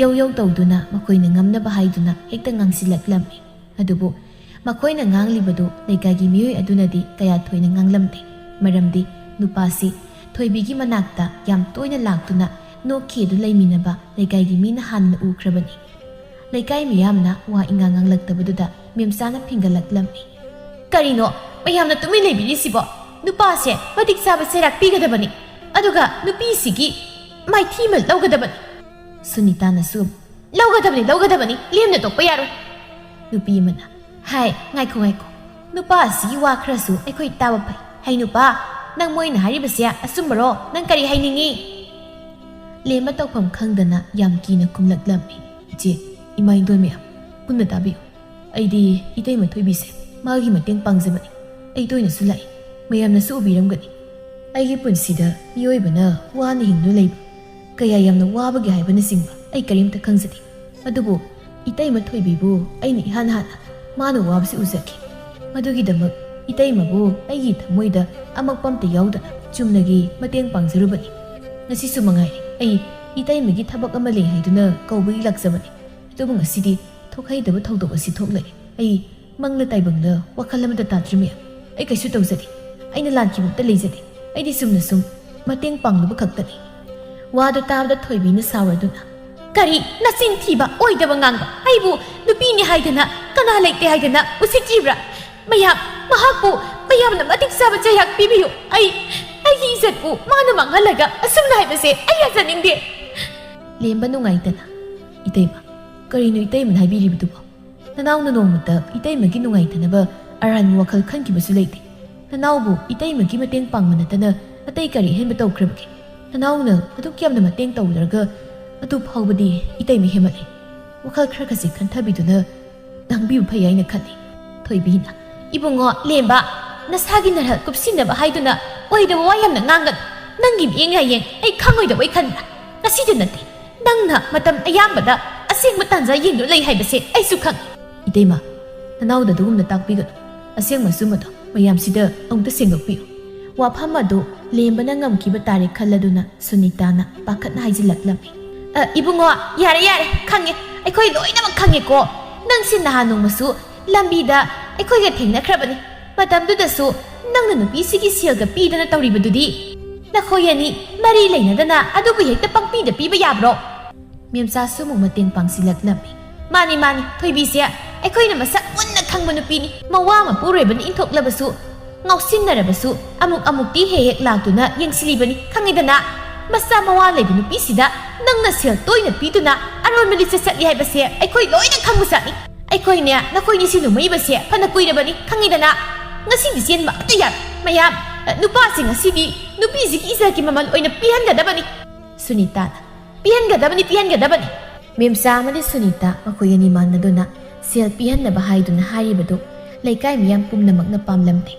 ꯌꯧ ꯌꯧ ꯇꯧꯗꯨꯅ ꯃꯈꯣꯏꯅ ꯉꯝꯅꯕ ꯍꯥꯏꯗꯨꯅ ꯍꯦꯛꯇ ꯉꯥꯡꯁꯤꯜꯂꯛꯂꯝꯃꯤ꯫ ꯑꯗꯨꯕꯨ ꯃꯈꯣꯏꯅ ꯉꯥꯡꯂꯤꯕꯗꯨ ꯂꯩꯀꯥꯏꯒꯤ ꯃꯤꯑꯣꯏ ꯑꯗꯨꯅꯗꯤ ꯀꯌꯥ ꯊꯣꯏꯅ ꯉꯥꯡꯂꯝꯗꯦ꯫ ꯃꯔꯝꯗꯤ ꯅꯨꯄꯥꯁꯤ ꯊꯣꯏꯕꯤꯒꯤ ꯃꯅꯥꯛꯇ ꯌꯥꯝ ꯇꯣꯏꯅ ꯂꯥꯛꯇꯨꯅ ꯅꯣꯛꯈꯤ ꯑꯗꯨ ꯂꯩꯃꯤꯟꯅꯕ ꯂꯩꯀꯥꯏꯒꯤ ꯃꯤꯅ ꯍꯥꯟꯅ ꯎꯈ꯭ꯔꯕꯅꯤ꯫ ꯂꯩꯀꯥꯏ ꯃꯤꯌꯥꯝꯅ ꯋꯥ ꯏꯉꯥꯡ ꯉꯥꯡꯂꯛꯇꯕꯗꯨꯗ ꯃꯦꯝꯆꯥꯅ ꯐꯤꯡꯒꯠꯂꯛꯂꯝꯃꯤ꯫ "ꯀꯔꯤꯅꯣ ꯃꯌꯥꯝꯅ ꯇꯨꯃꯤꯟ ꯂꯩꯕꯤꯔꯤꯁꯤꯕꯣ? ꯅꯨꯄꯥꯁꯦ ꯃꯇꯤꯛ ꯆꯥꯕ ꯆꯩꯔꯥꯛ ꯄꯤꯒꯗꯕꯅꯤ, ꯑꯗꯨꯒ ꯅꯨꯄꯤꯁꯤꯒꯤ ꯃꯥꯏꯊꯤ ꯑꯃ ꯂꯧꯒꯗꯕꯅꯤ꯫" ꯁꯨꯅꯤꯇꯥꯅꯁꯨ, "ꯂꯧꯒꯗꯕꯅꯤ, ꯂꯧꯒꯗꯕꯅꯤ, ꯂꯦꯝꯅ ꯇꯣꯛꯄ ꯌꯥꯔꯣꯏ꯫" ꯅꯨꯄꯤ ꯑꯃꯅ, "ꯍꯥꯏ, ꯉꯥꯏꯈꯣ, ꯉꯥꯏꯈꯣ, ꯅꯨꯄꯥ ꯑꯁꯤꯒꯤ ꯋꯥ ꯈꯔꯁꯨ ꯑꯩꯈꯣꯏ ꯇꯥꯕ ꯐꯩ꯫ ꯍꯩ ꯅꯨꯄꯥ, ꯅꯪ ꯃꯣꯏꯅ ꯍꯥꯏꯔꯤꯕꯁꯦ ꯑꯆꯨꯝꯕꯔꯣ? ꯅꯪ ꯀꯔꯤ ꯍꯥꯏꯅꯤꯡꯉꯤ?" ꯂꯦꯝꯕ ꯇꯧꯐꯝ ꯈꯪꯗꯅ ꯌꯥꯝ ꯀꯤꯅ ꯈꯨꯝꯂꯛꯂꯝꯃꯤ꯫ "ꯏꯆꯦ, ꯏꯃꯥ ꯏꯟꯗꯣꯜ ꯃꯌꯥꯝ, ꯄꯨꯟꯅ ꯇꯥꯕꯤꯌꯨ꯫ ꯑꯩꯗꯤ ꯏꯇꯩꯃ ꯊꯣꯏꯕꯤꯁꯦ ꯃꯥꯒꯤ ꯃꯇꯦꯡ ꯄꯥꯡꯖꯕꯅꯤ꯫ ꯑꯩ ꯇꯣꯏꯅꯁꯨ ꯂꯥꯛꯏ, ꯃꯌꯥꯝꯅꯁꯨ ꯎꯕꯤꯔꯝꯒꯅꯤ꯫ ꯑꯩꯒꯤ ꯄꯨꯟꯁꯤꯗ ꯃꯤꯑꯣꯏꯕꯅ ꯋꯥꯅ ꯍꯤꯡꯗꯨꯅ ꯂꯩꯕ ꯀꯌꯥ ꯌꯥꯝꯅ ꯋꯥꯕꯒꯦ ꯍꯥꯏꯕꯅꯆꯤꯡꯕ ꯑꯩ ꯀꯔꯤꯝꯇ ꯈꯪꯖꯗꯦ꯫ ꯑꯗꯨꯕꯨ ꯏꯇꯩꯃ ꯊꯣꯏꯕꯤꯕꯨ ꯑꯩꯅ ꯏꯍꯥꯟ ꯍꯥꯟꯅ ꯃꯥꯅ ꯋꯥꯕꯁꯤ ꯎꯖꯈꯤ꯫ ꯃꯗꯨꯒꯤꯗꯃꯛ ꯏꯇꯩꯃꯕꯨ ꯑꯩꯒꯤ ꯊꯃꯣꯏꯗ ꯑꯃꯛꯄ ꯑꯝꯇ ꯌꯥꯎꯗꯅ ꯆꯨꯝꯅꯒꯤ ꯃꯇꯦꯡ ꯄꯥꯡꯖꯔꯨꯕꯅꯤ꯫ ꯉꯁꯤꯁꯨ ꯃꯉꯥꯏꯔꯦ, ꯑꯩ ꯏꯇꯩꯃꯒꯤ ꯊꯕꯛ ꯑꯃ ꯂꯩ ꯍꯥꯏꯗꯨꯅ ꯀꯧꯕꯒꯤ ꯂꯥꯛꯆꯕꯅꯤ꯫ ꯑꯗꯨꯕꯨ ꯉꯁꯤꯗꯤ ꯊꯣꯛꯍꯩꯗꯕ ꯊꯧꯗꯣꯛ ꯑꯁꯤ ꯊꯣꯛꯂꯛꯏ꯫ ꯑꯩ ꯃꯪꯂꯥ ꯇꯥꯏꯕꯪꯂꯥ ꯋꯥꯈꯜ ꯑꯃꯗ ꯇꯥꯗ꯭ꯔꯤ ꯃꯦꯝ꯫ ꯑꯩ ꯀꯩꯁꯨ ꯇꯧꯖꯗꯦ꯫ ꯑꯩꯅ ꯂꯥꯟꯈꯤꯕ ꯑꯝꯇ ꯂꯩꯖꯗꯦ꯫ ꯑꯩꯗꯤ ꯆꯨꯝꯅ ꯁꯨꯝ ꯃꯇꯦꯡ ꯄꯥꯡꯂꯨꯕ ꯈꯛꯇꯅꯤ꯫" ꯋꯥꯗꯨ ꯇꯥꯕꯗ ꯊꯣꯏꯕꯤꯅ ꯁꯥꯎꯔꯗꯨꯅ, "ꯀꯔꯤ ꯅꯆꯤꯟ ꯊꯤꯕ, ꯑꯣꯏꯗꯕ ꯉꯥꯡꯕ? ꯑꯩꯕꯨ ꯅꯨꯄꯤꯅꯤ ꯍꯥꯏꯗꯅ, ꯀꯅꯥ ꯂꯩꯇꯦ ꯍꯥꯏꯗꯅ ꯎꯁꯤꯠꯇ꯭ꯔꯤꯕ꯭ꯔꯥ? ꯃꯌꯥꯝ, ꯃꯍꯥꯛꯄꯨ ꯃꯌꯥꯝꯅ ꯃꯇꯤꯛ ꯆꯥꯕ ꯆꯩꯔꯥꯛ ꯄꯤꯕꯤꯌꯨ꯫ ꯑꯩ, ꯑꯩꯒꯤ ꯏꯖꯠꯄꯨ ꯃꯥꯅ ꯃꯥꯡꯍꯜꯂꯒ ꯑꯁꯨꯝꯅ ꯍꯥꯏꯕꯁꯦ ꯑꯩ ꯌꯥꯖꯅꯤꯡꯗꯦ꯫" ꯂꯦꯝꯕ ꯅꯨꯡꯉꯥꯏꯇꯅ, "ꯏꯇꯩꯃ, ꯀꯔꯤꯅꯣ ꯏꯇꯩꯃꯅ ꯍꯥꯏꯕꯤꯔꯤꯕꯗꯨꯕꯣ? ꯅꯅꯥꯎꯅ ꯅꯣꯡꯃꯇ ꯏꯇꯩꯃꯒꯤ ꯅꯨꯡꯉꯥꯏꯇꯅꯕ ꯑꯔꯥꯟꯕ ꯋꯥꯈꯜ ꯈꯟꯈꯤꯕꯁꯨ ꯂꯩꯇꯦ꯫ ꯅꯅꯥꯎꯕꯨ ꯏꯇꯩꯃꯒꯤ ꯃꯇꯦꯡ ꯄꯥꯡꯕ ꯅꯠꯇꯅ ꯑꯇꯩ ꯀꯔꯤ ꯑꯍꯦꯟꯕ ꯇꯧꯈ꯭ꯔꯕꯒꯦ? ꯅꯅꯥꯎꯅ ꯑꯗꯨꯛ ꯌꯥꯝꯅ ꯃꯇꯦꯡ ꯇꯧꯗ꯭ꯔꯒ ꯑꯗꯨ ꯐꯥꯎꯕꯗꯤ ꯏꯇꯩꯃ ꯍꯦꯟꯃꯠꯂꯦ꯫ ꯋꯥꯈꯜ ꯈꯔ ꯈꯖꯤꯛ ꯈꯟꯊꯕꯤꯗꯨꯅ ꯉꯥꯡꯕꯤꯕ ꯐꯩ ꯍꯥꯏꯅ ꯈꯜꯂꯤ꯫" ꯊꯣꯏꯕꯤꯅ, "ꯏꯕꯨꯡꯉꯣ ꯂꯦꯝꯕ, ꯅꯁꯥꯒꯤ ꯅꯔꯜ ꯀꯨꯞꯁꯤꯟꯅꯕ ꯍꯥꯏꯗꯨꯅ ꯑꯣꯏꯗꯕ ꯋꯥ ꯌꯥꯝꯅ ꯉꯥꯡꯒꯅꯨ꯫ ꯅꯪꯒꯤ ꯃꯤꯠꯌꯦꯡ ꯂꯥꯏꯌꯦꯡ ꯑꯩ ꯈꯪꯉꯣꯏꯗꯕꯩ ꯈꯟꯕ꯭ꯔꯥ? ꯉꯁꯤꯗ ꯅꯠꯇꯦ, ꯅꯪꯅ ꯃꯇꯝ ꯑꯌꯥꯝꯕꯗ ꯑꯁꯦꯡꯕ ꯇꯥꯟꯖꯥ ꯌꯦꯡꯗꯨꯅ ꯂꯩ ꯍꯥꯏꯕꯁꯦ ꯑꯩꯁꯨ ꯈꯪꯏ꯫" "ꯏꯇꯩꯃ, ꯅꯅꯥꯎꯗ ꯑꯗꯨꯒꯨꯝꯅ ꯇꯥꯛꯄꯤꯒꯅꯨ꯫ ꯑꯁꯦꯡꯕ ꯑꯆꯨꯝꯕꯗꯣ ꯃꯌꯥꯝꯁꯤꯗ ꯑꯃꯨꯛꯇ ꯁꯦꯡꯗꯣꯛꯄꯤꯌꯨ꯫ ꯋꯥꯐꯝ ꯑꯗꯨ ꯂꯦꯝꯕꯅ ꯉꯝꯈꯤꯕ ꯇꯥꯔꯦ ꯈꯜꯂꯗꯨꯅ ꯁꯨꯅꯤꯇꯥꯅ ꯄꯥꯈꯠꯅ ꯍꯥꯏꯖꯤꯜꯂꯛꯂꯝꯃꯤ꯫ "ꯑ, ꯏꯕꯨꯡꯉꯣ, ꯌꯥꯔꯦ, ꯌꯥꯔꯦ, ꯈꯪꯉꯦ, ꯑꯩꯈꯣꯏ ꯂꯣꯏꯅꯃꯛ ꯈꯪꯉꯦꯀꯣ꯫ ꯅꯪꯁꯦ ꯅꯍꯥꯟ ꯅꯣꯡꯃꯁꯨ ꯂꯝꯕꯤꯗ ꯑꯩꯈꯣꯏꯒ ꯊꯦꯡꯅꯈ꯭ꯔꯕꯅꯤ꯫ ꯃꯇꯝꯗꯨꯗꯁꯨ ꯅꯪꯅ ꯅꯨꯄꯤꯁꯤꯒꯤ ꯁꯦꯜꯒ ꯄꯤꯗꯅ ꯇꯧꯔꯤꯕꯗꯨꯗꯤ꯫ ꯅꯈꯣꯏ ꯑꯅꯤ ꯃꯔꯤ ꯂꯩꯅꯗꯅ ꯑꯗꯨꯕꯨ ꯍꯦꯛꯇ ꯄꯪꯄꯤꯗ ꯄꯤꯕ ꯌꯥꯕ꯭ꯔꯣ?" ꯃꯦꯝꯆꯥꯁꯨ ꯑꯃꯨꯛ ꯃꯇꯦꯡ ꯄꯥꯡꯁꯤꯜꯂꯛꯂꯝꯃꯤ꯫ "ꯃꯥꯅꯤ, ꯃꯥꯅꯤ, ꯊꯣꯏꯕꯤꯁꯦ ꯑꯩꯈꯣꯏꯅ ꯃꯁꯛ ꯃꯨꯟꯅ ꯈꯪꯕ ꯅꯨꯄꯤꯅꯤ꯫ ꯃꯋꯥ ꯃꯄꯨꯔꯣꯏꯕꯅ ꯏꯟꯊꯣꯛꯂꯕꯁꯨ, ꯉꯥꯎꯁꯤꯟꯅꯔꯕꯁꯨ, ꯑꯃꯨꯛ ꯑꯃꯨꯛꯇꯤ ꯍꯦꯛ ꯍꯦꯛ ꯂꯥꯛꯇꯨꯅ ꯌꯦꯡꯁꯤꯜꯂꯤꯕꯅꯤ, ꯈꯪꯉꯤꯗꯅ꯫ ꯃꯆꯥ ꯃꯋꯥ ꯂꯩꯕ ꯅꯨꯄꯤꯁꯤꯗ ꯅꯪꯅ ꯁꯦꯜ ꯇꯣꯏꯅ ꯄꯤꯗꯨꯅ ꯑꯔꯣꯟꯕ ꯂꯤꯆꯠ ꯆꯠꯂꯤ ꯍꯥꯏꯕꯁꯦ ꯑꯩꯈꯣꯏ ꯂꯣꯏꯅ ꯈꯪꯕꯖꯥꯠꯅꯤ꯫ ꯑꯩꯈꯣꯏꯅꯦ, ꯅꯈꯣꯏꯅꯤꯁꯤ ꯂꯨꯃꯩꯕꯁꯦ ꯐꯅ ꯀꯨꯏꯔꯕꯅꯤ, ꯈꯪꯉꯤꯗꯅ꯫ ꯉꯁꯤꯗꯤ ꯆꯦꯟꯕ ꯑꯝꯇ ꯌꯥꯔꯣꯏ꯫ ꯃꯌꯥꯝ, ꯅꯨꯄꯥꯁꯤꯡ ꯑꯁꯤꯗꯤ ꯅꯨꯄꯤꯁꯤꯒꯤ ꯏꯖꯠꯀꯤ ꯃꯃꯜ ꯑꯣꯏꯅ ꯄꯤꯍꯟꯒꯗꯕꯅꯤ꯫" ꯁꯨꯅꯤꯇꯥꯅ, "ꯄꯤꯍꯟꯒꯗꯕꯅꯤ, ꯄꯤꯍꯟꯒꯗꯕꯅꯤ꯫" ꯃꯦꯝꯆꯥ ꯑꯃꯗꯤ ꯁꯨꯅꯤꯇꯥ ꯃꯈꯣꯏ ꯑꯅꯤ ꯃꯥꯟꯅꯗꯨꯅ ꯁꯦꯜ ꯄꯤꯍꯟꯅꯕ ꯍꯥꯏꯗꯨꯅ ꯍꯥꯏꯔꯤꯕꯗꯨ ꯂꯩꯀꯥꯏ ꯃꯤꯌꯥꯝ ꯄꯨꯝꯅꯃꯛꯅ ꯄꯥꯝꯂꯝꯗꯦ꯫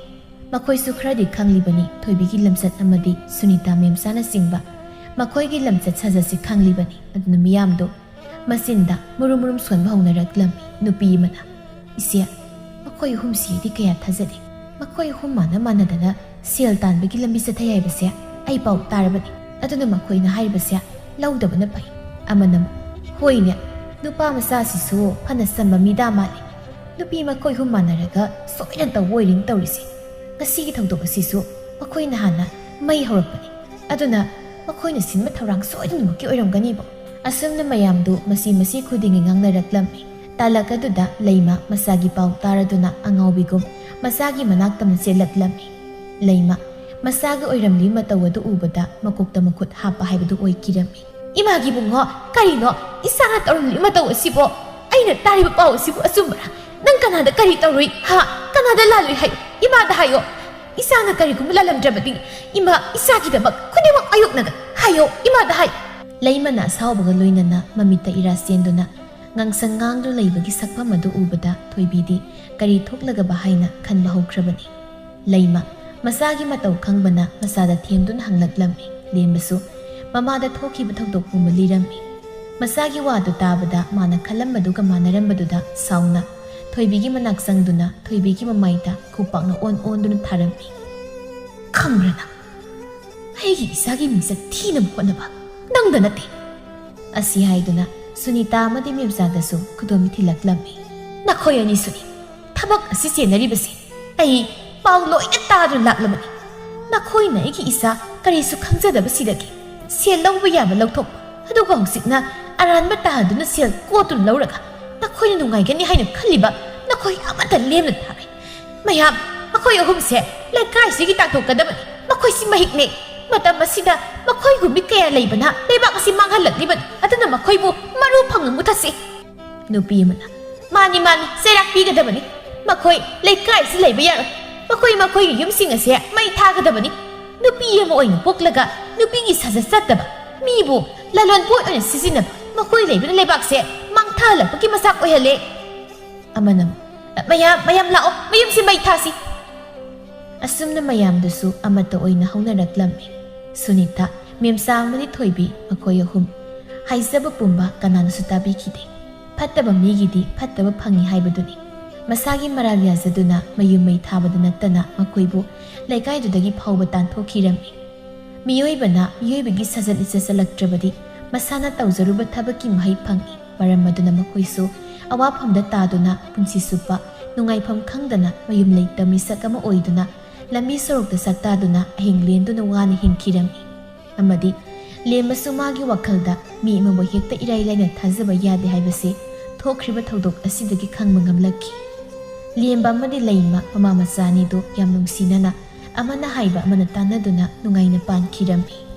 ꯃꯈꯣꯏꯁꯨ ꯈꯔꯗꯤ ꯈꯪꯂꯤꯕꯅꯤ ꯊꯣꯏꯕꯤꯒꯤ ꯂꯝꯆꯠ ꯑꯃꯗꯤ ꯁꯨꯅꯤꯇꯥ ꯃꯦꯝꯆꯥꯅꯆꯤꯡꯕ ꯃꯈꯣꯏꯒꯤ ꯂꯝꯆꯠ ꯁꯥꯖꯠꯁꯤ ꯈꯪꯂꯤꯕꯅꯤ꯫ ꯑꯗꯨꯅ ꯃꯤꯌꯥꯝꯗꯨ ꯃꯆꯤꯟꯗ ꯃꯨꯔꯨꯝ ꯃꯨꯔꯨꯝ ꯁꯣꯟꯕ ꯍꯧꯅꯔꯛꯂꯝꯃꯤ꯫ ꯅꯨꯄꯤ ꯑꯃꯅ, "ꯏꯆꯦ, ꯃꯈꯣꯏ ꯑꯍꯨꯝꯁꯤꯗꯤ ꯀꯌꯥ ꯊꯥꯖꯗꯦ꯫ ꯃꯈꯣꯏ ꯑꯍꯨꯝ ꯃꯥꯟꯅ ꯃꯥꯟꯅꯗꯅ ꯁꯦꯜ ꯇꯥꯟꯕꯒꯤ ꯂꯝꯕꯤ ꯆꯠꯊꯩ ꯍꯥꯏꯕꯁꯦ ꯑꯩ ꯄꯥꯎ ꯇꯥꯔꯕꯅꯤ꯫ ꯑꯗꯨꯅ ꯃꯈꯣꯏꯅ ꯍꯥꯏꯔꯤꯕꯁꯦ ꯂꯧꯗꯕꯅ ꯐꯩ꯫" ꯑꯃꯅ ꯑꯃꯨꯛ, "ꯍꯣꯏꯅꯦ, ꯅꯨꯄꯥ ꯃꯆꯥꯁꯤꯁꯨ ꯐꯅ ꯆꯝꯕ ꯃꯤꯗꯥ ꯃꯥꯜꯂꯤ꯫ ꯅꯨꯄꯤ ꯃꯈꯣꯏ ꯑꯍꯨꯝ ꯃꯥꯟꯅꯔꯒ ꯁꯣꯏꯗꯅ ꯇꯧꯕ ꯑꯣꯏꯔꯤꯅꯤ ꯇꯧꯔꯤꯁꯦ꯫ ꯉꯁꯤꯒꯤ ꯊꯧꯗꯣꯛ ꯑꯁꯤꯁꯨ ꯃꯈꯣꯏꯅ ꯍꯥꯟꯅ ꯃꯩ ꯍꯧꯔꯛꯄꯅꯤ꯫ ꯑꯗꯨꯅ ꯃꯈꯣꯏꯅ ꯁꯤꯟꯕ ꯊꯧꯔꯥꯡ ꯁꯣꯏꯗꯅꯃꯛꯀꯤ ꯑꯣꯏꯔꯝꯒꯅꯤꯕꯣ꯫" ꯑꯁꯨꯝꯅ ꯃꯌꯥꯝꯗꯨ ꯃꯁꯤ ꯃꯁꯤ ꯈꯨꯗꯤꯡꯒꯤ ꯉꯥꯡꯅꯔꯛꯂꯝꯃꯤ꯫ ꯇꯥꯂꯛ ꯑꯗꯨꯗ ꯂꯩꯃ ꯃꯆꯥꯒꯤ ꯄꯥꯎ ꯇꯥꯔꯗꯨꯅ ꯑꯉꯥꯎꯕꯤꯒꯨꯝ ꯃꯆꯥꯒꯤ ꯃꯅꯥꯛꯇ ꯑꯃꯨꯛ ꯆꯦꯜꯂꯛꯂꯝꯃꯤ꯫ ꯂꯩꯃ ꯃꯆꯥꯒꯤ ꯑꯣꯏꯔꯝꯂꯤ ꯃꯇꯧ ꯑꯗꯨ ꯎꯕꯗ ꯃꯀꯣꯛꯇ ꯃꯈꯨꯠ ꯍꯥꯞꯄ ꯍꯥꯏꯕꯗꯨ ꯑꯣꯏꯈꯤꯔꯝꯃꯤ꯫ "ꯏꯃꯥꯒꯤ ꯏꯕꯨꯡꯉꯣ, ꯀꯔꯤꯅꯣ ꯏꯆꯥꯅ ꯇꯧꯔꯝꯂꯤ ꯃꯇꯧ ꯑꯁꯤꯕꯣ? ꯑꯩꯅ ꯇꯥꯔꯤꯕ ꯄꯥꯎ ꯑꯁꯤꯕꯨ ꯑꯆꯨꯝꯕꯔꯥ? ꯅꯪ ꯀꯅꯥꯗ ꯀꯔꯤ ꯇꯧꯔꯨꯏ, ꯍꯥ? ꯀꯅꯥꯗ ꯂꯥꯜꯂꯨꯏ ꯍꯥꯏꯌꯨ? ꯏꯃꯥꯗ ꯍꯥꯏꯌꯣ꯫ ꯏꯆꯥꯅ ꯀꯔꯤꯒꯨꯝꯕ ꯂꯥꯜꯂꯝꯗ꯭ꯔꯕꯗꯤ ꯏꯃꯥ ꯏꯆꯥꯒꯤꯗꯃꯛ ꯈꯨꯗꯤꯡꯃꯛ ꯃꯥꯌꯣꯛꯅꯒꯅꯤ ꯍꯥꯏꯌꯣ, ꯏꯃꯥꯗ ꯍꯥꯏ꯫" ꯂꯩꯃꯅ ꯑꯁꯥꯎꯕꯒ ꯂꯣꯏꯅꯅ ꯃꯃꯤꯠꯇ ꯏꯔꯥ ꯆꯦꯟꯗꯨꯅ ꯉꯥꯡꯁꯪ ꯉꯥꯡꯗꯨꯅ ꯂꯩꯕꯒꯤ ꯁꯛꯐꯝ ꯑꯗꯨ ꯎꯕꯗ ꯊꯣꯏꯕꯤꯗꯤ ꯀꯔꯤ ꯊꯣꯛꯂꯒꯕ ꯍꯥꯏꯅ ꯈꯟꯕ ꯍꯧꯈ꯭ꯔꯕꯅꯤ꯫ ꯂꯩꯃ ꯃꯆꯥꯒꯤ ꯃꯇꯧ ꯈꯪꯕꯅ ꯃꯆꯥꯗ ꯊꯦꯝꯗꯨꯅ ꯍꯪꯂꯛꯂꯝꯃꯤ꯫ ꯂꯦꯝꯕꯁꯨ ꯃꯃꯥꯗ ꯊꯣꯛꯈꯤꯕ ꯊꯧꯗꯣꯛ ꯄꯨꯝꯕ ꯂꯤꯔꯝꯃꯤ꯫ ꯃꯆꯥꯒꯤ ꯋꯥꯗꯨ ꯇꯥꯕꯗ ꯃꯥꯅ ꯈꯜꯂꯝꯕꯗꯨꯒ ꯃꯥꯟꯅꯔꯝꯕꯗꯨꯗ ꯁꯥꯎꯅ ꯊꯣꯏꯕꯤꯒꯤ ꯃꯅꯥꯛ ꯆꯪꯗꯨꯅ ꯊꯣꯏꯕꯤꯒꯤ ꯃꯃꯥꯏꯗ ꯈꯨꯄꯥꯛꯅ ꯑꯣꯟ ꯑꯣꯟꯗꯨꯅ ꯊꯥꯔꯝꯃꯤ꯫ ꯈꯪꯕ꯭ꯔꯥ ꯅꯪ? ꯑꯩꯒꯤ ꯏꯆꯥꯒꯤ ꯃꯤꯡꯆꯠ ꯊꯤꯅꯕ ꯍꯣꯠꯅꯕ ꯅꯪꯗ ꯅꯠꯇꯦ꯫ ꯑꯁꯤ ꯍꯥꯏꯗꯨꯅ ꯁꯨꯅꯤꯇꯥ ꯑꯃꯗꯤ ꯃꯦꯝꯆꯥꯗꯁꯨ ꯈꯨꯗꯣꯝ ꯊꯤꯜꯂꯛꯂꯝꯃꯤ꯫ ꯅꯈꯣꯏ ꯑꯅꯤꯁꯨꯅꯤ ꯊꯕꯛ ꯑꯁꯤ ꯆꯦꯟꯅꯔꯤꯕꯁꯦ꯫ ꯑꯩ ꯄꯥꯎ ꯂꯣꯏꯅ ꯇꯥꯗꯨꯅ ꯂꯥꯛꯂꯕꯅꯤ꯫ ꯅꯈꯣꯏꯅ ꯑꯩꯒꯤ ꯏꯆꯥ ꯀꯔꯤꯁꯨ ꯈꯪꯖꯗꯕꯁꯤꯗꯒꯤ ꯁꯦꯜ ꯂꯧꯕ ꯌꯥꯕ ꯂꯧꯊꯣꯛꯄ, ꯑꯗꯨꯒ ꯍꯧꯖꯤꯛꯅ ꯑꯔꯥꯟꯕ ꯇꯥꯍꯟꯗꯨꯅ ꯁꯦꯜ ꯀꯣꯠꯇꯨꯅ ꯂꯧꯔꯒ ꯅꯈꯣꯏꯅ ꯅꯨꯡꯉꯥꯏꯒꯅꯤ ꯍꯥꯏꯅ ꯈꯜꯂꯤꯕ ꯅꯈꯣꯏ ꯑꯃꯠꯇ ꯂꯦꯝꯅ ꯊꯥꯔꯣꯏ꯫ ꯃꯌꯥꯝ, ꯃꯈꯣꯏ ꯑꯍꯨꯝꯁꯦ ꯂꯩꯀꯥꯏꯁꯤꯒꯤ ꯇꯥꯟꯊꯣꯛꯀꯗꯕꯅꯤ꯫ ꯃꯈꯣꯏꯁꯤ ꯃꯍꯤꯛꯅꯦ꯫ ꯃꯇꯝ ꯑꯁꯤꯗ ꯃꯈꯣꯏꯒꯨꯝꯕꯤ ꯀꯌꯥ ꯂꯩꯕꯅ ꯂꯩꯕꯥꯛ ꯑꯁꯤ ꯃꯥꯡꯍꯜꯂꯛꯂꯤꯕꯅꯤ꯫ ꯑꯗꯨꯅ ꯃꯈꯣꯏꯕꯨ ꯃꯔꯨ ꯐꯪꯅ ꯃꯨꯊꯠꯁꯤ꯫ ꯅꯨꯄꯤ ꯑꯃꯅ, "ꯃꯥꯅꯤ, ꯃꯥꯅꯤ, ꯆꯩꯔꯥꯛ ꯄꯤꯒꯗꯕꯅꯤ꯫ ꯃꯈꯣꯏ ꯂꯩꯀꯥꯏꯁꯤ ꯂꯩꯕ ꯌꯥꯔꯣꯏ꯫ ꯃꯈꯣꯏ ꯃꯈꯣꯏꯒꯤ ꯌꯨꯝꯁꯤꯡ ꯑꯁꯦ ꯃꯩ ꯊꯥꯒꯗꯕꯅꯤ꯫ ꯅꯨꯄꯤ ꯑꯃ ꯑꯣꯏꯅ ꯄꯣꯛꯂꯒ ꯅꯨꯄꯤꯒꯤ ꯁꯥꯖꯠ ꯆꯠꯇꯕ, ꯃꯤꯕꯨ ꯂꯂꯣꯟꯄꯣꯠ ꯑꯣꯏꯅ ꯁꯤꯖꯤꯟꯅꯕ ꯃꯈꯣꯏ ꯂꯩꯕꯅ ꯂꯩꯕꯥꯛꯁꯦ ꯃꯥꯡꯊꯍꯜꯂꯛꯄꯒꯤ ꯃꯆꯥꯛ ꯑꯣꯏꯍꯜꯂꯦ"꯫ ꯑꯃꯅ ꯑꯃꯨꯛ, "ꯃꯌꯥꯝ, ꯃꯌꯥꯝ ꯂꯥꯛꯑꯣ, ꯃꯌꯨꯝꯁꯤ ꯃꯩ ꯊꯥꯁꯤ"꯫ ꯑꯁꯨꯝꯅ ꯃꯌꯥꯝꯗꯨꯁꯨ ꯑꯃꯠꯇ ꯑꯣꯏꯅ ꯍꯧꯅꯔꯛꯂꯝꯃꯤ꯫ ꯁꯨꯅꯤꯇꯥ, ꯃꯦꯝꯆꯥ ꯑꯃꯗꯤ ꯊꯣꯏꯕꯤ, ꯃꯈꯣꯏ ꯑꯍꯨꯝ꯫ ꯍꯥꯏꯖꯕ ꯄꯨꯝꯕ ꯀꯅꯥꯅꯁꯨ ꯇꯥꯕꯤꯈꯤꯗꯦ꯫ ꯐꯠꯇꯕ ꯃꯤꯒꯤꯗꯤ ꯐꯠꯇꯕ ꯐꯪꯏ ꯍꯥꯏꯕꯗꯨꯅꯤ꯫ ꯃꯁꯥꯒꯤ ꯃꯔꯥꯜ ꯌꯥꯖꯗꯨꯅ ꯃꯌꯨꯝ ꯃꯩ ꯊꯥꯕꯗ ꯅꯠꯇꯅ ꯃꯈꯣꯏꯕꯨ ꯂꯩꯀꯥꯏꯗꯨꯗꯒꯤ ꯐꯥꯎꯕ ꯇꯥꯟꯊꯣꯛꯈꯤꯔꯝꯃꯤ꯫ ꯃꯤꯑꯣꯏꯕꯅ ꯃꯤꯑꯣꯏꯕꯒꯤ ꯁꯥꯖꯠ ꯂꯤꯆꯠ ꯆꯠꯂꯛꯇ꯭ꯔꯕꯗꯤ ꯃꯁꯥꯅ ꯇꯧꯖꯔꯨꯕ ꯊꯕꯛꯀꯤ ꯃꯍꯩ ꯐꯪꯏ꯫ ꯃꯔꯝ ꯑꯗꯨꯅ ꯃꯈꯣꯏꯁꯨ ꯑꯋꯥꯐꯝꯗ ꯇꯥꯗꯨꯅ ꯄꯨꯟꯁꯤ ꯆꯨꯞꯄ ꯅꯨꯡꯉꯥꯏꯐꯝ ꯈꯪꯗꯅ ꯃꯌꯨꯝ ꯂꯩꯇ ꯃꯤꯁꯛ ꯑꯃ ꯑꯣꯏꯗꯨꯅ ꯂꯝꯕꯤ ꯁꯣꯔꯣꯛꯇ ꯁꯛꯇꯥꯗꯨꯅ ꯑꯍꯤꯡ ꯂꯦꯟꯗꯨꯅ ꯋꯥꯅ ꯍꯤꯡꯈꯤꯔꯝꯃꯤ꯫ ꯑꯃꯗꯤ ꯂꯦꯝꯕꯁꯨ ꯃꯥꯒꯤ ꯋꯥꯈꯜꯗ ꯃꯤ ꯑꯃꯕꯨ ꯍꯦꯛꯇ ꯏꯔꯥꯏ ꯂꯥꯏꯅ ꯊꯥꯖꯕ ꯌꯥꯗꯦ ꯍꯥꯏꯕꯁꯤ ꯊꯣꯛꯈ꯭ꯔꯤꯕ ꯊꯧꯗꯣꯛ ꯑꯁꯤꯗꯒꯤ ꯈꯪꯕ ꯉꯝꯂꯛꯈꯤ꯫ ꯂꯦꯝꯕ ꯑꯃꯗꯤ ꯂꯩꯃ ꯃꯃꯥ ꯃꯆꯥ ꯑꯅꯤꯗꯨ ꯌꯥꯝ ꯅꯨꯡꯁꯤꯅꯅ ꯑꯃꯅ ꯍꯥꯏꯕ ꯑꯃꯅ ꯇꯥꯟꯅꯗꯨꯅ ꯅꯨꯡꯉꯥꯏꯅ ꯄꯥꯟꯈꯤꯔꯝꯃꯤ꯫